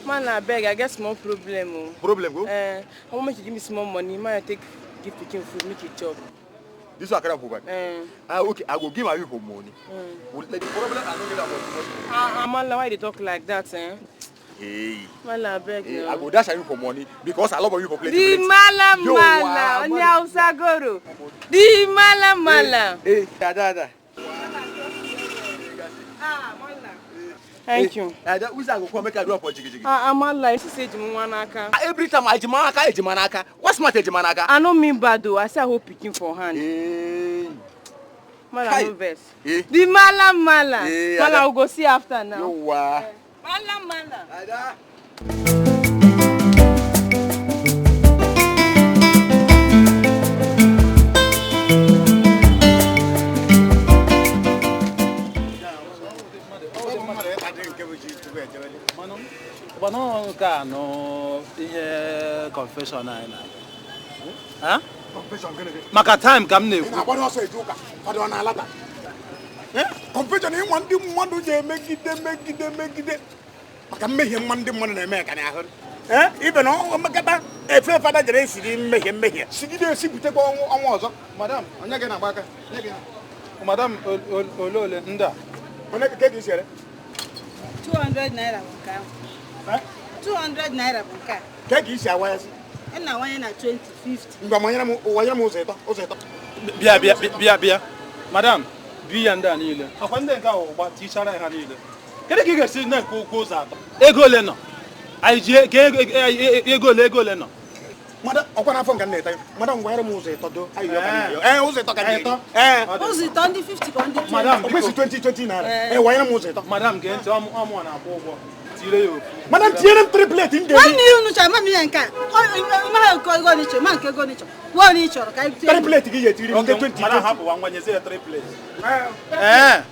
Man, I beg, I get small problem oh. Problem go? I want make you give me small money. Man, I take give pikin food, make it chop. This one I carry for bag. Okay, I go give my people money. The problem I don't get about money. Ah, man, why they talk like that, eh? Hey. Man, I beg. Hey, I go dash you for money because I love you for plenty. The mala mala, only Hausa goro. The mala mala. Hey, da da. Thank you. Amala, you say Jimanaka. Every time I Jimanaka, Jimanaka. What's matter Jimanaka? I no mean bad though. I say I hold pikin for hand. Mala no verse. The mala mala. Mala we go see after now. Yo wa. Mala mala. Ada. Ka no ihe confession anyị na. Confession gịnị gị? Maka time ka m na-ekwu. Ị na-agbado ọsọ eje ụka, fada ọ na-alata. Confession ịnwa ndị mmadụ ji emegide megide megide maka mmehie nwa ndị mmadụ na-eme ka n'ahụ. Ibe na ọ mekata efe fada jere esiri mmehie mmehie. Sigide esi butekwa ọnwa ọzọ. Madam, onye gị na-agba aka? Nye gị. Madam, ole ole ndị a? Onye ka isi ere? 200 naira bụ nke ahụ. 200 naira bụ nke a. Ka ka isi awanyezi? Ị na-awanye na 2050. Ngwa manyere m wanyere m ụzọ ịtọ, ụzọ ịtọ. Bịa bịa bịa bịa. Madam, bi ya ndị a niile. Ọkwa ndị nke ahụ gba tichara ha niile. Kedu ka ị ga-esi na-ekwu okwu ụzọ atọ? Ego ole nọ? Anyị ji ego ole ego ole nọ? Madam, ọkwa n'afọ nke m na-eta. Madam, gwanyere m ụzọ ịtọ do. Ayọ ka m na-ayọ. Ụzọ ịtọ ka m na-eri. Ụzọ ịtọ ndị 50 ka ndị 20. Madam, o kwesị 20 20 naira. Wanyere m ụzọ ịtọ. Madam, gee ntị, ọmụ na-akwụ ụgwọ. Tire ya ofu. Madam, tinyere m triplet m ga-eri. Nwanne ya unu chọrọ, mami ya nke a. Ma nke ego n'ichọ, ma nke ego n'ichọ. Gwa onye ị chọrọ ka anyị tinye. Triplet gị ga-etiri m ndị 20. Madam, hapụ nwa nyezie ya triplet.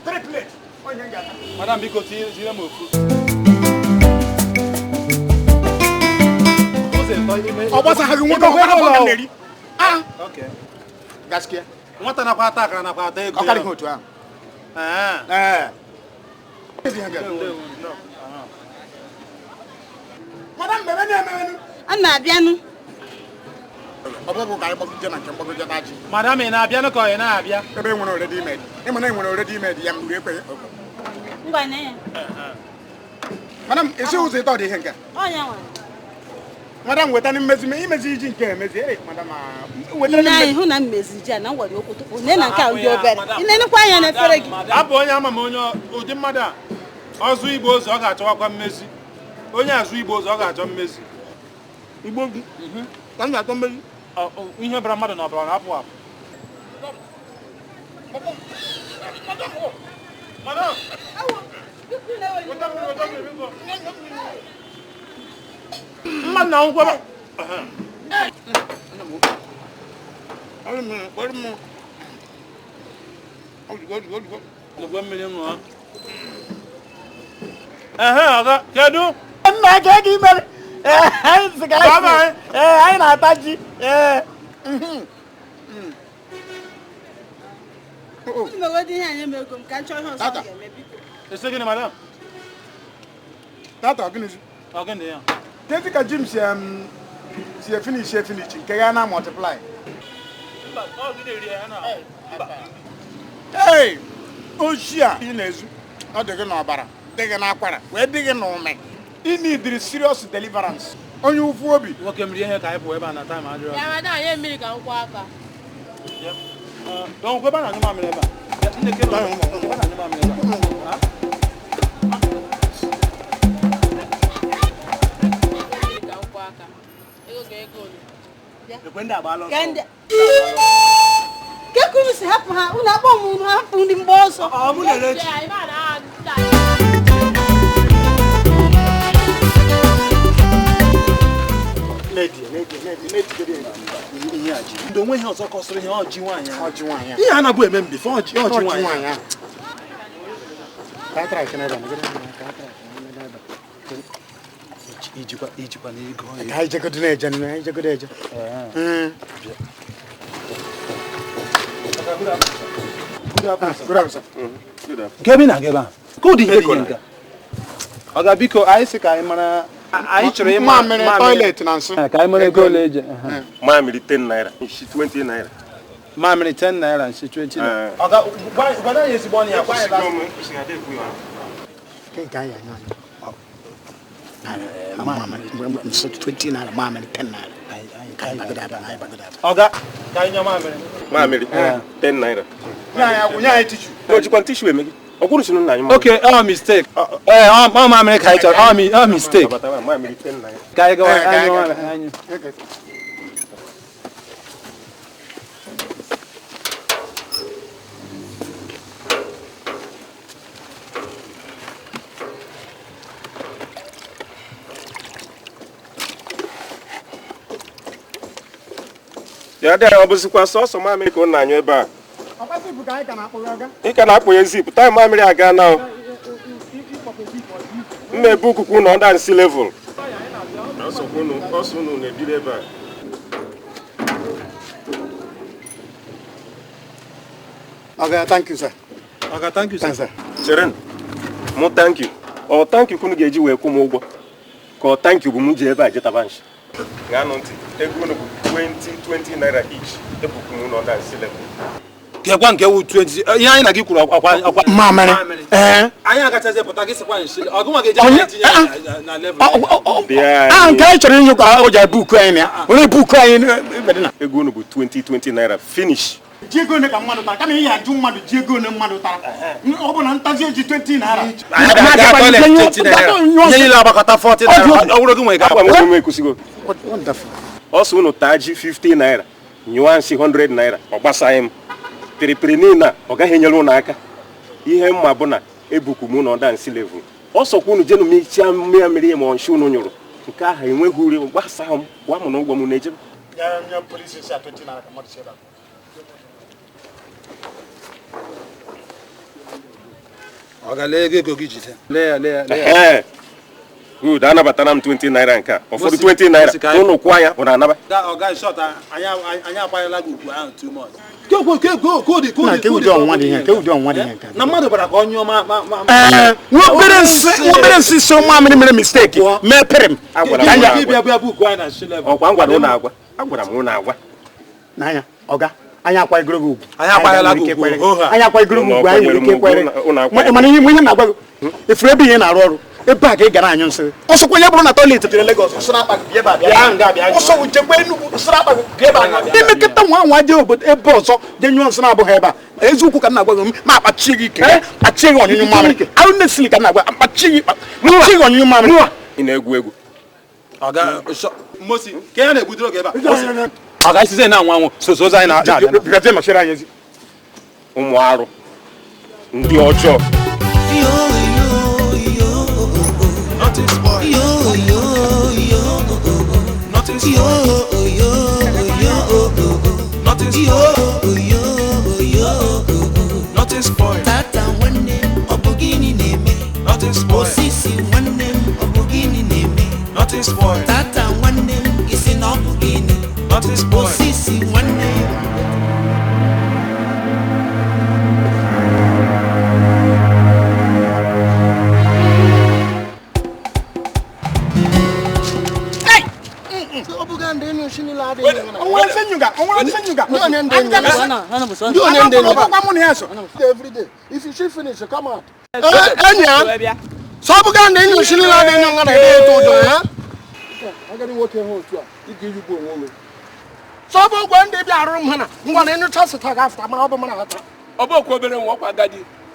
Triplet. Onye m ga-ata. Madam, biko tinyere m ofu. Ọ gbasaghị nwoke ọkwa afọ ka m na-eri. Ah. Okay. Gaskia. Nwata nakwa ata akara nakwa ata ego. Ọ karịghị otu ahụ. Madam, mebe na-emewenu. A na-abịanụ. Ọ bụghị ka anyị gbagide na nke mgbagide na ji. Madam, ị na-abịanụ ka ọ na-abịa? Ebe e nwere already made. Ị ma na e nwere already made ya m ekweghị. Ngwa na ya. Madam, esi ụzọ ịtọ dị ihe nke a? Ọ ya nwa. Madam, weta ni mmezi imezi iji nke emezi. Madam, wetara ni mmezi. Hụ na mmezi ji a na ngwere okpotokpo. Nne na nke a ndị obere. Ị na-enekwa anya n'efere gị. Abụ onye ama m onye ụdị mmadụ a. Ọzụ igbo ụzọ ọ ga-achọwakwa mmezi. Onye azụ igbo ụzọ ọ ga-achọ mmezi. Igbo gị? Ka m ga-achọ mmezi. Ihe bara mmadụ na ọbara na-apụ apụ. Madam! Mmadụ na nkwebe. Ọga, kedu? Nna ka gị mere. Anyị na-ata ji. Ese gịnị, madam? Tata, ọ gịnị? Ọ gịnị ya? Kedu ka Jim si finish finish nke ya na multiply? Hey, oshi a ị na-ezu, ọ dị gị n'ọbara, dị gị n'akwara, wee dị gị n'ume. Ị need serious deliverance. Onye ụfụ obi. Nwoke m rie ihe ka anyị pụọ ebe a na time adịrọ. Ya madam, nye mmiri ka m kwọọ aka. Dọnwụ ebe a na-anyụ mamịrị ebe a. Nne ke ebe a na-anyụ mamịrị ebe a. Kekunu si hapụ ha, unu akpọ m unu hapụ ndị mgba ọsọ. Ọ mụ na-ele ji. Ndị onwe ihe ọzọ kọsịrị ihe ọjị nwaanyị ahụ. Ihe a na-abụ eme mbife ọjị nwaanyị ahụ. Ijikwa n'ego. Ka anyị jegodo na-eje nne, anyị jegodo eje. Nke ebe ị na-aga ebe a? Ka ụdị ihe dị ihe nke a? Ọ ga biko anyị sị ka anyị mara anyị chọrọ ịma mamịrị toilet na nsị. Ka anyị mara ego ole eje. Mamịrị 10 naira, nshi 20 naira. Mamịrị 10 naira, nshi 20 naira. Ọ ga gwa anyị ezigbo ọnụ ya gwa anyị last. Nke anyị anya anya. Mamịrị nshi 20 naira, mamịrị 10 naira. Ka anyị bagodo aba, anyị bagodo aba. Ọ ga ka anyị nye mamịrị. Mamịrị 10 naira. Nye anyị tishu. O jikwa tishu eme gị. Ọ kwuru sinu nna anyị mma. Okay, ọ mistake. Ọ mamịrị ka anyị chọrọ. Ọ mistake. Mamịrị 10 naira. Ka anyị gawa anyị mamịrị anyị. Ya dị ọ bụzikwa sọsọ mamịrị ka ọ na-anyụ ebe a. Ị ka na-akpụ ya zip, taịm mamịrị aga na m na-ebu ukuku na ọda nsi level. Ọsọ unu na-ebiri ebe a. Oga, thank you, sir. Oga, thank you, sir. Chere, mụ thank you. Ọ thank you kunu ga-eji wee kwụ m ụgwọ. Ka ọ thank you bụ m ji ebe a jetaba nshi. Gaa-nụ ntị, ego unu bụ 20 naira each. Ebuku m na ọda nsi level. Kekwa nke wu 20 ihe anyị na gị kwuru akwa mamịrị. Anyị agachazi pụta gị sịkwa nshi ọgụ nwa ga-eji aka etinye na level. A nke anyị chọrọ inye ka o ji buku anyị na ya. Onye buku anyị ebe na. Ego unu bụ 20 naira finish. Ji ego ole ka mmadụ tara kama ihe ajụ mmadụ ji ego ole mmadụ tara. Ọ bụ na ntazi eji 20 naira. Ihe niile agbakọta 40 naira. Ọ bụrụ gị nwere ga-akwa m ekwusigo. Ọsọ unu taa ji 50 naira, nyụọ nsị 100 naira, ọ gbasaghị m. Pịrịpịrị niile a ọ gaghị enyere unu aka. Ihe mma bụ na ebuku m na ọda nsi level. Ọ sọkwa unu jenu michaa mmiri ma nshi unu nyụrụ. Nke ahụ enweghị uri gbasaghị m gwa m na ụgwọ m na-eje. Ọ ga-lee ego gị jide. Lee ya, lee ya, lee ya. Good, anabatara m 20 naira nke a. Ụfọdụ 20 naira, unu kwụọ ya, unu anaba. Ọga shọt, anyị akwanyela gị ugwu ahụ too much. Na mmadụ bara ka ọ nyụọ ma Nwobere nsị so mamịrị mere mistake mee pịrị m. Ọkwa m gwara unu agwa. Agwara m unu agwa. N'anya, ọga, anyị akwanyegoro gị ugwu. Anyị akwanyela gị ugwu. Anyị akwanyegoro gị ugwu, anyị nwere ike ịkwanyere. Mana ihe na-agwa gị, efuru ebe ihe na-arụ ọrụ. Ebe a ka ị gara anyụ nsị. Ọsọkwa onye bụrụ na toilet dị na Lagos, nsị na-akpa gị bịa ebe a bịa. Ọsọ jekwa Enugu, nsị na-akpa gị bịa ebe a. Imekọta nwa nwa jee obodo ebe ọzọ jee nyụọ nsị na-abụghị ebe a. Eziokwu ka m na-agwa gị, ma akpachie gị ike, kpachie gị ọnyụnyụ mamịrị. Arụ nne ka m na-agwa, akpachie gị ọnyụnyụ mamịrị. Ị na-egwu egwu. Mosi, ka ya na-egbudoro gị ebe a. Ọ ga-esize na anwụ anwụ soso ozi anyị na-abịa. Ụmụ arụ ndị ọjọọ. Tata nwanne m, ọ bụ gịnị na-eme? Osisi nwanne m, ọ bụ gịnị na-eme? Tata nwanne m, isi na ọ bụ gịnị? Osisi nwanne m. Every day. If you should finish, you come out. So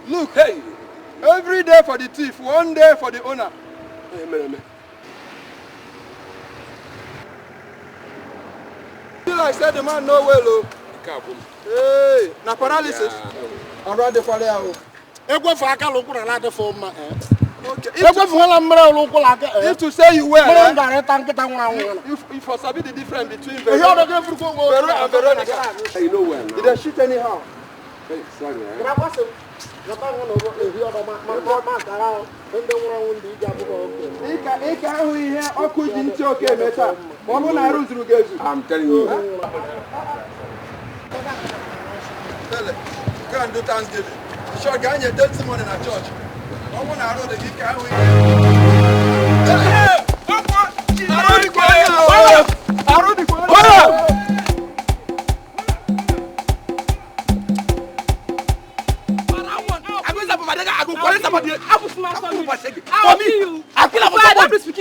Look, hey, every day for the thief, one day for the owner. Like said the man no well oh. Hey, na paralysis. Ọ̀rọ̀ adịkwala ya o. Egwefu aka lụkwụ na adịfọ mma. If to say you well, if you sabi the difference between Vero and Veronica, you know well. You don't shoot anyhow. Hey, sorry. I'm telling you. Tell it. Go and do Thanksgiving. Sure, go and get testimony in a church. I want to know the I'll kill you. I kill you.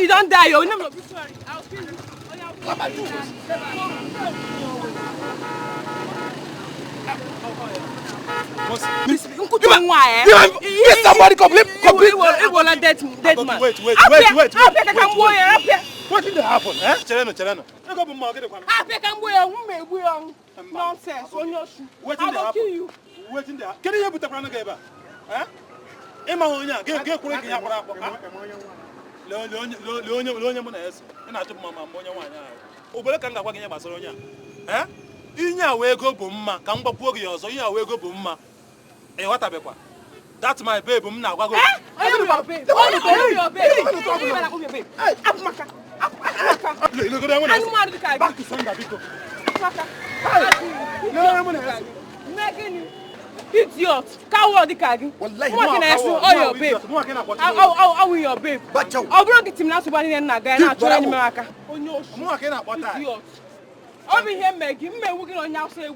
You don't die. You no be sorry. I'll kill you. Get somebody complete. Dead man. Wait. What did happen? Eh? Chereno. Nonsense. What did happen? What did happen? Can you put the crown? Eh? Ema onye ga ga ekwere ka ya kwara akwa. Lee onye mụ na-eso. Ị na-achụ mama mma onye nwaanyị ahụ. Obere ka m ga-agwa gị ihe gbasara onye a. Eh? Inye awa ego bụ mma ka m gbakwuo gị ọzọ. Inye awa ego bụ mma. Ị ghọtabekwa. That's my babe m na-agwa gị. Back to sender biko. Idiot! Coward, Kagi. What your babe? I will your babe. I brought it to me now. So Idiot! Over here, Maggie. Me working on your say.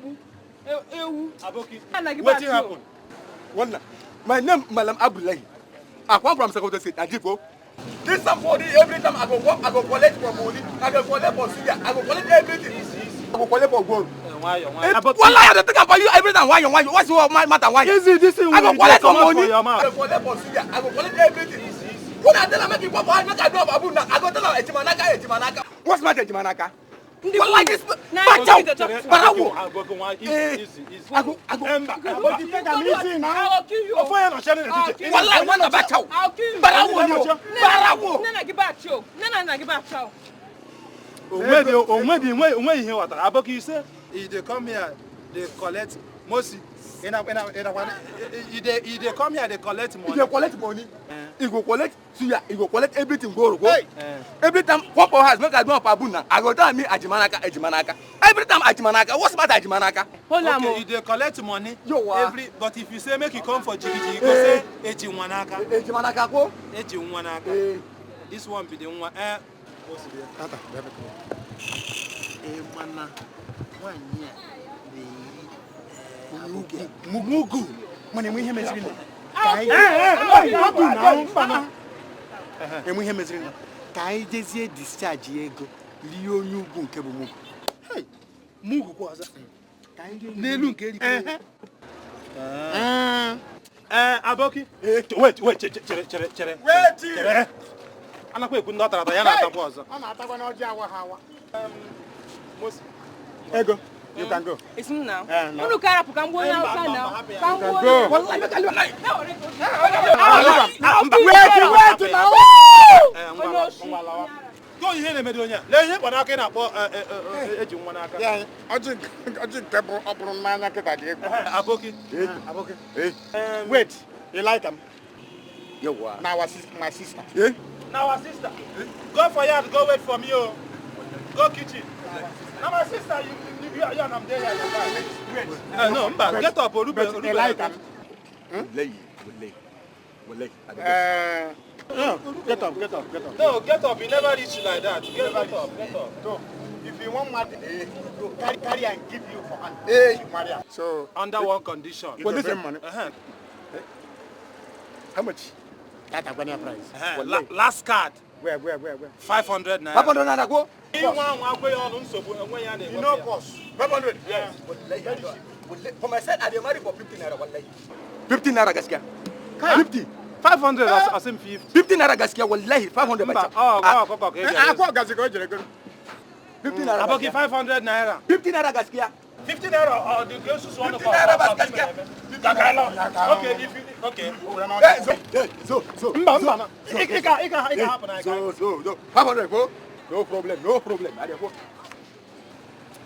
What happened? Wallah, my name Malam Abdullahi. I come from Sokoto State. Ajibo. This somebody every time I go work, I go collect for money, I go collect for sugar, I go collect everything. I go collect for gold. Wallah, I don't think about you every time. Why? What's your matter? Why? Easy, this thing. I go collect for money. I go collect for sugar. I go collect everything. When I tell them make you pop, I make I do abu na. I go tell them ejimanaka. What's my ejimanaka? Wallah, this. Barawo. Easy. I go. I'll kill you. Wallah, one bachow. I'll kill you. Barawo. Barawo. Nana give back you. Nana give back you. Onwe ihe watara. Aboki you say if they come here, they collect mostly. He they come here, they collect money. They collect money. He go collect suya. He go collect everything. Go. Every time one power house, make I do up abu na. I go tell me ajimanaka. Every time ajimanaka. What's matter ajimanaka? Okay, you they collect money. Every, but if you say make you come for jigiji, you go say ejimanaka. Ejimanaka ko. Ejimanaka. This one be the one. Tata, mana nwanyi a na-eri mugu. Mana enwe ihe meziri na. Enwe ihe meziri na. Ka anyị jezie discharge ego rie onye ugwu nke bụ mugu. Mugu kwa ọzọ. N'elu nke eri. Aboki. Wait, chere. Wait. Anakwa ekwu ndị ọ tara ata ya na-atakwa ọzọ. Ọ na-atakwa n'ọjị awa ha awa. Ego, you can go. It's me now. Unu kara puka mgbo na outside now. Go. Wait now. Go ihe na-emedo onye a. Lee ihe mkpanaka ị na-akpọ eji nwa n'aka. Ya, ọjị nke bụ ọ bụrụ mmanya kịta dị egwu. Aboki. Wait, you like him? Yawa. Now my sister. Eh? Now our sister. Go for yard, go wait for me. Oh. Go kitchen. Now my sister, you and I'm there. Wait. No, Mba, get up, Orube. Like him. Wallahi. No, get up. No, get up. You never reach like that. Get up. So, if you want money, go carry and give you for hand. Marry. So under one condition. You well, listen, money. How much? That Agbania price. Last card. Where? 500 naira. 500 naira go. You know cost. 500. Yes. For myself, I dey marry for 50 naira. Wallahi. 50 naira gaskiya. 50. 500 as in 50. 50 naira gaskiya wallahi 500 bacha. Oh, Akwa gazi go jere go. 50 naira. Aboki 500 naira. 50 naira gaskiya. 50 naira or the girls who want to 50 naira gaskiya. Okay, if you okay. So Mba mba. Ị ka hapụ na So 500 go. No problem, no problem.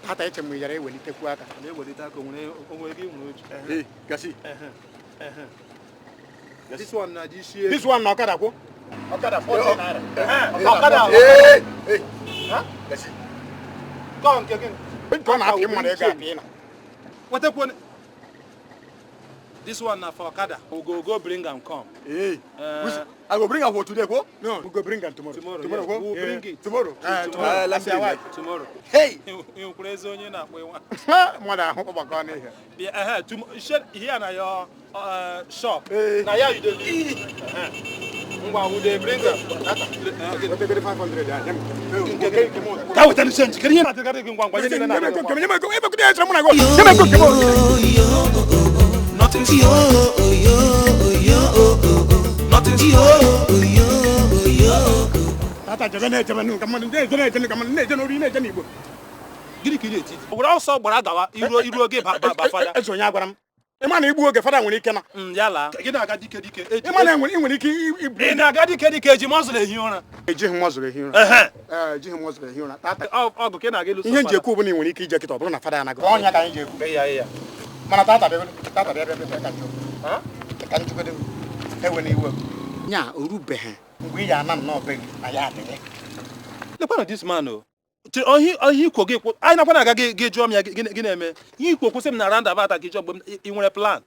Tata eche m yara ewelitekwu aka. Na-ewelite aka onwe gị nwere oji. Hey, gasi. This one na this year. This one na ọkada kwụ. Ọkada 40 naira. Ọkada. Hey, hey. Ha? Gasi. Go nke gị. Nke ọ na-apị mmadụ ego apị na. Wetakwu. This one na for Okada. We go bring am come. Hey. I go bring am for today, go? No, we go bring am tomorrow. Tomorrow, yeah. Go? We will bring it. Tomorrow. Tomorrow. Last year. Tomorrow. Hey. You crazy onye na-akpọ nwa. Mmadụ ahụ ọgbakọ n'ihe. Bịa, tomorrow. Here na your shop. Na here you dey live. Ngwa, we dey bring am. Wetagoro 500 ya. Ka weta the change. Kedu ihe na-adịgarị gị ngwa ngwa? Ihe niile na-adị ngwa. Nye m ego, ebe mụ na go. Nye m ego nke m. Nothing's yo yo yo nothing's yo yo yo. Tata jebe na-ejebe nụ ka mmadụ na-eje na-eje ka mmadụ na-eje n'ori na-eje n'Igbo. Gịnị ka ị na-eti? Were ọsọ gbara gawa iru oge ba fada. Eze onye agwara m. Ị ma na igbu oge fada nwere ike na. Ya laa. Gị na-aga dike dike. Ị ma na ị nwere ike ibu. Ị na-aga dike dike eji mọzụl ehi ụra. Ejighị mọzụl ehi ụra. Ejighị mọzụl ehi ụra. Tata. Ọgụ ka ị na-aga ịlụso fada. Ihe nji ekwu bụ na ị nwere ike ije kịta ọ bụrụ na fada anaghị. Ọnya ka anyị ji ekwu. Ya. Mana tata bịa tata bịa bịa ka njụ. Ka njụgodo ewe na iwe. Nya orubeghị mgbe ị ya ana nnọọ be gị na ya adịghị. Lekwana this man o. Ohi ikwo gị anyị nakwa na-aga gị jụọ m ya gị na-eme. Ihe ikwo kwụsị m na roundabout gị jụọ mgbe ị nwere plan.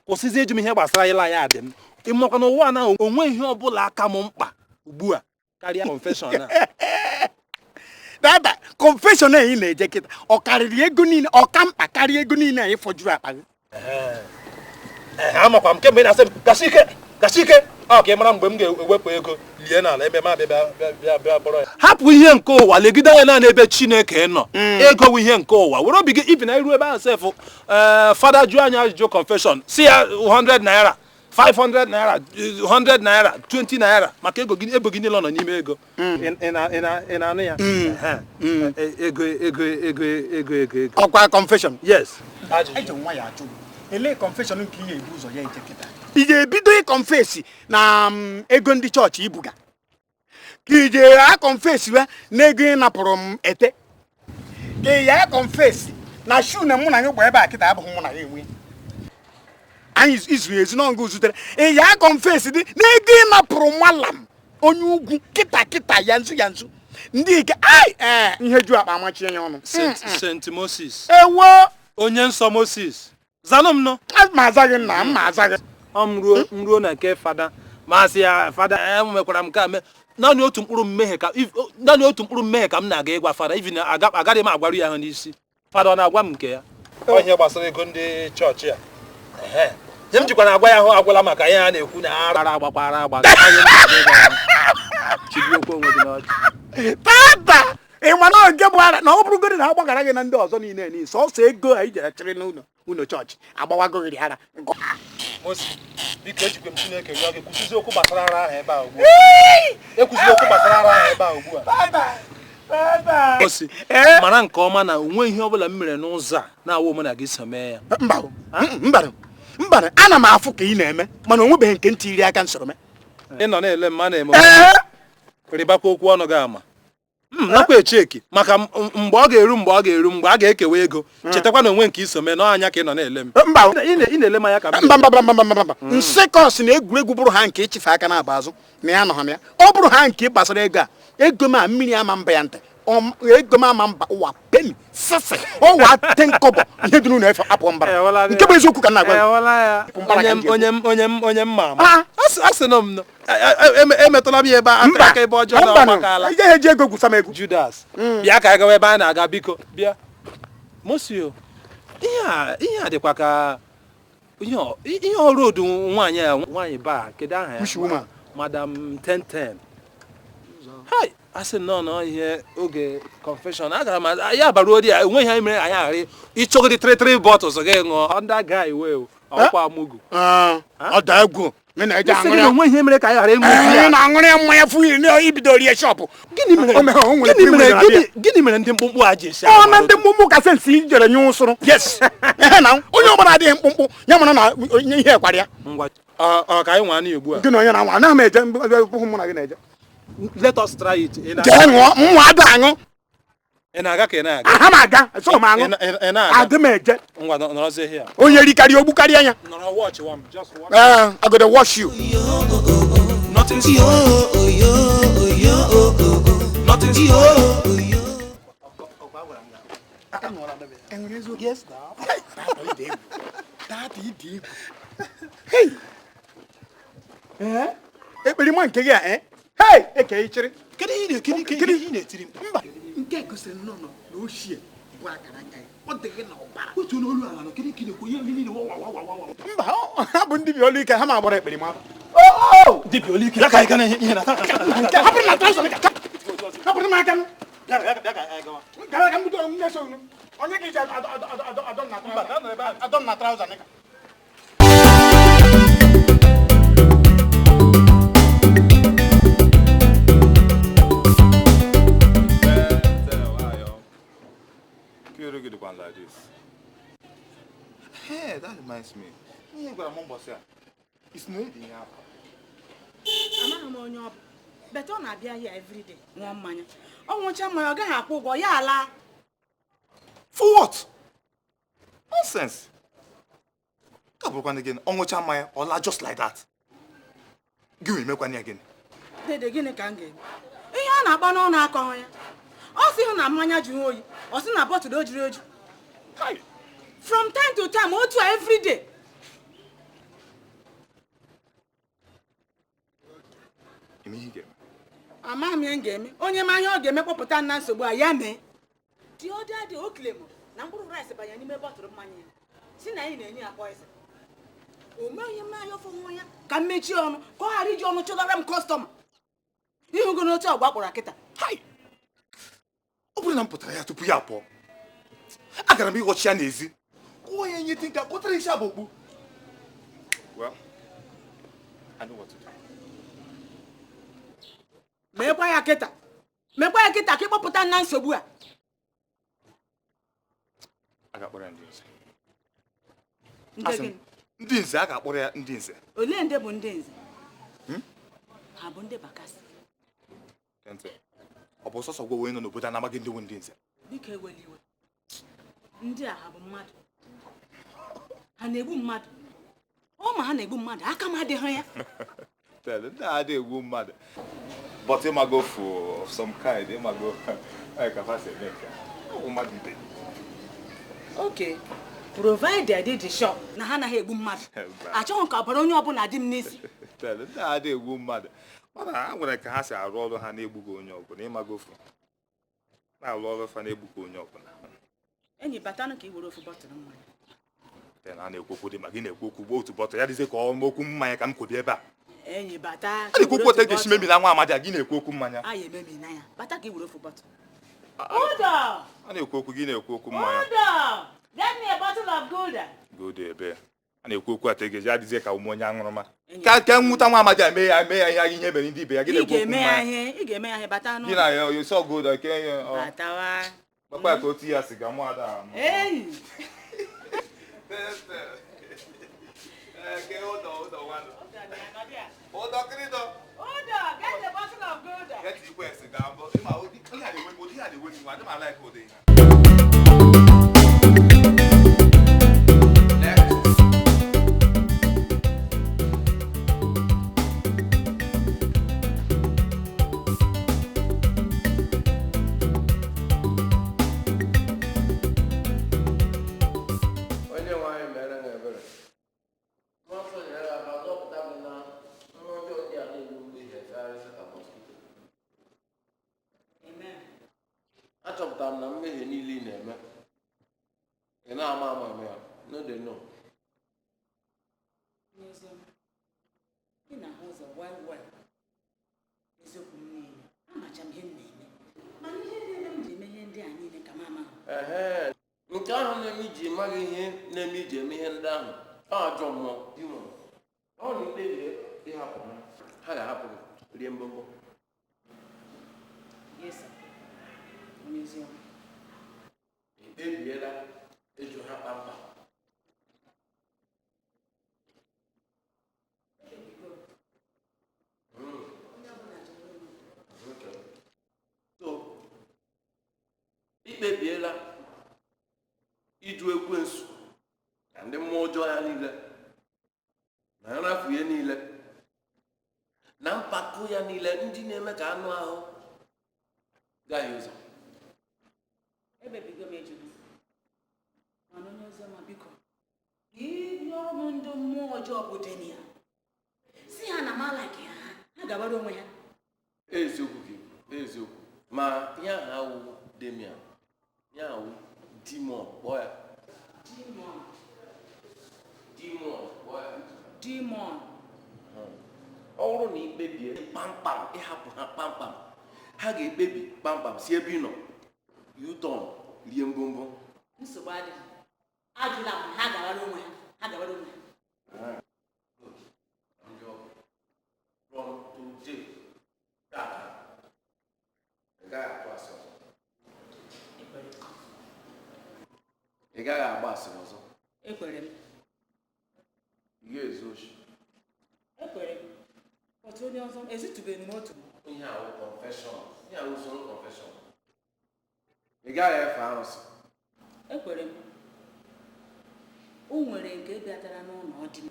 Kwụsịzie ịjụ m ihe gbasara ịla ya adị m. Ị makwa na ụwa na onwe ihe ọbụla aka m mkpa ugbu a karịa confession a. Dada, confession a ị na-eje kịta ọ karịrị ego niile ọ ka mkpa karịa ego niile anyị fọjuru akpa gị. Amakwa m kemgbe ị na-asị m gasi ike gasi ike ọ ka ị mara mgbe m ga-ewepụ ego lie n'ala ebe m abịa bịa bịa bọrọ ya. Hapụ ihe nke ụwa legide anya naanị ebe Chineke nọ. Ego bụ ihe nke ụwa were obi gị ibi na iru ebe ahụ sef fada jụọ anyị ajụjụ confession si ya 100 naira 500 naira 100 naira 20 naira maka ego gị ebo gị niile nọ n'ime ego. Ị na-anụ ya? Ego ego ego ego ego ego. Ọkwa confession? Yes. Eji nwa ya achụ. Elee confession nke ihe ebu ụzọ ya eje kịta? Ị ga-ebido ịkọnfesi na ego ndị chọọchị ibuga ka ị je akọnfesi we na ego ị napụrụ m ete ka ị ya akọnfesi na shu na mụ na gị gba ebe a kịta abụghị mụ na ya enwe anyị izuru ezu n'ọngụ zutere ị ya akọnfesi dị na ego ị napụrụ malam onye ugwu kịta kịta ya nzu ya nzu ndị ike ai ihe ju akpa amachie ya ọnụ. St. Moses. Ewo onye nsọ Moses. Zanụ m nụ. Ma aza gị nna m ma aza gị. Ọ m ruo na nke fada ma sị ya fada emekwara m nke a mee naanị otu mkpụrụ mmehie ka naanị otu mkpụrụ mmehie ka m na-aga ịgwa fada even agaghị m agwaru ya ahụ n'isi. Fada ọ na-agwa m nke ya. Ọ ihe gbasara ego ndị chọọchị a. Ihe m jikwa na-agwa ya ahụ agwụla maka ihe a na-ekwu na ara agbakwara agba. Chigbuokwa onwe gị n'ọchị. Tata ị ma na nke bụ ara na ọ bụrụgodị na agbaghara gị na ndị ọzọ niile niile sọsọ ego a ijere chịrị n'ụlọ ụlọ chọọchị agbawago gị ara. Mosi, biko ejikwe m Chineke rịọ gị kwụsịzi okwu gbasara ara ahụ ebe a ugbu a. Ekwụsịzi okwu gbasara ara ahụ ebe a ugbu a. Mosi, mara nke ọma na onwe ihe ọbụla m mere n'ụzọ a na-awụ mụ na gị so mee ya. Mba mba ana m afụ ka ị na-eme mana o nwebeghị nke ntị iri aka nsoro mee. Ị nọ na-ele m ma na-eme. Rịbakwa okwu ọnụ gị ama. Nakwa echeki maka mgbe ọ ga-eru mgbe ọ ga-eru mgbe a ga-ekewa ego chetakwa na onwe nke iso mee n'anya ka ị nọ na-ele m. Mba ị na-ele m anya ka mba mba mba mba mba nsị kọs na egwuregwu bụrụ ha nke ịchịfe aka na-aba azụ na ya nọ ha na ya ọ bụrụ ha nke gbasara ego a ego m a mmiri ama mba ya ntị ego m ama mba ụwa peni sịsị ọwa ten kọbọ ihe dị n'ụlọ efe apụ mbara nke bụ eziokwu ka m na-agwa gị. Onye mma ama asị nọ m emetụla m ya ebe aka ebe ọjọọ na ọgbakala. Ị gaghị eji ego gwusa m egwu. Judas bịa ka anyị gawa ebe anyị na-aga biko bịa. Mosio ihe a dịkwa ka ihe ọrụ odu nwaanyị a nwaanyị ba kedu aha ya Madam 1010. Hai asị nọ nọ ihe oge confession agara m ya baruo di ya enweghị anyị mere anyị aghara ịchọgodi 3 bottles gị ṅụọ under guy wee ọkwa mugu. Ọ da egwu. Na-eje Nsị gị aṅụrị na onwe ihe mere ka anyị ghara ịṅụ biya. Ị na-aṅụrị mmanya fụ na ibido rie shop. Gịnị mere? Gịnị mere? Gịnị mere ndị mkpụmkpụ a ji esi Ọ na ndị mkpụmkpụ ka sensi jere nye ụsụrụ. Yes. Ehe na onye ọbụla adịghị mkpụmkpụ ya mara na onye ihe kwara ya. Ngwa. Ọ ka anyị nwa na ugbu a. Gị na onye na-anwa anaghị m eje hụ mụ na gị na-eje. Let us try it. Ị na- Jee ṅụọ nwa ada aṅụ. Ị na-aga ka ị na-aga? Aha m aga so m aṅụ. Ị na-aga? Adị m eje. Ngwa nọrọzie here. Onye rikarịa ogbu karịa ya. Nọrọ watch one. Just watch. I go to wash you. Nothing's Nothing's Yes, now. Tata ịdị egwu. Hey! Eh? Ekperima nke gị a, eh? Hey! Eke ichiri. Kedu ihe ị na-etiri m? Mba. Nke gosiri nnọọ na ochie bụ akara aka ya. Ọ dịghị na ọbara. Otu n'olu ala nọ, kedu ka ị na-ekwu ihe niile wa wa wa wa wa. Mba, ha bụ ndị bi olu ike, ha ma agbara ekperima. Dibịa olu ike. Ya ka anyị gaa na ihe na Hapụrụ na trouser gị. Hapụrụ m aka m. Bịa bịa ka anyị gawa. Gara ka m bido m na-eso unu. Onye ka iji adọ m na trouser nịka. Like this. Hey, that reminds me. Ihe gwara m mbọsị a. It's no dị ya. Amaghị m onye ọ bụ. Bete ọ na-abịa here everyday ṅụọ mmanya. Ọ ṅụcha mmanya ọ gaghị akwụ ụgwọ ya ala. For what? Nonsense. Ka bụrụkwana gịnị? Ọ ṅụcha mmanya ọ laa just like that. Gị nwere emekwana ya gịnị? Dede gịnị ka m ga-eme? Ihe ọ na-agba n'ọnụ akọghọ ya. Ọ sị hụ na mmanya jụrụ oyi, ọ sị na bọtụlụ o juru eju. From time to time, otu a every day. Eme ihe ị ga-eme. Amaghị m ihe m ga-eme. Onye ma ihe ọ ga-eme kpọpụta na nsogbu a ya mee. The other day o claim na mkpụrụ rice banye n'ime bọtụlụ mmanya ya. Si na anyị na-enye ya poison. O meghị mmanya ọfọ nwa ya ka m mechie ọnụ ka ọ ghara iji ọnụ chụlara m kọstọma. Ịhụgo n'otu ọgba kpọrọ kịta. Ọ bụrụ na m pụtara ya tupu ya pụọ, agara m ịghọchi ya n'ezi. Kụọ ya ihe dị nka, kụtara isi abụ okpu. Well, I know what to do. Meekwa ya kịta. Meekwa ya kịta ka ị kpọpụta na nsogbu a. A ga-akpọrọ ya ndị nze. Ndị gịnị? Ndị nze, a ga-akpọrọ ya ndị nze. Olee ndị bụ ndị nze? Ha bụ ndị Bakassi. Ntị. Ọ bụ sọsọ gwa onye nọ n'obodo a na-amaghị ndị bụ ndị nze. Biko ewela iwe. Ndị a ha bụ mmadụ. Ha na-egbu mmadụ. Ọ ma ha na-egbu mmadụ, aka m adịghị ya. Ndị a adịghị egbu mmadụ. But ịmago for of some kind, ịmago ka ha si eme nke a. Ọ bụ mmadụ ibe. Okay. Provided dị sure na ha anaghị egbu mmadụ. Achọghị m ka ọbara onye ọbụla dị m n'isi. Ndị a adịghị egbu mmadụ. Mana ha nwere ka ha si arụ ọrụ ha na-egbughị onye ọbụla, ịmago fụ. Na-arụ ọrụ fa na-egbughị onye ọbụla. Enyi batanụ ka ị were ofu bọtụlụ mmanya. Na na-ekwu okwu dị ma gị na-ekwu okwu gbuo otu bọtụlụ ya dịzie ka ọ okwu mmanya ka m kwubi ebe a. Enyi bata. A na-ekwu okwu otu ga-esi memina nwa amadi a gị na-ekwu okwu mmanya. A ya ememina ya. Bata ka ị were ofu bọtụlụ. Udo! A na-ekwu okwu gị na-ekwu okwu mmanya. Udo! Get me a bottle of Gouda. Gouda ebe. A na-ekwu okwu atọ ga-eji adịzie ka ụmụ onye aṅụrụma. Ka nwụta nwa amadi a mee ya ihe mere ndị ibe ya gị na-ekwu okwu mmanya. Ị ga-eme ya ihe bata n'ụlọ. Gị na ya sọ Gouda ke ya. Batawa. Papa ka o tinye ya sịga mụ ada. Enyi. Udo, get the bottle of Gouda. Get the sịga mbọ. Ịma ụdị ihe a na-enwe ụdị ihe a na-enwe nwa, adị m alaik ụdị ihe. Achọpụtara m na mmehie niile ị na-eme ị na-ama ama eme ya no dey know. Ị na-ahụ ụzọ well well. Eziokwu m niile, amacha m ihe m na-eme. Mana ihe niile m ji eme ihe ndị a niile ka m amaghị. Ehe, nke ahụ na-eme iji maghị ihe na-eme iji eme ihe ndị ahụ ọ ajọ mmụọ demon. Ọ na ikpebie Ha ga-ahapụ gị rie mbọmbọ. Yes, sir. Onye oziọma. Ekpebiela ịjụ ha kpamkpam? Okay. So, ikpebiela ịjụ ekwensu na ndị mmụọ ọjọọ ya niile na nrafu ya niile na mpako ya niile ndị na-eme ka anụ ahụ gaghị ụzọ? Ekpebigo m ịjụ ha. Mana onye oziọma, biko, ịrịọ ọnụ ndị mmụọ ọjọọ bụ Demian. Si ha na m alaghị ha, ha gabara onwe ha. Eziokwu gị, eziokwu, ma ya ha awụ Demian, ya awụ demon, kpọọ ya. Demon. Demon, kpọọ ya. Demon. Ọ bụrụ na ikpebie kpamkpam ịhapụ ha kpamkpam, ha ga-ekpebi kpamkpam si ebe ị nọ U-turn rie mbombo. Nsogbu adịghị. Ajụla m ha, gabara onwe ha. Ha gabara onwe ha. From today, tata, ị gaghị atụ asị ọzọ. Ị gaghị agba asịrị ọzọ. Ekwere m. Ị ga-ezu oshi. Ekwere m. Otu onye ọzọ ezitubeghị m otu. Ihe awụ confession, ihe awụ usoro confession. Ị gaghị efe arụsị. Ekwere m. O nwere nke bịatara n'ụlọ dị m.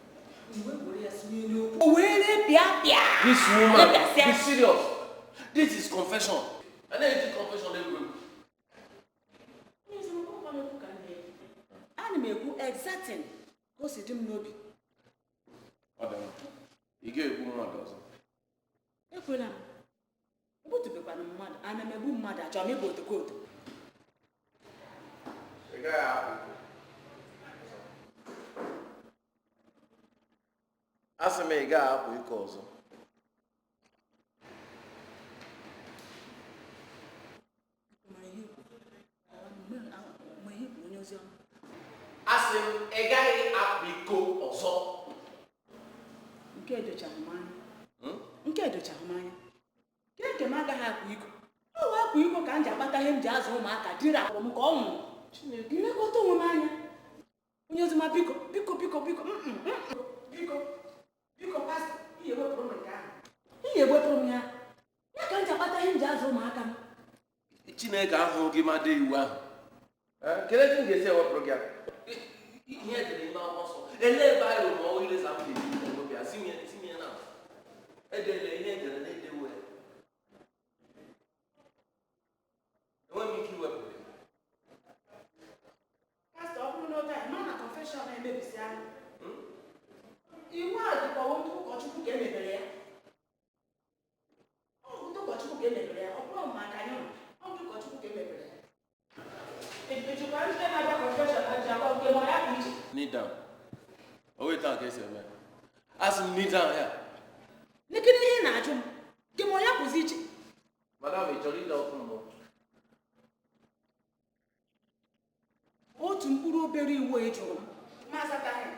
Mgbe were ya sinye n'okwu. O wee pịa pịa. This woman, be serious. This is confession. A na-eji confession egwu egwu. Ana m ekwu exacting ka o si dị m n'obi. Ọ dị mma. Ị ga-egbu mmadụ ọzọ. Ekwela m. Egbutubekwana m mmadụ. Ana m egbu mmadụ, achọrọ m ịbụ otokoto. Ị gaghị apụ iko. Asị m ị gaghị apụ iko ọzọ. Asị m ị gaghị apụ iko ọzọ. Nke edochaghị m anya. Nke edochaghị m anya. Nke nke m agaghị apụ iko. Ọ wụ apụ iko ka m ji akpata ihe m ji azụ ụmụaka dịrị akpọrọ m ka ọ nwụrụ. Chineke, nlekọta onwe m anya. Onye oziọma, biko, biko, biko, biko, biko, biko, pastọ, ihe ewepụrụ m nke ahụ. Ihe ewepụrụ m ya. Ya ka m ji akpata ihe m ji azụ ụmụaka m. Chineke ahụghị gị ma dee iwu ahụ. Kedu etu m ga-esi ewepụrụ gị aka? Ihe edere n'ime akwụkwọ nsọ. Elee ebe anyị rụrụ ọnwa ileza m ga-eji n'obi a? Si m ya na edere ihe edere na edewo ya. Enweghị m ike iwepụ ya. Pastọ, ọ bụrụ n'oge a, ma na confession na-emebisi anya. Iwu a dịkwa ndị ụkọchukwu ka emebere ya. Ọ bụ ndị ụkọchukwu ka emebere ya, ọ bụrụ maka anyị nwa, ọ bụ ndị ụkọchukwu ka emebere ya. Ejikwa ndị na-abịa confession ha ji agwa nke ma ya bụ iche. Kneel down. O wee taa ka esi eme. Asị m kneel down ya. Nekene ihe ị na-ajụ m, nke ma ya kwụzi iche. Madam, ị chọrọ ịda ọkụ mmụọ? Otu mkpụrụ obere iwu ị jụrụ m. Ma azataghị.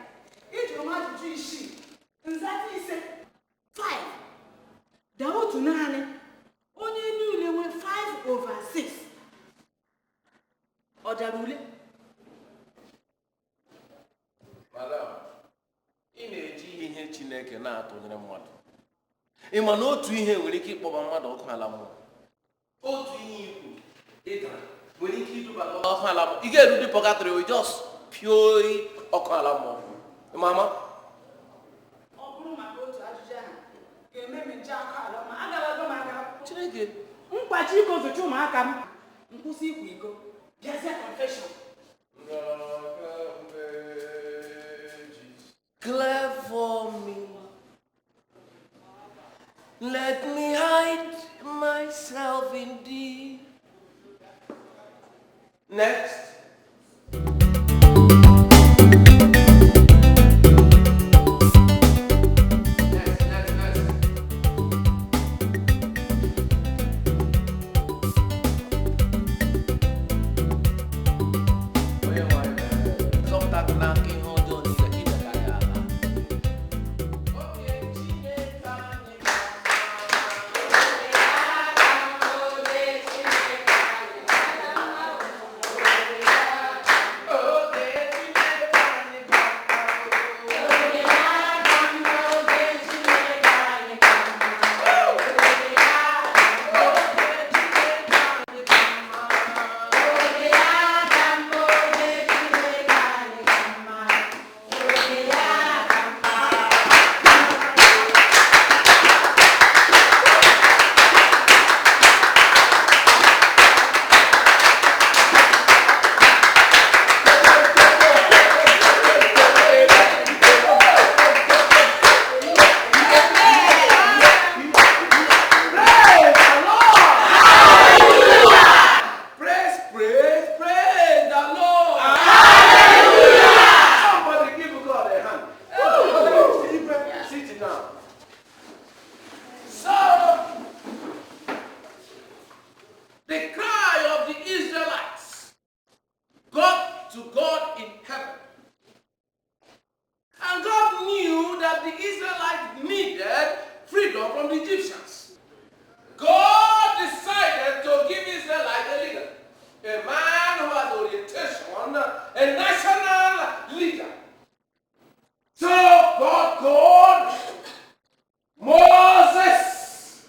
Ị jụrụ m ajụjụ 6, nzata 5. 5. Daa otu naanị. Onye niile nwe 5 over 6. Ọ dara ule? Madam, ị na-eji ihe Chineke na-atụnyere mmadụ. Ị ma na otu ihe nwere ike ịkpọba mmadụ ọkụ ala mmụọ. Otu ihe ikwu ịdara nwere ike iduba gị ọkụ ala mmụọ. Ị ga-eru dị purgatory, o just pio ọkụ ala mmụọ. Ị ma ama? Ọ bụrụ maka otu ajụjụ ahụ ga-eme m nje akụ ala ma agalago m aga. Chineke. Nkwachi iko zochi ụmụaka m. Nkwụsị ịkwa iko. Bịazie confession. Clear for me. Let me hide myself in thee. Next. Next, next, next. Onye nwe anyị, zọpụta gị n'aka ihe ọjọọ niile, imekarị ala. Oke Chineke anyị. from the Egyptians, God decided to give Israelite a leader, a man who has orientation, a national leader. So God called Moses.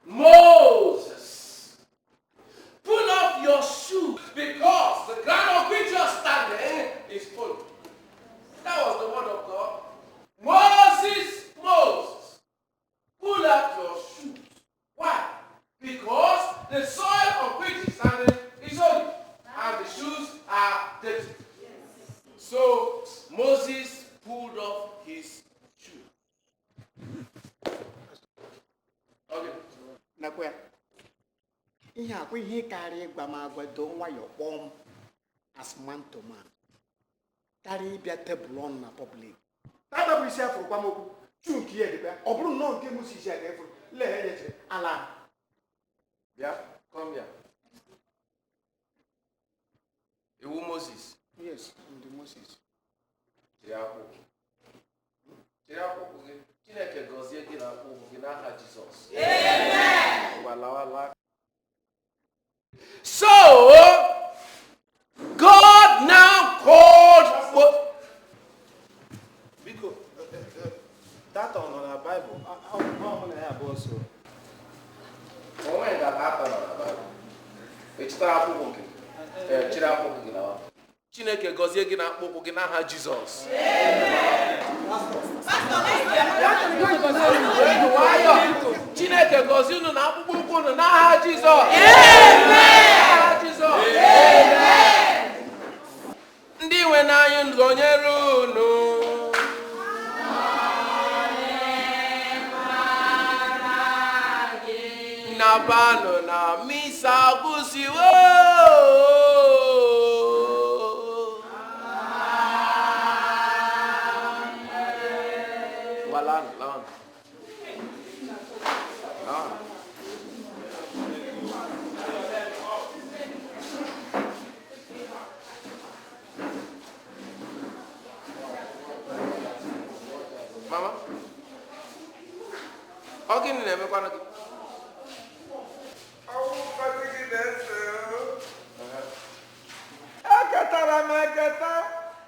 Moses, pull off your shoes because the ground on which you're standing is holy. That was the word of God. Moses, Moses, pull off your shoes. Why? Because the soil on which he's standing is holy and the shoes are dirty. So Moses pulled off his shoe. Okay. Nakwa ya. Ihe akwa ihe karịa ịgwa m agwa doo nwayọọ kpọọ m as man to man karịa ịbịa tebụl ọnụ na public. Tata bụ isi afụrụ gwa m okwu chu nke ya dịkwa ọ bụrụ nnọọ nke m si isi aga efuru lee ya nyechiri ala. Bịa, come here. Iwu Moses. Yes, I'm the Moses. Jiri akwụkwọ. Jiri akwụkwọ gị. Chineke gọzie gị na akwụkwọ gị n'aha Jizọs. Amen. Ngwa lawa laa. So, God now called Biko, data ọ nọ na Baịbụl? Ọ mụ na ya abụọ so. Onwe nga data nọ na Baịbụl. Ị chịtara akwụkwọ nke gị? Ee, chịrị akwụkwọ gị lawa. Chineke gọzie gị na akpụkpọ gị n'aha Jizọs. Chineke gọzie unu na akpụkpọ ụkwụ unu n'aha Jizọs. N'aha Jizọs. Ndị nwe n'anyị gọnyere unu. Nabanụ na misa gwụsịwo. Lawanụ, lawanụ. Lawanụ. Mama, ọ gịnị na-emekwanụ gị? Eketara m eketa,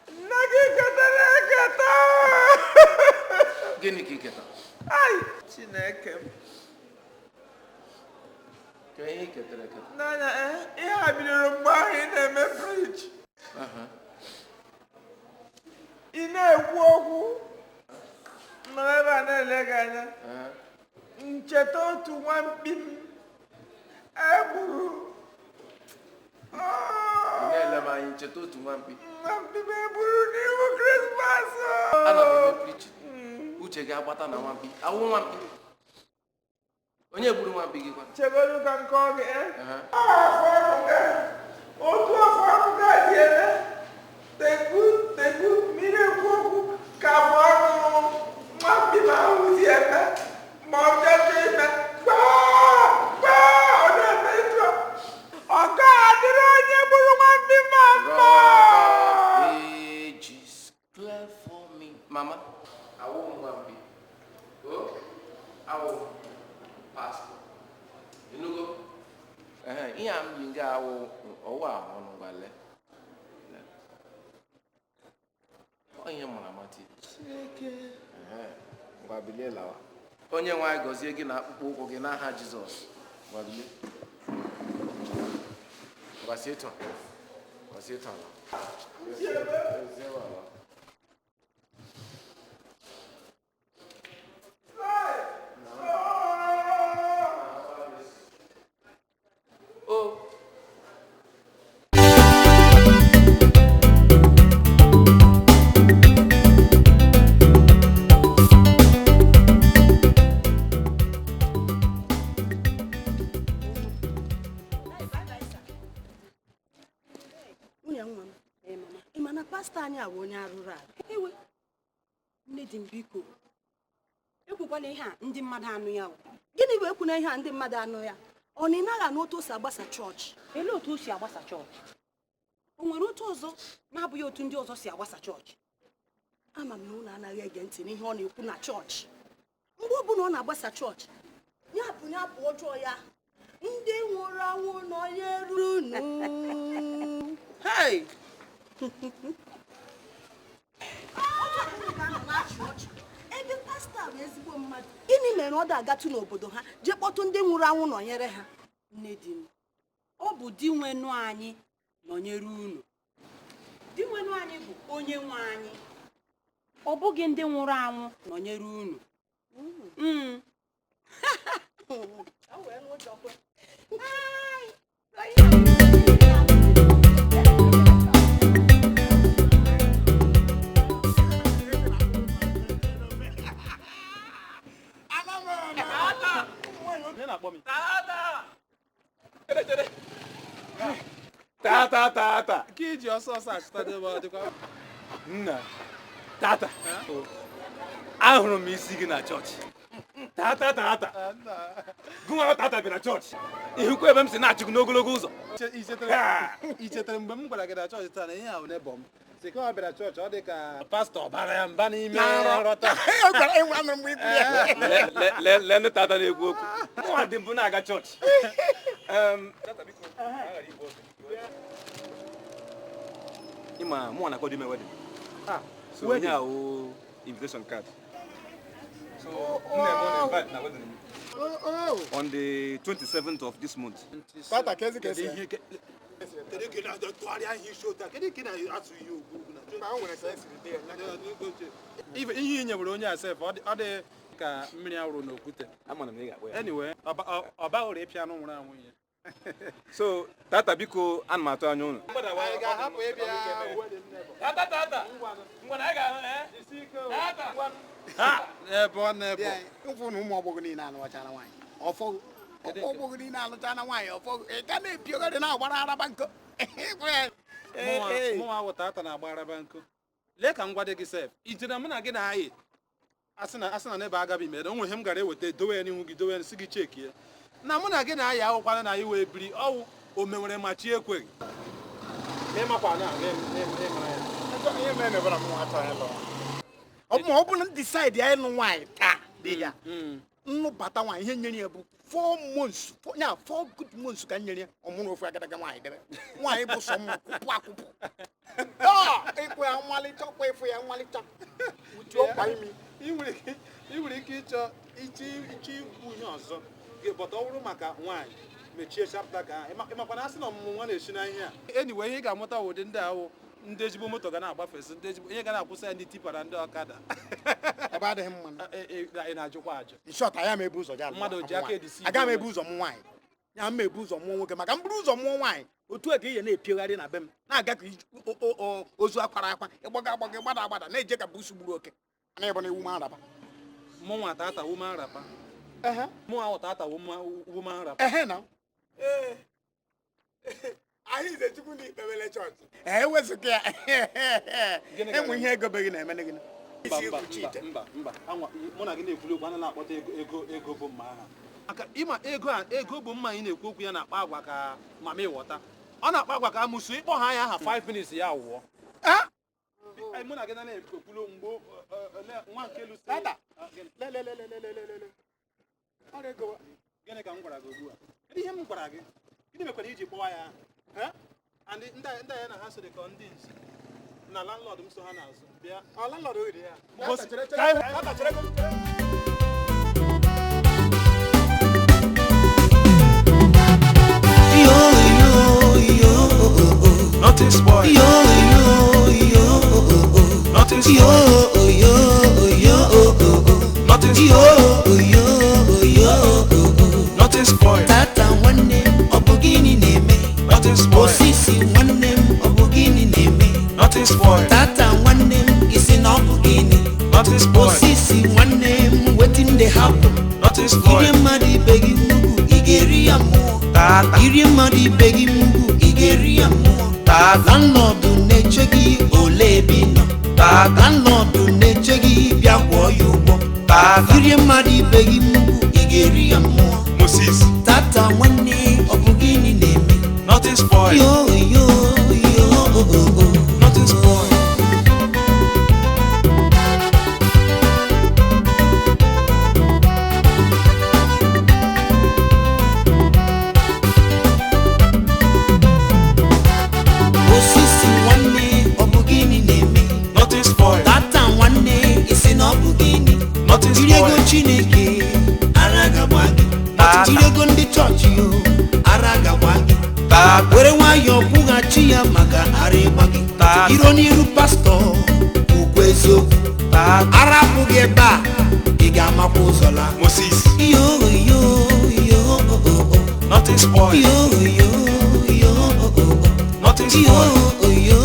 nne gị ketara eketa. Gịnị ka ị ketara? Ai, Chineke m. Ka ihe ị ketara eketa? N'anya, ihe a bidoro mgbe ahụ ị na-eme friji. Ị na-ekwu okwu nọ ebe a na-ele gị anya. Ncheta otu nwamkpi m egburu. Ị na-ele m anya ncheta otu nwamkpi. Nwamkpi m egburu n'ihu Krismas. Ana m eme preaching. Uche gị agbata na nwamkpi. Awụ nwamkpi. Onye gburu nwamkpi gị kwa? Chegodu ka nke ọ gị. Afọ ọrụ gị. Otu afọ ọrụ gị dị eme. Tegbu tegbu mmiri ekwu okwu ka afọ ọrụ nwamkpi m ahụ dị eme. Ma ọ jọjọ ime. Gbaa gbaa ọ na-eme etu a. Ọ ga-adịrị onye gburu nwamkpi m mma. Rock of ages, clear for me. Mama, awụ m nwamkpi. Oh, awụ m pastor. Ịnụgo? Ihe a m yi nga awụ ọwụ ahụ ọnụ ngwa lee. Lee. Ọ ihe m mụrụ amati. Chineke. Ngwa bilie lawa. Onye nwe anyị gọzie gị na akpụkpọ ụkwụ gị n'aha Jizọs. Ngwa bilie. Ngwa sie etu a. Ngwa sie etu a. Ezie ala. Oh. Nwunye nwa m, ị ma na pastọ anyị a bụ onye arụrụ ala. Ewe, nne di m biko, ekwukwana ihe a ndị mmadụ anụ ya. Gịnị bụ ekwuna ihe a ndị mmadụ anụ ya? Ọ na ị naghị anụ otu o si agbasa chọọchị? Elee otu o si agbasa chọọchị? O nwere otu ọzọ na-abụghị otu ndị ọzọ si agbasa chọọchị? Ama m na unu anaghị ege ntị n'ihe ọ na-ekwu na chọọchị. Mgbe ọbụla ọ na-agbasa chọọchị, ya bụ ya bụ ọjọọ ya. Ndị nwụrụ anwụ nọnyere unu. Hey! Ebe pastọ bụ ezigbo mmadụ, gịnị mere ọ da-agatụ n'obodo ha jee kpọtụ ndị nwụrụ anwụ nọnyere ha? Nne di m, ọ bụ di nwenụ anyị nọnyere unu. Di nwenụ anyị bụ onye nwe anyị. Ọ bụghị ndị nwụrụ anwụ nọnyere unu. Tata tata. Ka iji ọsọ ọsọ achụtadebe ọ dịkwa. Nna, tata, ahụrụ m isi gị na chọọchị. Tata tata. Gụnwa tata bịara chọọchị. Ihukwa ebe m si na-achụ gị n'ogologo ụzọ. I chetara mgbe m gwara gị na chọọchị taa na ihe ahụ n'ebe m. Si ka ọ bịara chọọchị ọ dị ka pastọ bara ya mba n'ime nrọta. Lee ndị tata na-ekwu okwu. Mụnwa dị mbụ na-aga chọọchị. Tata biko, aghara igbu oge. Ịma mụnwa na-akwado ime wedding. So onye a wụ invitation card. So nne m invite na wedding on the 27th of this month. Tata kezi kezi. Ihe i nyewere onye asef ọ dị ka mmiri awụrụ n'okwute. Anyway, ọ baghị ịpịa anụ nwụrụ anwụ ihe. So tata biko ana m atụ anya ụnụ. Tata tata. Ụfụ na ụmụ ọgbọghọ niile alụchara nwaanyị. Ọfọgụ. Ọgbọghọ niile alụchara nwaanyị ọfọgụ. Ị ka na-epiogharị na-agbara araba nkọ. Mụnwa awụ tata na-agba araba nkọ. Lee ka m gwa gị sef. I jere mụ na gị na-ayị. Asị na n'ebe agabi mere o nwere ihe m gara eweta dowe ya n'ihu gị dowe ya si gị cheki ya. Na mụ na gị na-ayị awụkwana na anyị wee biri ọwụ o menwere ma chi ekweghị. Ọ bụ na decide ya ịnụ nwaanyị taa dị ya nnụbata nwaanyị ihe nyere ya bụ 4 months ya 4 good months ka nyere ya ọmụrụ ofu agadaga nwaanyị debe nwaanyị bụ sọ mma kwụpụ akwụpụ ịkwụ ya nmalịcha ọkwa ịfụ ya nmalịcha utu ọkwa imi. Ị nwere ike ịchọ iche ikwu ihe ọzọ bọta ọ bụrụ maka nwaanyị mechie chapta ka ịmakwa na asị na ọmụmụ nwa na-esi na ihe a. Anyway, ihe ị ga-amụta ụdị ndị ahụ ndị ezigbo moto ga na-agbafesi ndị ezigbo ihe ga na-akwụsị ya ndị tipara ndị ọkada. Ebe adịghị mma. Ị na-ajụkwa ajụ. In short, aya m ebu ụzọ ya mmadụ ji aka edisi. Aga m ebu ụzọ mụ nwaanyị. Ya m ebu ụzọ mụọ nwoke maka m buru ụzọ mụọ nwaanyị otu a ka ihe na-epiogharị na be m na-aga ka ozu akwara akwa ịgbaga agbaga ịgbada agbada na-eje ka busu gburu oke. Ana ịbụ na iwu m araba. Mụnwa tata woman rapa. Mụnwa tata woman rapa. Ehe na. Ahụ ize Chukwu na ikpebele chọọchị. Ewezụga ya. Enwe ihe ego be gị na-eme gịnị? Mba mba mụ na gị na-ekwuli okwu anaghị akpọta ego ego bụ mma aha. Maka ịma ego a ego bụ mma anyị na-ekwu okwu ya na-akpa agwa ka mama ịghọta. Ọ na-akpa agwa ka amụsụ ịkpọ ha ya aha 5 minutes ya wụọ. Mụ na gị na-ekwulu mgbe nwa nke lu sị. Gịnị ka m gwara gị ugbu a? Kedu ihe m gwara gị? Gịnị mekwara iji kpọwa ya aha? And ndị ya na ha so dị ka ndị nzi na landlord m so ha n'azụ bịa. Ọ landlord oghere ya. Yo yo yo, nothing spoil. Yo yo yo, nothing spoil. Yo yo yo, nothing spoil. Yo yo yo, nothing spoil. Tata nwanne m ọ bụ gịnị na-eme? Nothing spoil. Osisi nwanne m ọ bụ gịnị na-eme? Nothing spoil. Tata nwanne m isi na ọ bụ gịnị? Nothing spoil. Osisi nwanne m wetin dey happen? Nothing spoil. Iri mmadụ ibe gị nnukwu ị ga-eri ya mmụọ. Tata. Iri mmadụ ibe gị nnukwu ị ga-eri ya mmụọ. Tata. Landlord na-eche gị ole ebe ị nọ. Tata. Landlord na-eche gị bịa kwụọ ya ụgwọ. Tata. Iri mmadụ ibe gị nnukwu ị ga-eri ya mmụọ. Moses. Tata nwanne ọ bụ gịnị na-eme? Nothing spoil. Yo yo yo. Nothing spoil. Ego Chineke, ara gagba gị. Jiri ego ndị chọọchị yo, ara gagba gị. Were nwayọọ kwụghachi ya maka ara ịgba gị. Iro n'iru pastọ, ukwu eziokwu. Ara apụghị ebe a, ị ga-amakwa ụzọ laa. Moses. Yo, yo, yo, oh, oh, oh. Nothing spoil. Yo, yo, yo, oh, oh, oh. Nothing Yo, spoil. yo,